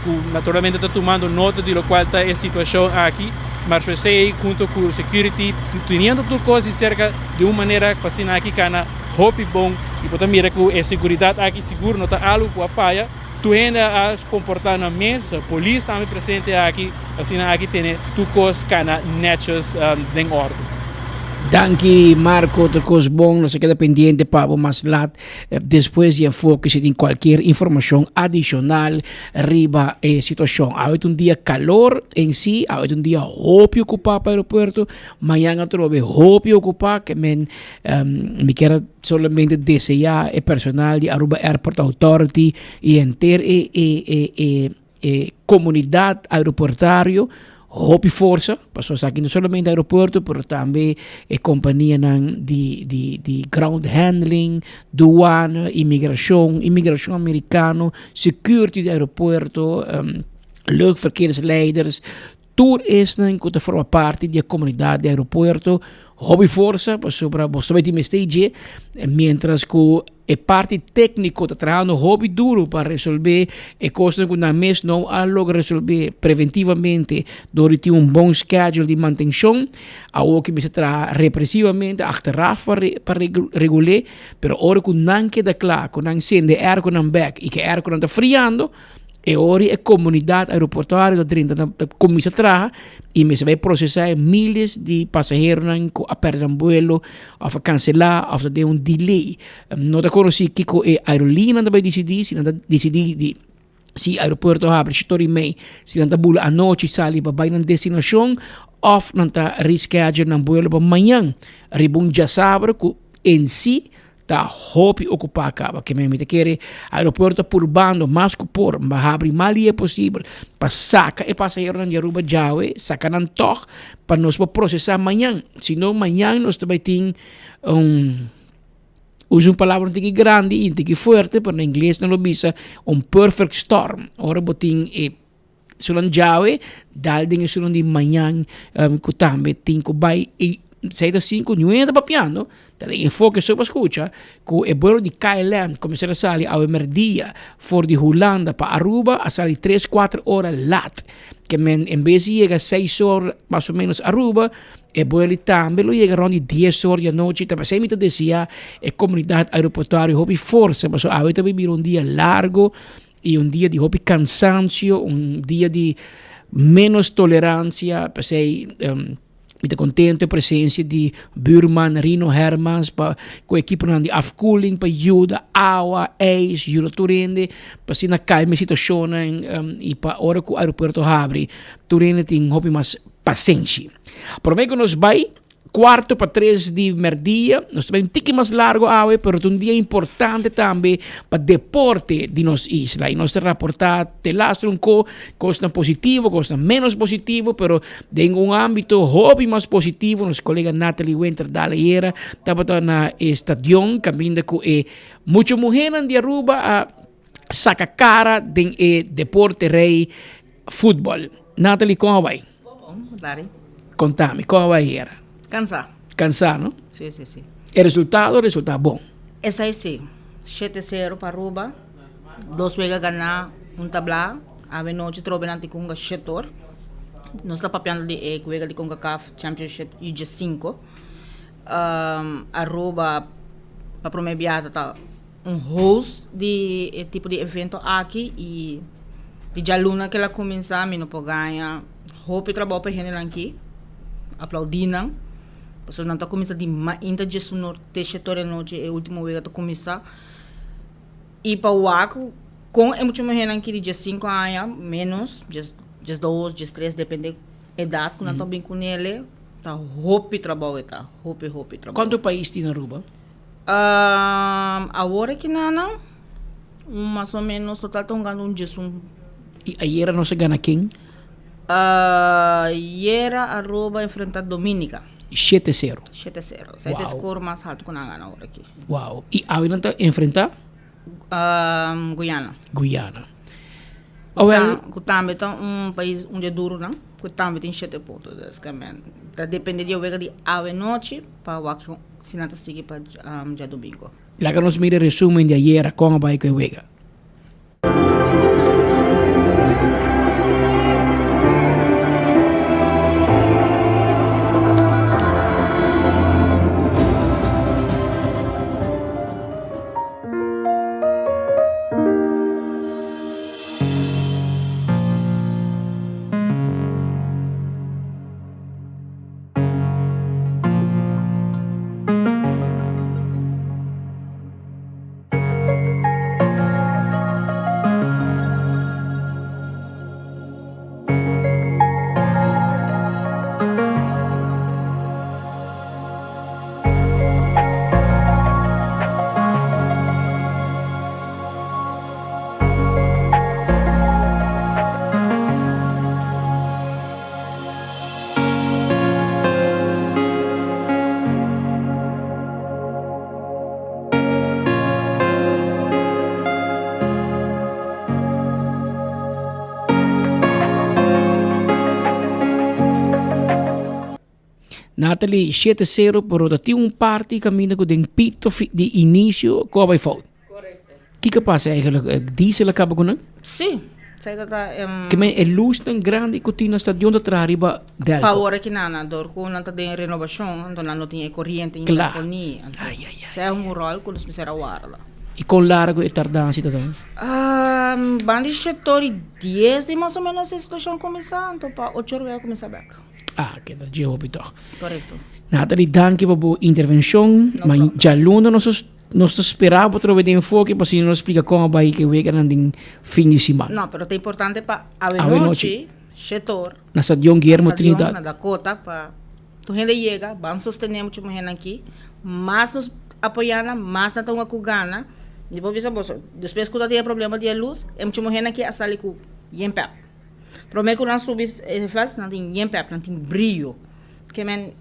cu naturalmente ta tumando nota di locual ta e situacion aki. Marshall Esey hunto cu security teniendo tur cos di cerca di un manera pa asina aki cana hopi bon y bo ta mira cu e seguridad aki sigur no ta algo cu a faya. Tur hende a comporta nan mes, polis tambe presente aki, asina aki tene tur cos cana netjes den orde. Danki Marco, tur cos bon, nos a keda pendiente pa bo mas lat. Despues di enfoke si tin cualkier informacion adicional riba e situacion. Awe ta un dia calor en si, awe ta un dia hopi ocupa pa aeropuerto, mañan atrobe hopi ocupa, ke men mi kier a solamente desea e personal di Aruba Airport Authority y henter e e e e e comunidad aeroportario hopi forsa, pasobra esaki no solamente aeropuerto pero tambe e companianan di di di ground handling, douane, inmigracion, inmigracion americano, security di aeropuerto, luchtverkeersleiders. Tur esnan ku ta forma parti di e komunidat di aeropuerto hopi forsa pasobra bo ta bai tin mester dje mientras ku e parti tékniko ta trahando hopi duro pa resolvé e kosnan ku nan mes no a logra resolvé preventivamente dor di tin un bon schedule di mantenshon. Awor ki mester traha represivamente achteraf pa pa regul'é pero ora ku nan keda kla ku nan sende e airconan bèk i ku e airconan ta friando E ora e comunidad aeroportuario ta drenta ta ta cuminsa traha y mester bay procesa e miles di pasaheronan cu a perde nan vuelo of a cancela of ta den un delay. No ta conoci kico e aerolineanan ta bay dicidi, si nan ta dicidi di si aeropuerto habri shete ora y mei, si nan ta bula anochi sali pa bay nan destinacion of nan ta reschedule nan vuelo pa mañan riba un djasabra cu en si Ta hopi okupá kaba. Ke men mi ta kere aeropuerto ta purbando mas ku por pa habri mas lie posibel pa saka e pasaheronan di Aruba djawe, saka nan tòg pa nos por prosesá mañan. Si no mañan nos ta bai tin un, usa un palabra un tiki grandi i un tiki fuerte, pero na ingles nan lo bisa un perfect storm. Ora bo tin e Esunnan djawe, dal den esunnan di mañan ku tambe tin ku bai i sei ta sinku niun ta papiando, ta den enfoke so pa skucha ku e buelo di KLM kuminsá ta sali awe merdia for di Hulanda pa Aruba a sali tres kuater ora lat. Ke men en bes di yega seis or mas o menos Aruba e buelo tambe lo yega rond di dies or di anochi. Ta p'esei mi ta desea e komunidat aeroportuario hopi forsa pasobra awe ta bira un dia largo. I un dia di hopi cansancio, un dia di menos tolerancia, p'esei mi ta contento e presencia di buurman Rino Hermans pa cu ekiponan di afkoeling pa yuda awa, ijs, yuda tur hende pa asina calma e situacionnan y pa ora cu aeropuerto habri tur hende tin hopi mas pasenshi. Prome cu nos bay. Cuarto pa tres di merdia. Nos ta bai un tiki mas largo awe, pero ta un dia importante tambe pa deporte di nos isla. Y nos ta raporta te laatste un ko, cosnan positivo, cosnan menos positivo, pero den un ambito hopi mas positivo. Nos colega Natalie Winter Daleyera tabata na e stadion caminda cu e mucho muhernan di Aruba a saca cara den e deporte rey futbol. Natalie, con a bai? Bon, Larry. Contami, con a bai ayera? Cansá. Cansá, no? Sí, sí, sí. E resultado resulta bon. Esai sí. Shete sero pa Aruba. Dos wega ganá, un tablá. Awe nochi trobe nan tin ku hunga shetor. Nos ta papiando di e wega di Concacaf Championship UG5. Aruba pa prome biaha ta un host di e tipo di evento aki y di djaluna ke la cuminsa mi no por gaña hopi trabou pa e hendenan aki aplaudi nan pasobra nan ta cuminsa di mainta djesunor te shetor e nochi e ultimo wega ta cuminsa y pa wak con e mucha muhernan aki di diescinco aña menos diesdos diestres depende edad cu nan ta bin cunele ta hopi trabou e ta hopi hopi trabou. Cuanto pais tin Aruba? Awor aki nan un mas o menos total ta hungando un diesun. Y ayera nos a gana ken? Ayera Aruba a enfrenta Dominica. Shete sero. Shete sero. Esei ta e score mas haltu ku nan a gana awor aki. Wow. Y awe nan ta enfrenta? Guyana. Guyana. Awel. Ku tambe ta un pais un dje durunan ku tambe tin shete punto. Dus ta depende di e wega di awe nochi pa wak. Si nan ta sigui pa djadumingo. Laga nos mira e resumen di ayera kon a bai ku e wega. Natalie, shete sero, pero ta tin un parti kaminda ku den pito di inisio ku a bai fout. Kiko a pasa eigenlijk? Diesel a kaba ku nan? Sí, esei ta ta. Ke men e lusnan grandi ku tin na stadion ta traha riba Delco. Pa ora ki nan a dor ku nan ta den renobashon, anto nan no tin e koriente ainda poni. Anto esei a un ròl ku nos mester a warda. I kon largu e tardansia ta ta? Banda di shete ora i dies di mas o menos e situashon kuminsá, anto pa ocho ora wei a kuminsá bèk. Ah, keda dje hopi tòg. Korekto. Nathalie, danki pa bo intervenshon. Ma djaluna nos Nos ta spera bo trobe den enfoke pa asina nos splika kon a bai ke weganan den fin di siman. No, pero ta importante pa awenochi, shetor, Na Stadion Guillermo na stadion, Trinidad. na Dakota, pa tur hende yega, ban sostene mucha muhernan aki. Mas nos apoya nan, mas nan ta hunga ku gana. Mi por bisa boso, despues ku ta tin e problema di e lus, e mucha muhernan aki a sali ku yen pèp. Prome ku nan subi e vèlt, nan tin yen pèp, nan tin brio. Ke men,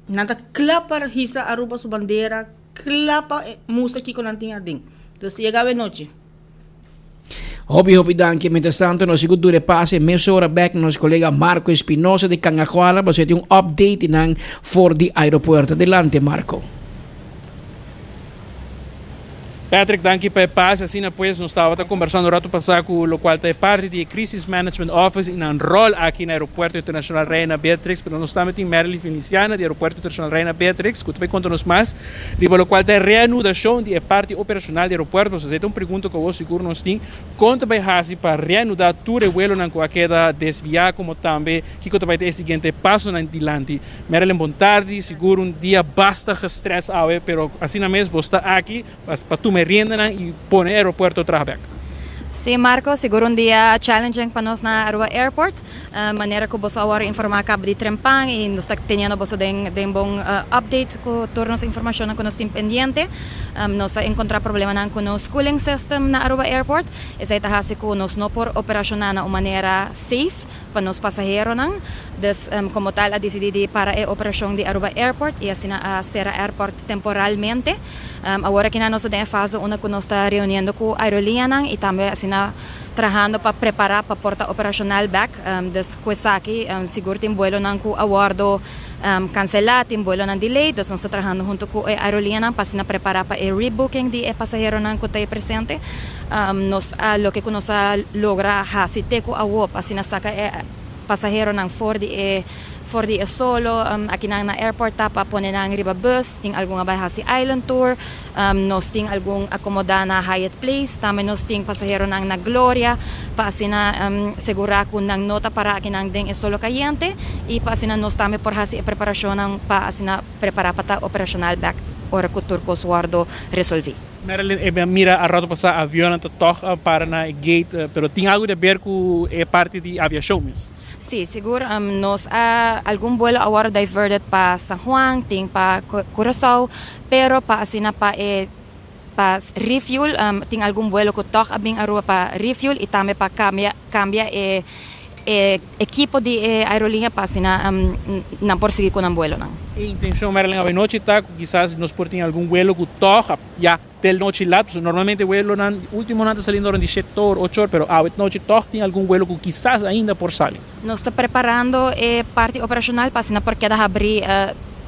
nan ta kla pa hisa Aruba su bandera. Kla pa mustra kiko nan tin aden. Dus yega awenochi. Hopi hopi danki. Mientras tanto nos sigur dura e pase mesora bek na nos kolega Marco Espinosa di Cangahuala pasobra tin un update nan for di aeropuerto. Adelante Marco. Patrick, danki pa e pase. Asina pues nos tabata kombersando un rato pasá ku lokual ta e parti di e Crisis Management Office i nan ròl aki na Aeropuerto Internacional Reina Beatrix, pero nos tambe tin Marilyn Feliciana di Aeropuerto Internacional Reina Beatrix ku ta bai konta nos mas riba lokual ta e reanudashon di e parti operashonal di aeropuerto. Pasobra esei ta un pregunta ku awor sigur nos tin, kon ta bai hasi pa reanudá tur e vuelonan ku a keda desviá komo tambe kiko ta bai ta e siguiente pasonan dilanti. Marilyn, bon tardi. Sigur un dia basta gestress awe, pero asina mes bo sta aki pa tuma e riendanan y pone e aeropuerto traha bek. Sí, Marco, sigur un dia challenging pa nos na Aruba Airport. Manera cu boso a worde informa caba di trempan y nos ta teniendo boso den den bon update cu tur nos informacionnan cu nos tin pendiente. Nos a encontra problemanan cu nos cooling system na Aruba Airport. Esey ta haci cu nos no por operaciona na un manera safe. pa nos pasaheronan. Dus como tal a dicidi di para e operacion di Aruba Airport y asina a cera airport temporalmente. Awor aki nos ta den e fase unda cu nos ta reuniendo cu aerolineanan y tambe asina trahando pa prepara pa por ta operacional bek. Dus cu esaki sigur tin buelonan cu a wordo cancela, tin buelonan delay, dus nos ta trahando hunto cu e aerolineanan pa asina prepara pa e rebooking di e pasaheronan cu ta e presente. Nos a loke ku nos a logra hasi te ku awo pa asina saka e pasaheronan for di e for di e solo akinan na airport ta pa pone nan riba bus. Tin algun a bai hasi island tour. Nos tin algun akomodá na Hyatt Place. Tambe nos tin pasaheronan na Gloria pa asina segurá ku nan no ta para akinan den e solo kayente i pa asina nos tambe por hasi e preparashonnan pa asina prepará pa ta operashonal bèk ora ku tur kos wòrdu resolví. Marilyn, e mira a rato pasá avionnan ta tòg a para na e gate, pero tin algu di aber ku e parti di aviashon mes? Sí, sigur. Nos a algun buelo a wòrdu diverted pa San Juan, tin pa Curaçao, pero pa asina pa e pa refuel tin algun buelo ku tòg a bin Aruba pa refuel i tambe pa kambia kambia e e ekipo di e aerolínea pa asina nan por sigui ku nan buelonan. E intenshon Marilyn awenochi ta ku kisas nos por tin algun buelo ku tòg a ya te nochi lat, pasobra normalmente buelonan ultimonan ta saliendo rond di shete or, ocho or, pero awe nochi tòg tin algun buelo ku kisas ainda por sali. Nos ta preparando e parti operashonal pa asina por keda habrí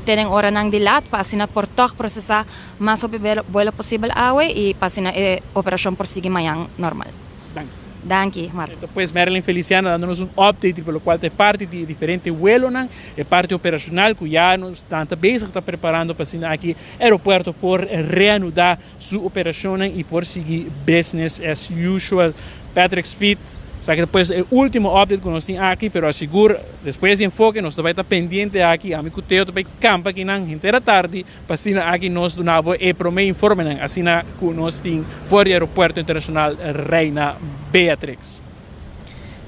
te den oranan di lat pa asina por tòg prosesá mas hopi buelo posibel awe i pa asina e operashon por sigui mañan normal. Danki. Danki, Marco. Ento pues Marilyn Feliciano dando nos un update riba locual ta e parti di e diferente vuelonan, e parti operacional cu ya nos nan ta bezig ta preparando pa asina aki aeropuerto por reanuda su operacionnan y por sigui business as usual. Patrick Speed, esaki ta pues e ultimo update cu nos tin aki, pero asigur despues di enfoke nos ta bay ta pendiente aki, ami cu Teo ta bay campa akinan henter atardi Pa asina aki nos duna bo e prome informenan asina ku nos tin for di Aeropuerto Internacional Reina Beatrix.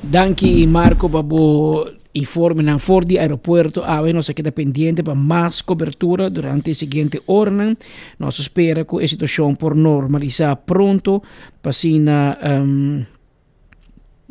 Danki Marco pa bo informenan for di aeropuerto. Awe nos a keda pendiente pa mas cobertura durante e siguiente oranan. Nos a spera ku e situacion por normalisa pronto pa asina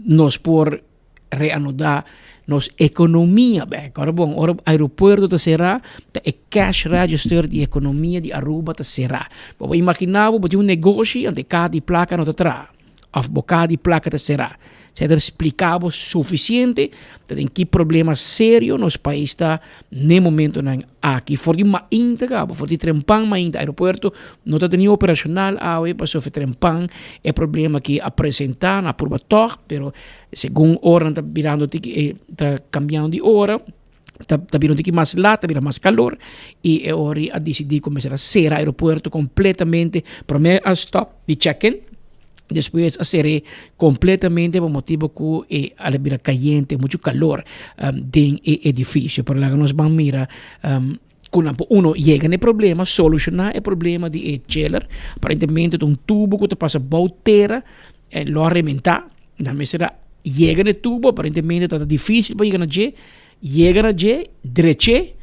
nos por reanudá nos ekonomia bèk. Ora bon, ora aeropuerto ta será, ta e cash register di ekonomia di Aruba ta será. Bo por imaginá bo, bo tin un negoshi, anto e kaha di plaka no ta traha. Òf bo kaha di plaka ta será. Esei ta splika bo sufisiente ta den ki problema serio nos pais ta n'e momentonan aki. For di mainta kaba, for di trempan mainta aeropuerto no ta teni operashonal awe pasobra trempan e problema aki a presentá, nan a purba tòg, pero segun oranan ta birando tiki ta kambiando di ora. Ta ta bira un tiki mas lat, ta bira mas kalor i e ora a disidí ku mester a sera aeropuerto kompletamente. Promé a stòp di check-in, despues a ser'é kompletamente pa motibu ku e a bira kayente, muchu kalor den e edifisio. Pero laga nos ban mira ku nan por uno yega na e problema, solushoná e problema di e chiller. Aparentemente ta un tubo ku ta pasa bou tera, lo a rementá. Nan mester a yega na e tubo, aparentemente ta difícil pa yega na dje, yega na dje, drech'é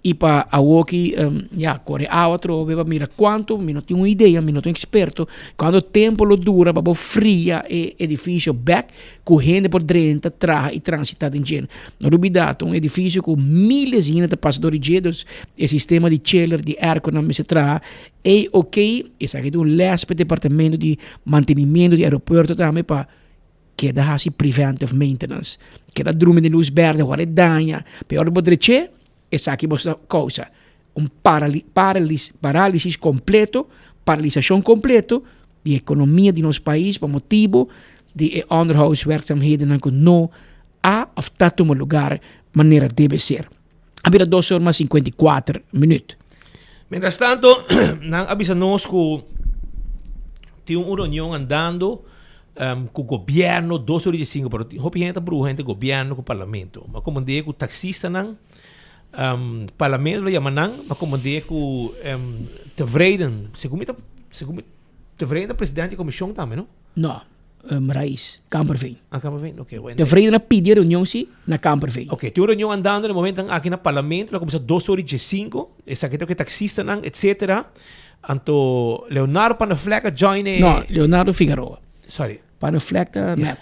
i pa awoki ya kore awa atrobe pa mira kuantu, mi no tin un idea, mi no ta un eksperto, kuantu tempu lo dura pa bo fria e edifisio bèk ku hende por drenta, traha i transitá den dje. No lubidá ta un edifisio ku miles di hende ta pasa dor di dje, dus e sistema di chiller, di airco nan mester traha Ey ok, esaki ta un les pa e departamento di mantenimiento di aeropuerto tambe pa keda hasi preventive maintenance. Keda drumi den luz berde ora e daña, pero ora bo dreche, esaki bo ta causa un paralis paralisis completo, paralisacion completo di economia di nos pais pa motibo di e onderhoudswerkzaamhedennan cu no a of ta tuma lugar manera debe ser. A bira dos or mas 54 minuut. Mientras tanto, nan a bisa nos ku tin un reunion andando um, ku gobierno dos or y cinco, pero hopi gente ta bruha entre gobierno ku parlamento. Ma como de ku taxistanan, um, parlamento lo llama nan, ma como de ku um, tevreden, segun mi ta, segun mi, tevreden ta presidente di comisión tambe, no? No. Um, Rais, Kamperveen. Ah, Kamperveen, oké. Okay, Tevreden a pidi e reunion si na Kamperveen. Oké, okay, tin un reunion andando na momento aki na parlamento, la kumsa dos ora y cinco, esaki ta taxistanan, etcétera. Anto Leonardo Panaflek a join e... No, Leonardo Figaroa. Sorry. Panaflek ta mep.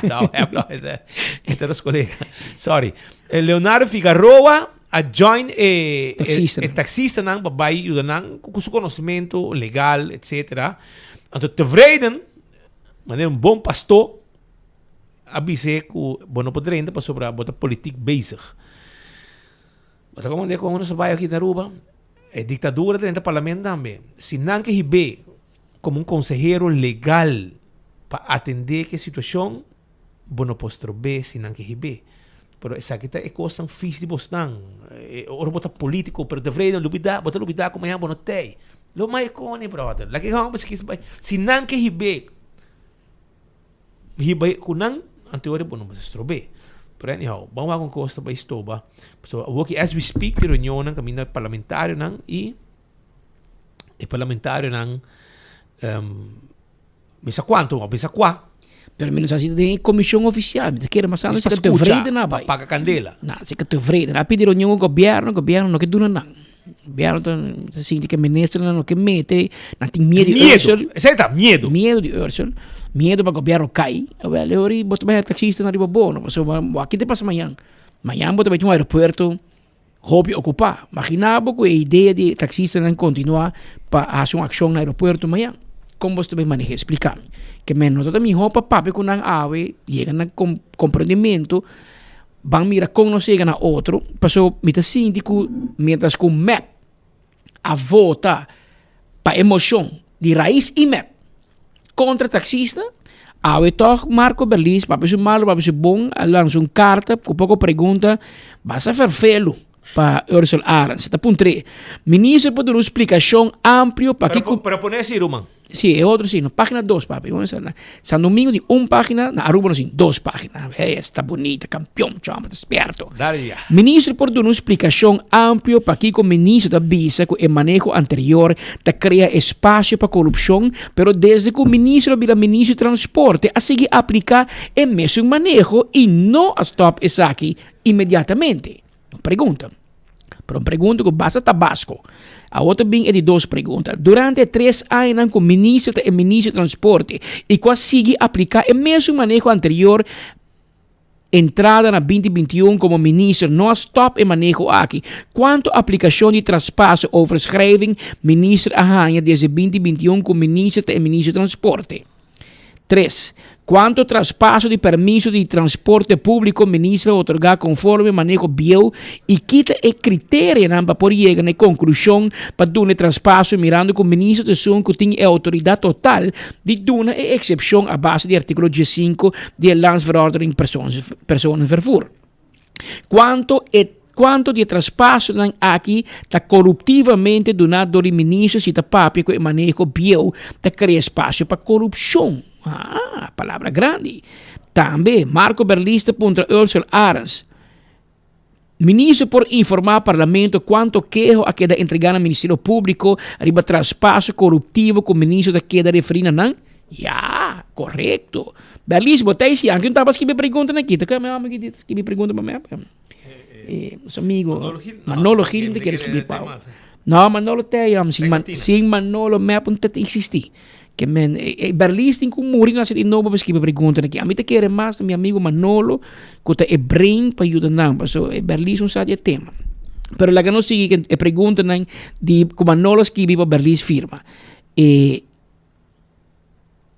no, mep no, este es colega. Sorry. Eh, Leonardo Figaroa a join e, taxistanan. e, e taxistanan pa bai yuda nan ku su konosementu legal, etcétera. Anto tevreden, manera un bon pastor, a bis'é ku bo no por drenta pasobra bo ta politiek bezig. Bo ta komprendé kon nos a bai aki na Aruba? E diktadura drenta parlamento tambe. Si nan ke hib'é komo un konsehero legal pa atendé ku e situashon, Bo no por strob'é si nan ke hib'é. Pero esaki ta e kosnan fis di bosnan. E ora bo ta polítiko, pero tevreden lubidá, bo ta lubidá ku mañana bo no t'ei. Lo mai koni, bròder. Laga e hòmber si kis bai. Si nan ke hib'é, hiba ku nan, anto ora bo no mester strob'é. Pero anyhow, ban wak un kos ta bai stoba. Pasobra awor ki as we speak di reunionnan kaminda parlamentarionan i e parlamentarionan Mi sa cuanto, mi sa cua. Pero mi no sa si ta den e comision oficial. Mi ta kere mas antes Pa si ka scucha, tevreden na pa bai. paga candela. Na, si ka tevreden. A pidi reunion cu gobierno, gobierno no ke duna nan. Gobierno ta, ta sinti ke ministernan no ke mete, nan tin miedo di Miedo. Ursel. Esei ta, miedo. Miedo di Ursel. Miedo pa gobierno cay. Awel, e ora bo ta bai taxistanan riba bo, no? Pasobra wak ki ta pasa mañan. Mañan bo ta bai tin un aeropuerto Hopi okupá. Maginá bo ku e idea di e taksistanan kontinuá pa hasi un akshon na aeropuerto mañan. Kon bo ta bai maneh'é? Splika mi. Ke men no ta ta mihó pa papia ku nan awe, yega na komprendimentu, ban mira kon nos yega na otro, pasobra mi ta sinti ku miéntras ku mep a vota pa e moshon di Raiz i mep kontra taksista, awe tòg Marco Berlis, papia su malu papia su bon, a lansa un karta ku poko pregunta basta ferfelu pa Ursel Arends. Ta puntr'é, Minister por duna un splikashon amplio pakiko. Pero pone así, ruman. Sí, e otro sí, no, página dos, papi. San Domingo tin un página, na Aruba nos tin dos página. Hey, esta bonita, campeón, chombo, ta spierto. Dale ya. Minister por duna un splicacion amplio pakico minister ta bisa cu e maneho anterior ta crea espacio pa corupcion, pero desde cu minister a bira minister di transporte a sigui aplica e mesun maneho y no a stop esaki inmediatamente. Un pregunta. Pero un pregunta ku basta Tabasco. Awor ta bin e di dos pregunta. Durante e tres añanan ku minister ta e minister di transporte i ku a sigui apliká e mesun maneho anterior, entrada na binti 21 komo minister no a stòp e maneho aki. Kuantu aplikashon di traspaso, overschrijving, minister a haña desde binti 21 ku minister ta e minister di transporte? Tres, Cuanto traspaso di permiso di transporte publico minister a otorga conforme maneho bieu y ki ta e criterianan pa por yega na e conclusion pa duna e traspaso mirando cu minister ta esun cu tin e autoridad total di duna e excepcion a base di articulo diescinco di e Landsverordening Personenvervoer? Cuanto e cuanto di e traspasonan aki ta coruptivamente duna dor di minister si ta papia cu e maneho bieu ta crea espacio pa corupcion? Ah, palabra grandi. Tambe Marco Berlis ta puntra Ursel Arends, Minister por informa Parlamento cuanto keho a keda entrega na Ministerio Publico riba traspaso coruptivo cu minister ta keda referi na nan? Ya, korekto. Berlis, bo ta isi anke un tabata skibi preguntanan aki. Ta kue mi amo ki skibi pregunta pa mi. Eh, nos amigo Manolo Gil te kere skibi pa. No, Manolo te yam sin man, sin Manolo mep un te existi. Ke men e Berlis tin ku muri na di nobo pa skibi preguntanan aki. Ami ta kere mas mi amigo Manolo ku ta e brain pa yuda nan. Paso e Berlis un sa di e tema. Pero laga nos sigui e preguntanan di ku Manolo skibi pa Berlis firma. E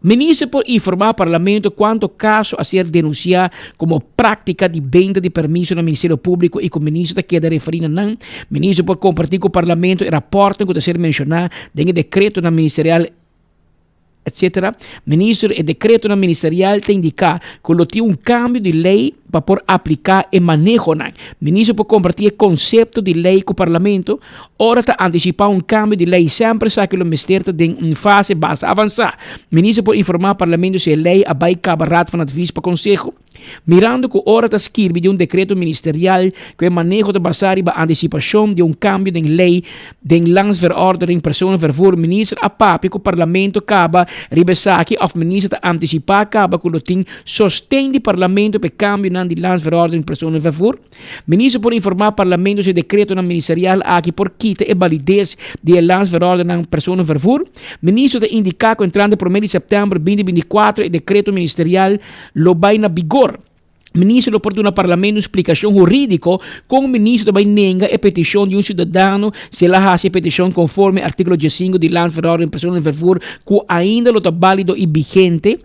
Minister por informá Parlamento kuantu kaso a ser denunsiá komo práktika di benta di permiso na Ministerio Públiko i ku Minister ta keda referí na nan? Minister por kompartí ku Parlamento e rapòrtnan ku ta ser menshoná den e dekretonan ministerial, etc. Minister, e dekretonan ministerial ta indiká ku lo tin un kambio di lei pa por apliká e manehonan. Minister por kompartí e konsepto di lei ku Parlamento? Ora ta antisipá un kambio di lei semper esaki lo mester ta den un fase basta avansá. Minister por informá Parlamento si e lei a bai kaba Raad van Advies pa konseho? Mirando ku ora ta skirbi di un dekreto ministerial ku e maneho ta basá riba antisipashon di un kambio den lei den Landsverordening Personenvervoer, Minister a papia ku Parlamento kaba riba esaki òf Minister ta antisipá kaba ku lo tin sosten di Parlamento pa e kambionan di Landsverordening Personenvervoer? Minister por informá Parlamento si e dekretonan ministerial aki por kita e balides di e Landsverordening Personenvervoer. Minister ta indiká ku entrante promé di sèptèmber 2024 e dekreto ministerial lo bai na bigor. Minister lo por duna Parlamento un splikashon hurídiko kon Minister ta bai nenga e petishon di un siudadano si el a hasi e petishon konforme artíkulo diesinko di Landsverordening Personenvervoer ku ainda lo ta bálido i vigente.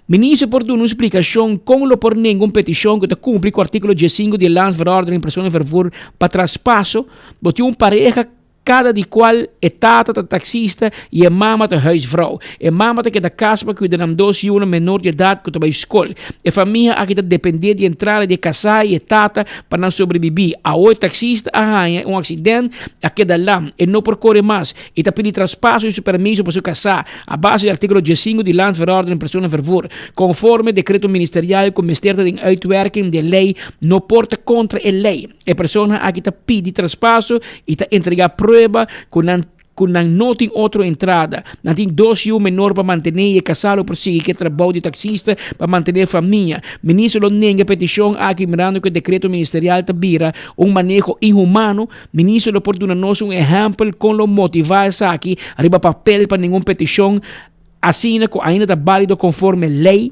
Minister por duna un splikashon kon lo por nenga un petishon ku ta kumpli ku artíkulo diesinko di e Landsverordening Personenvervoer pa traspaso? Bo tin un pareha kada di kual e tata ta taksista i e mama ta huisvrouw. E mama ta keda kas pa kuida nan dos yunan menor di edat ku ta bai skol. E famia aki ta dependé di entrada di e kasá i e tata pa nan sobrebibí. Awo e taksista a haña un aksident, a keda lam, e no por kore mas i ta pidi traspaso di su permiso pa su kasá. A base di artíkulo diesinko di Landsverordening Personenvervoer, konforme dekreto ministerial ku mester ta den uitwerking di e lei no por ta kontra e lei. E persona aki ta pidi traspaso i ta entregá prueba ku nan ku nan no tin otro entrada. Nan tin dos yu menor pa mantené i e kasá lo por sigui ku e trabou di taksista pa mantené e famia. Minister lo nenga e petishon aki mirando ku e dekreto ministerial ta bira un maneho inhumano. Minister lo por duna nos un ehèmpel kon lo motivá esaki riba papel pa ningun petishon asina ku ainda ta bálido konforme lei?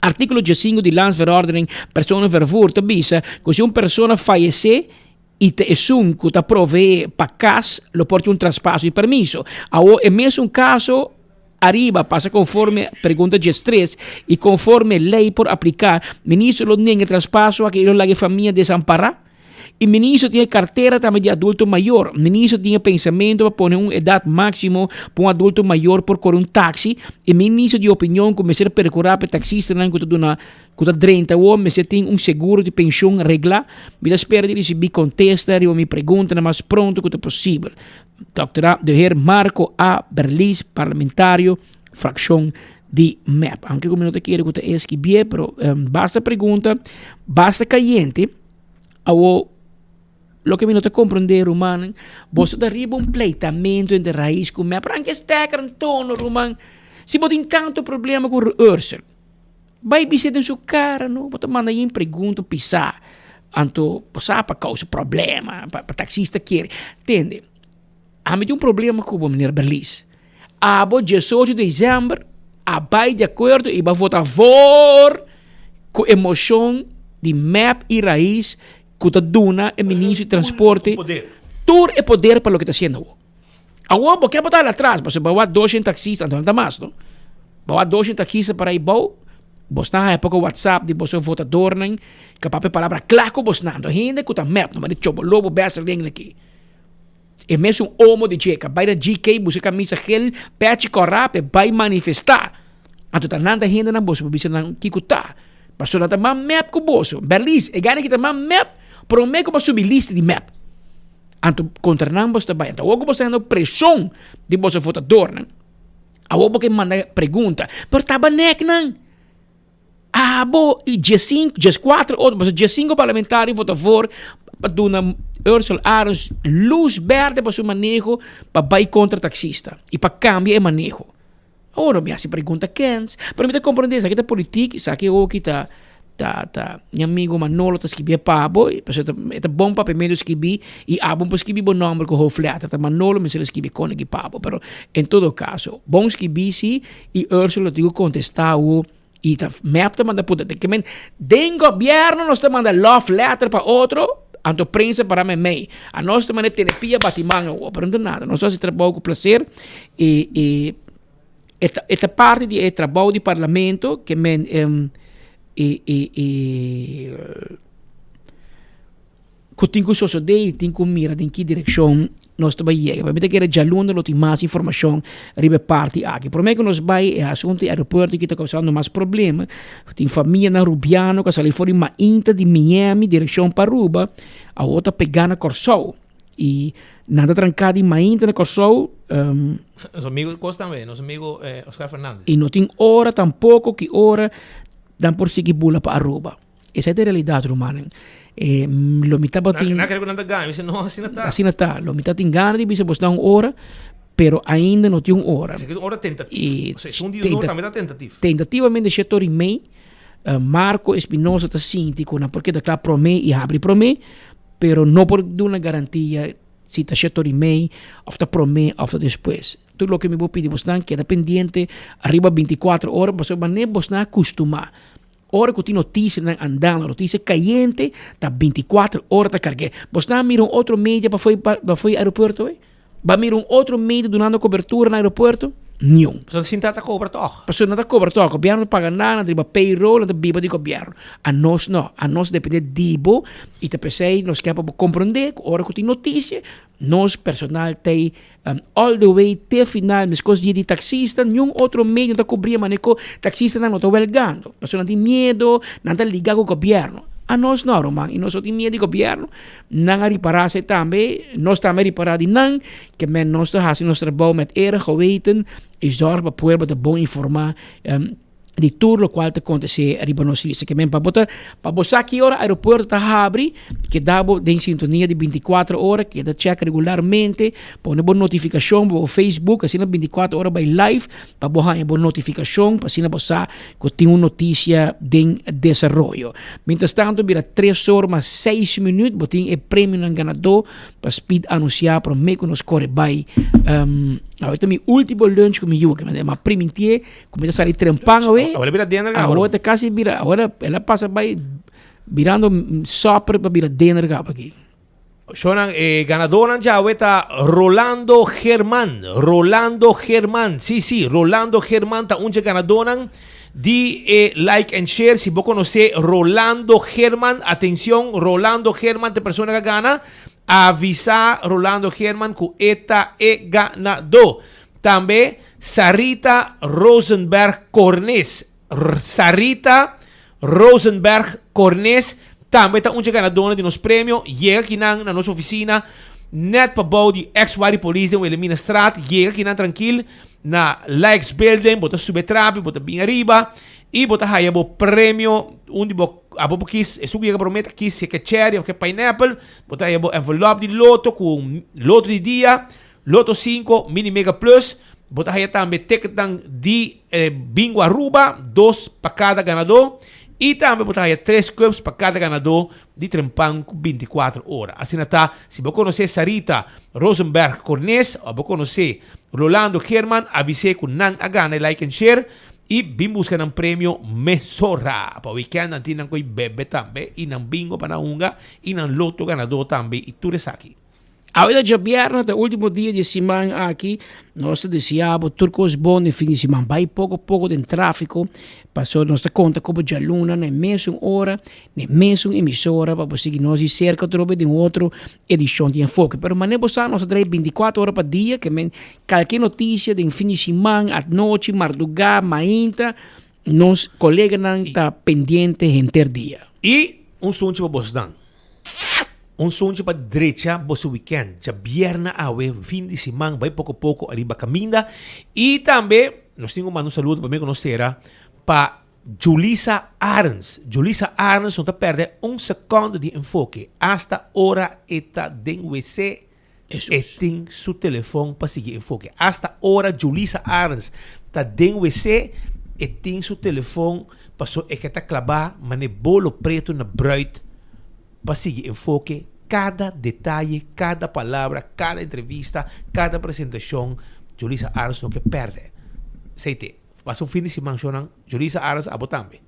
Artíkulo diesinko di Landsverordening Personenvervoer ta bisa ku si un persona fayesé i ta esun ku ta proveé pa kas lo por tin un traspaso di permiso. Awor e mesun kaso ariba pasa konforme pregunta diestres i konforme lei por apliká, minister lo nenga e traspaso aki i lo laga e famia desampará? E ministro tin e cartera tambe di adulto mayor. Ministro tin e pensamento pa pone un edad maximo pa un adulto mayor por core un taxi. E ministro di opinion cu mester percura pa e taxistanan cu ta duna cu ta drenta awor mester tin un seguro di pensioen regla. Mi ta spera di ricibi contesta riba mi preguntanan mas pronto cu ta posibel. Dòkter De heer Marco A. Berlis, parlamentario, fraccion di mep. Aunke cu mi no ta kere cu ta e skibié, pero basta pregunta, basta cayente. Awo, loke mi no ta comprende, rumannan, boso ta riba un pleitamento entre Raiz cu mep. Ranca e stekker anto, ruman. Si bo tin tanto problema cu Ursel, bai bis'é den su cara, no. Bo ta manda yen pregunta pisá, anto bo sa pa causa problema, pa taxista kere. Tende, ami tin un problema cu bo, meneer Berlis. Abo diesocho december a bai di acuerdo y ba vota voor cu e mocion di mep y Raiz cu ta duna e ministro di transporte tur e poder pa loke ta haciendo awor. Awor bo ke bo ta hala atras pasobra bo a wak doshen taxista anto nan ta mas no. Bo a doshi taxista para ibou, bosnan haya poko WhatsApp di boso votadornan ka papia palabra kla ku bosnan. Anto hende ku ta mep, no manda chobo lobo bèsterling aki. E mesun omo di dje ka bai na GK buska kamisa gel, pèchi kòrá p'e bai manifestá. Anto ta nan ta hendenan boso por bisa nan kiko ta. Pasobra nan ta mas mep ku boso. Berlis, e gana ki ta mas mep promé ku bo subi lista di mep. Anto kontra nan boso ta bai. Anto awor ku boso ta hendo preshon di boso votadornan, awor bo ke manda pregunta, pero tabanek nan. Abo y diescinco, diescuatro otro, pasobra diescinco parlamentario vota voor pa duna Ursel Arends luz berde pa su maneho pa bay contra taxista y pa cambia e maneho. Awor mi haci pregunta kens, pero mi ta comprende esaki ta politiek, esaki hoki ta ta ta mi amigo Manolo ta skibi e pa bo, pasobra e ta bon papia medio skibi y abo por skibi bo nomber cu hoofdletter, ta Manolo mester a skibi con aki pa bo, pero en todo caso bon skibi si. Y Ursula tin cu contesta hu y ta mep ta manda punta. Ke men den gobierno nos ta manda love letter pa otro, anto prensa para memey. A nos ta manda tene pia bati man awor, pero no ta nada. Nos ta haci trabou cu placer y y e ta e ta parti di e trabou di parlamento ke men y y y Ku tin ku sosodé i tin ku mira den ki direkshon nos ta bai yega. Mi ta kere djaluna lo tin mas informashon riba e parti aki. Promé ku nos bai e asuntu di aeropuerto ki ta kousando mas problema, tin famianan rubiano ku a sali for di mainta di Miami direkshon pa Aruba, awor ta pegá na Kòrsou i nan ta tranká di mainta na Kòrsou. Nos amigo kos tambe, nos amigo Oscar Fernandez. I no tin ora tampoko ki ora nan por sigui bula pa Aruba. Esei ta e realidat, rumannan. E, lo mi tabatin... Na, na ku nan ta gana, mi no, asina ta. Asina ta. Lo mi tabatin gana di bisa bosnan un ora, pero ainda no tin un ora. Esaki ta un ora tentativo. E, o sea, un di un ora tambe ta tentativo. Tentativamente shete ora i mei, uh, Marco Espinosa ta sinti ku nan por keda kla promé i habri promé, pero no por duna garantia si ta shete ora i mei, of ta promé, of ta despues. Tur loke mi por pidi bosnan, keda pendiente ariba 24 ora, pasobra manera bosnan a kustumá. Ora ku tin notisianan andando, notisia kayente, ta bintikuater ora ta karg'é. Bos ta mira un otro media pa foi pa foi aeropuerto ei? Ba mira un otro media dunando kobertura na aeropuerto? Niun. Pasobra sin ta ta kobra tòg. Pasobra nan ta kobra tòg. Gobièrnu ta paga nan, nan ta riba payroll, nan ta biba di gobièrnu. Anos no. Anos depende di bo i ta p'esei nos ke pa bo komprondé ku ora ku tin notisia, nos personal t'ei All the way te final, meskos dia di taxista, niun otro medio no ta kubri manera ku taxistanan no ta welgando. Pasobra nan tin miedo, nan ta liga ku gobièrnu. Anos no, ruman, i nos no tin miedo di gobièrnu. Nan a ripará esei tambe, nos tambe a ripará di nan, ke men nos ta hasi nos trabou met eer en geweten i zòrg pa pueblo ta bon informá. Di tur locual ta acontece riba nos isla. Ke men pa bo ta, pa bo sa ki ora aeropuerto ta habri, keda bo den sintonia di 24 ora, keda check regularmente, pone bo notificacion bo Facebook, asina 24 ora bai live, pa bo haña bo notificacion, pa asina bo sa ku tin un noticia den desaroyo. Mientras tanto bira 3 or mas 6 minuut, bo tin e premionan ganadó pa Speed anuncia prome ku nos kore bai. Um, awor ta mi ultimo lunch ku mi yu, ke men a primintié Ku mi ta sali trempan awe. Awor a bira dinner kaba. Awor ta kasi bira, awor el a pasa bai birando supper pa bira dinner kaba aki. Shownan, e ganadornan djawe ta Rolando German. Rolando German. Sí, sí, Rolando German ta un dje ganadornan di e like and share. Si bo konosé Rolando German, atencion, Rolando German ta e persona ku a gana. Avisa Rolando German ku e ta e ganadó. Tambe Sarita Rosenberg Cornes, Sarita Rosenberg Cornes tambe ta un dje ganadónan di nos premio. Yega kinan na nos ofisina nèt pabou di ex Wari Polis den Wilhelminastraat. Yega kinan trankil na Likes Building, bo ta sube trapi, bo ta bin ariba i bo ta haya bo premio. Un di bo abo por kis, esun ku yega promé ta kis si e ke cherry òf ke pineapple. Bo ta haya bo envelop di loto ku loto di dia. Loto 5, Mini Mega Plus, bo ta haya tambe ticketnan di Bingo Aruba, dos pa cada ganadó, y tambe bo ta haya tres cups pa cada ganadó di Trempan cu 24 ora. Asina ta, si bo conoce Sarita Rosenberg Cornes o bo conoce Rolando Geerman, avise cu nan a gana e Like and Share y bin busca nan premio mesora. Pa weekend nan tin nan coy bebe tambe y nan bingo pa nan hunga y nan loto ganadó tambe y tur esaki. Awe ta djabièrnè, ta último dia di e siman aki. Nos ta deseá bo tur kos bon den fin di siman. Bai poko poko den tráfiko, pasobra nos ta konta ku bo djaluna na e mesun ora, na e mesun emisora pa bo sigui nos di serka atrobe den otro edishon di Enfoke. Pero manera bo sa nos ta trae bintikuater ora pa dia, ke men kalke notisia den fin di siman, anochi, mardugá, mainta, nos koleganan ta pendiente henter dia. I un sunchi pa bosnan. Un sunchi pa drecha boso weekend. Djabièrnè awe, fin di siman, bai poko poko ariba kaminda. I tambe nos tin ku manda un saludo pa mi ku nos sera pa Julisa Arends. Julisa Arends no ta pèrdè un sekònde di enfoke. Asta ora e ta den wc e tin su telefòn pa sigui enfoke. Asta ora Julisa Arends ta den wc e tin su telefòn paso e ke ta klabá man'e bolo pretu na bruid pa sigui enfoke kada detaye, kada palabra, kada entrevista, kada presentashon Julisa Arends no ke pèrdè. Esei te. Pasa un fin di siman shownan Julisa Arends abo tambe.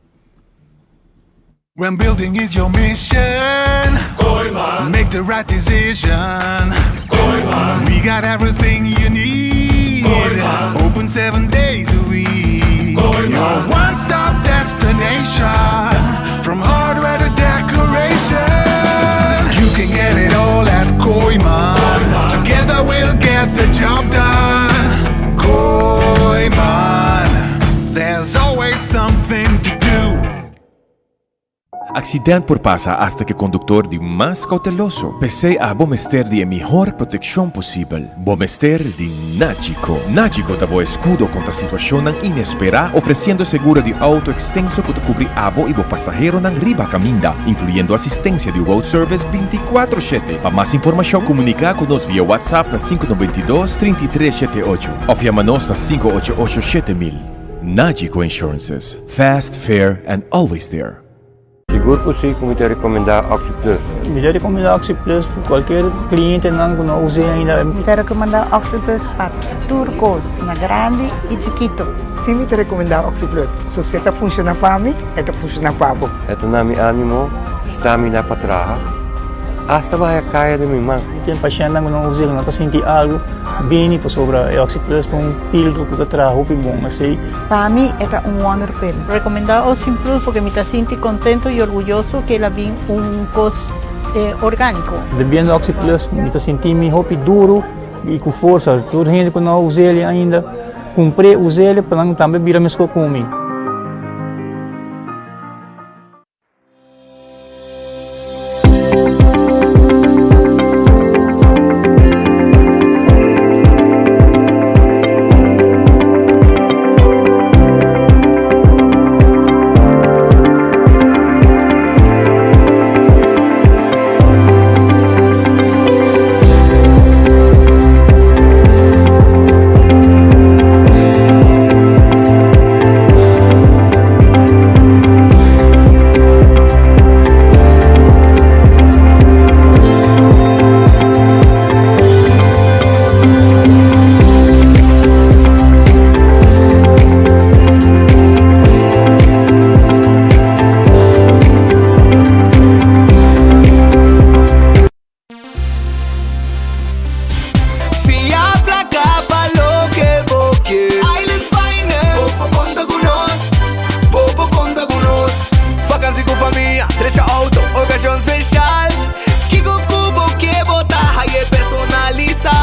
When building is your mission, Kooyman. Make the right decision. Kooyman. We got everything you need. Kooyman. Open seven days a week. Kooyman. Your one-stop destination. From hardware to decoration. You can get it all at Kooyman. Kooyman. Together we'll get the job done. Kooyman. There's always something to do. Accident por pasa hasta cu e conductor di mas cauteloso. P'esey abo mester di e mihor proteccion posibel. Bo mester di Nagico. Nagico ta bo escudo contra situacionnan inespera, ofreciendo seguro di auto extenso cu ta cubri abo y bo pasaheronan riba caminda, incluyendo asistencia di road service binticuatro shete. Pa mas informacion, comunica cu nos via WhatsApp na 592 33 shete ocho of yama nos na 588 7000. Nagico Insurances. Fast, fair and always there. Sigur ku si ku mi ta rekomendá Oxi Plus. Mi ta rekomendá Oxi Plus pa kualkier klientenan ku no us'é ainda. Mi ta rekomendá Oxi Plus pa tur kos, na grandi i chikitu. Si mi ta rekomendá Oxi Plus. So si e ta funshoná pa mi, e ta funshoná pa bo. E ta na mi ánimo, stamina pa traha, asta baha kaya den mi man. Tin pashèntnan ku no us'é, ku no ta sinti algu, bini pasobra e Oxi Plus ta un pildo ku ta traha hopi bon. Esei. Pa mi e ta un wonder pill. Recomenda Ocean Plus porque mi ta sinti contento y orguyoso que el a bin un cos organico. Bebiendo Oxi Plus mi ta sinti mi hopi duro y cu forsa. Tur hende cu no a us'el ainda cumpr'e us'el pa nan tambe bira mesco cu mi. Fia placa pa loke bo ke. Island Finance. Bo por conta cu nos. Bo por conta cu nos. Vakantie cu famia, drecha auto, ocasion special. Kico cu bo ke bo ta haye personalisa.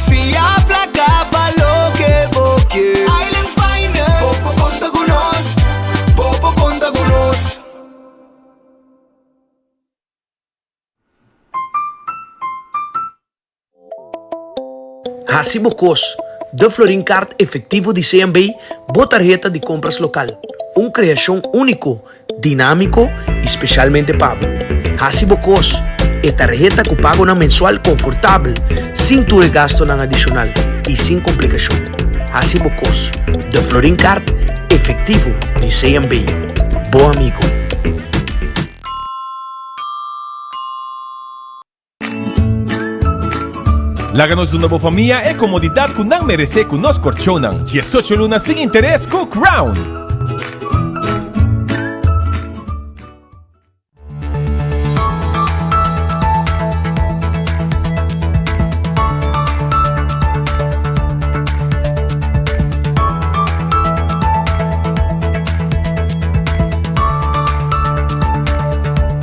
Fia placa pa loke bo ke. Island Finance. Bo por conta cu nos. Bo por conta cu nos. Hasi bo kos, De Florin Card Efectivo di CMB, bo tarheta di kompras lokal. Un kreashon úniko, dinámiko i spesialmente pa bo. Hasi bo kos, E tarheta ku pagonan mensual konfortabel, sin tur e gastonan adishonal i sin komplikashon. Hasi bo kos, De Florin Card Efectivo di CMB, bo amigo. Laga nos duna bo famia e komodidat ku nan meresé ku nos korchonnan. Diesocho luna sin interes ku Crown!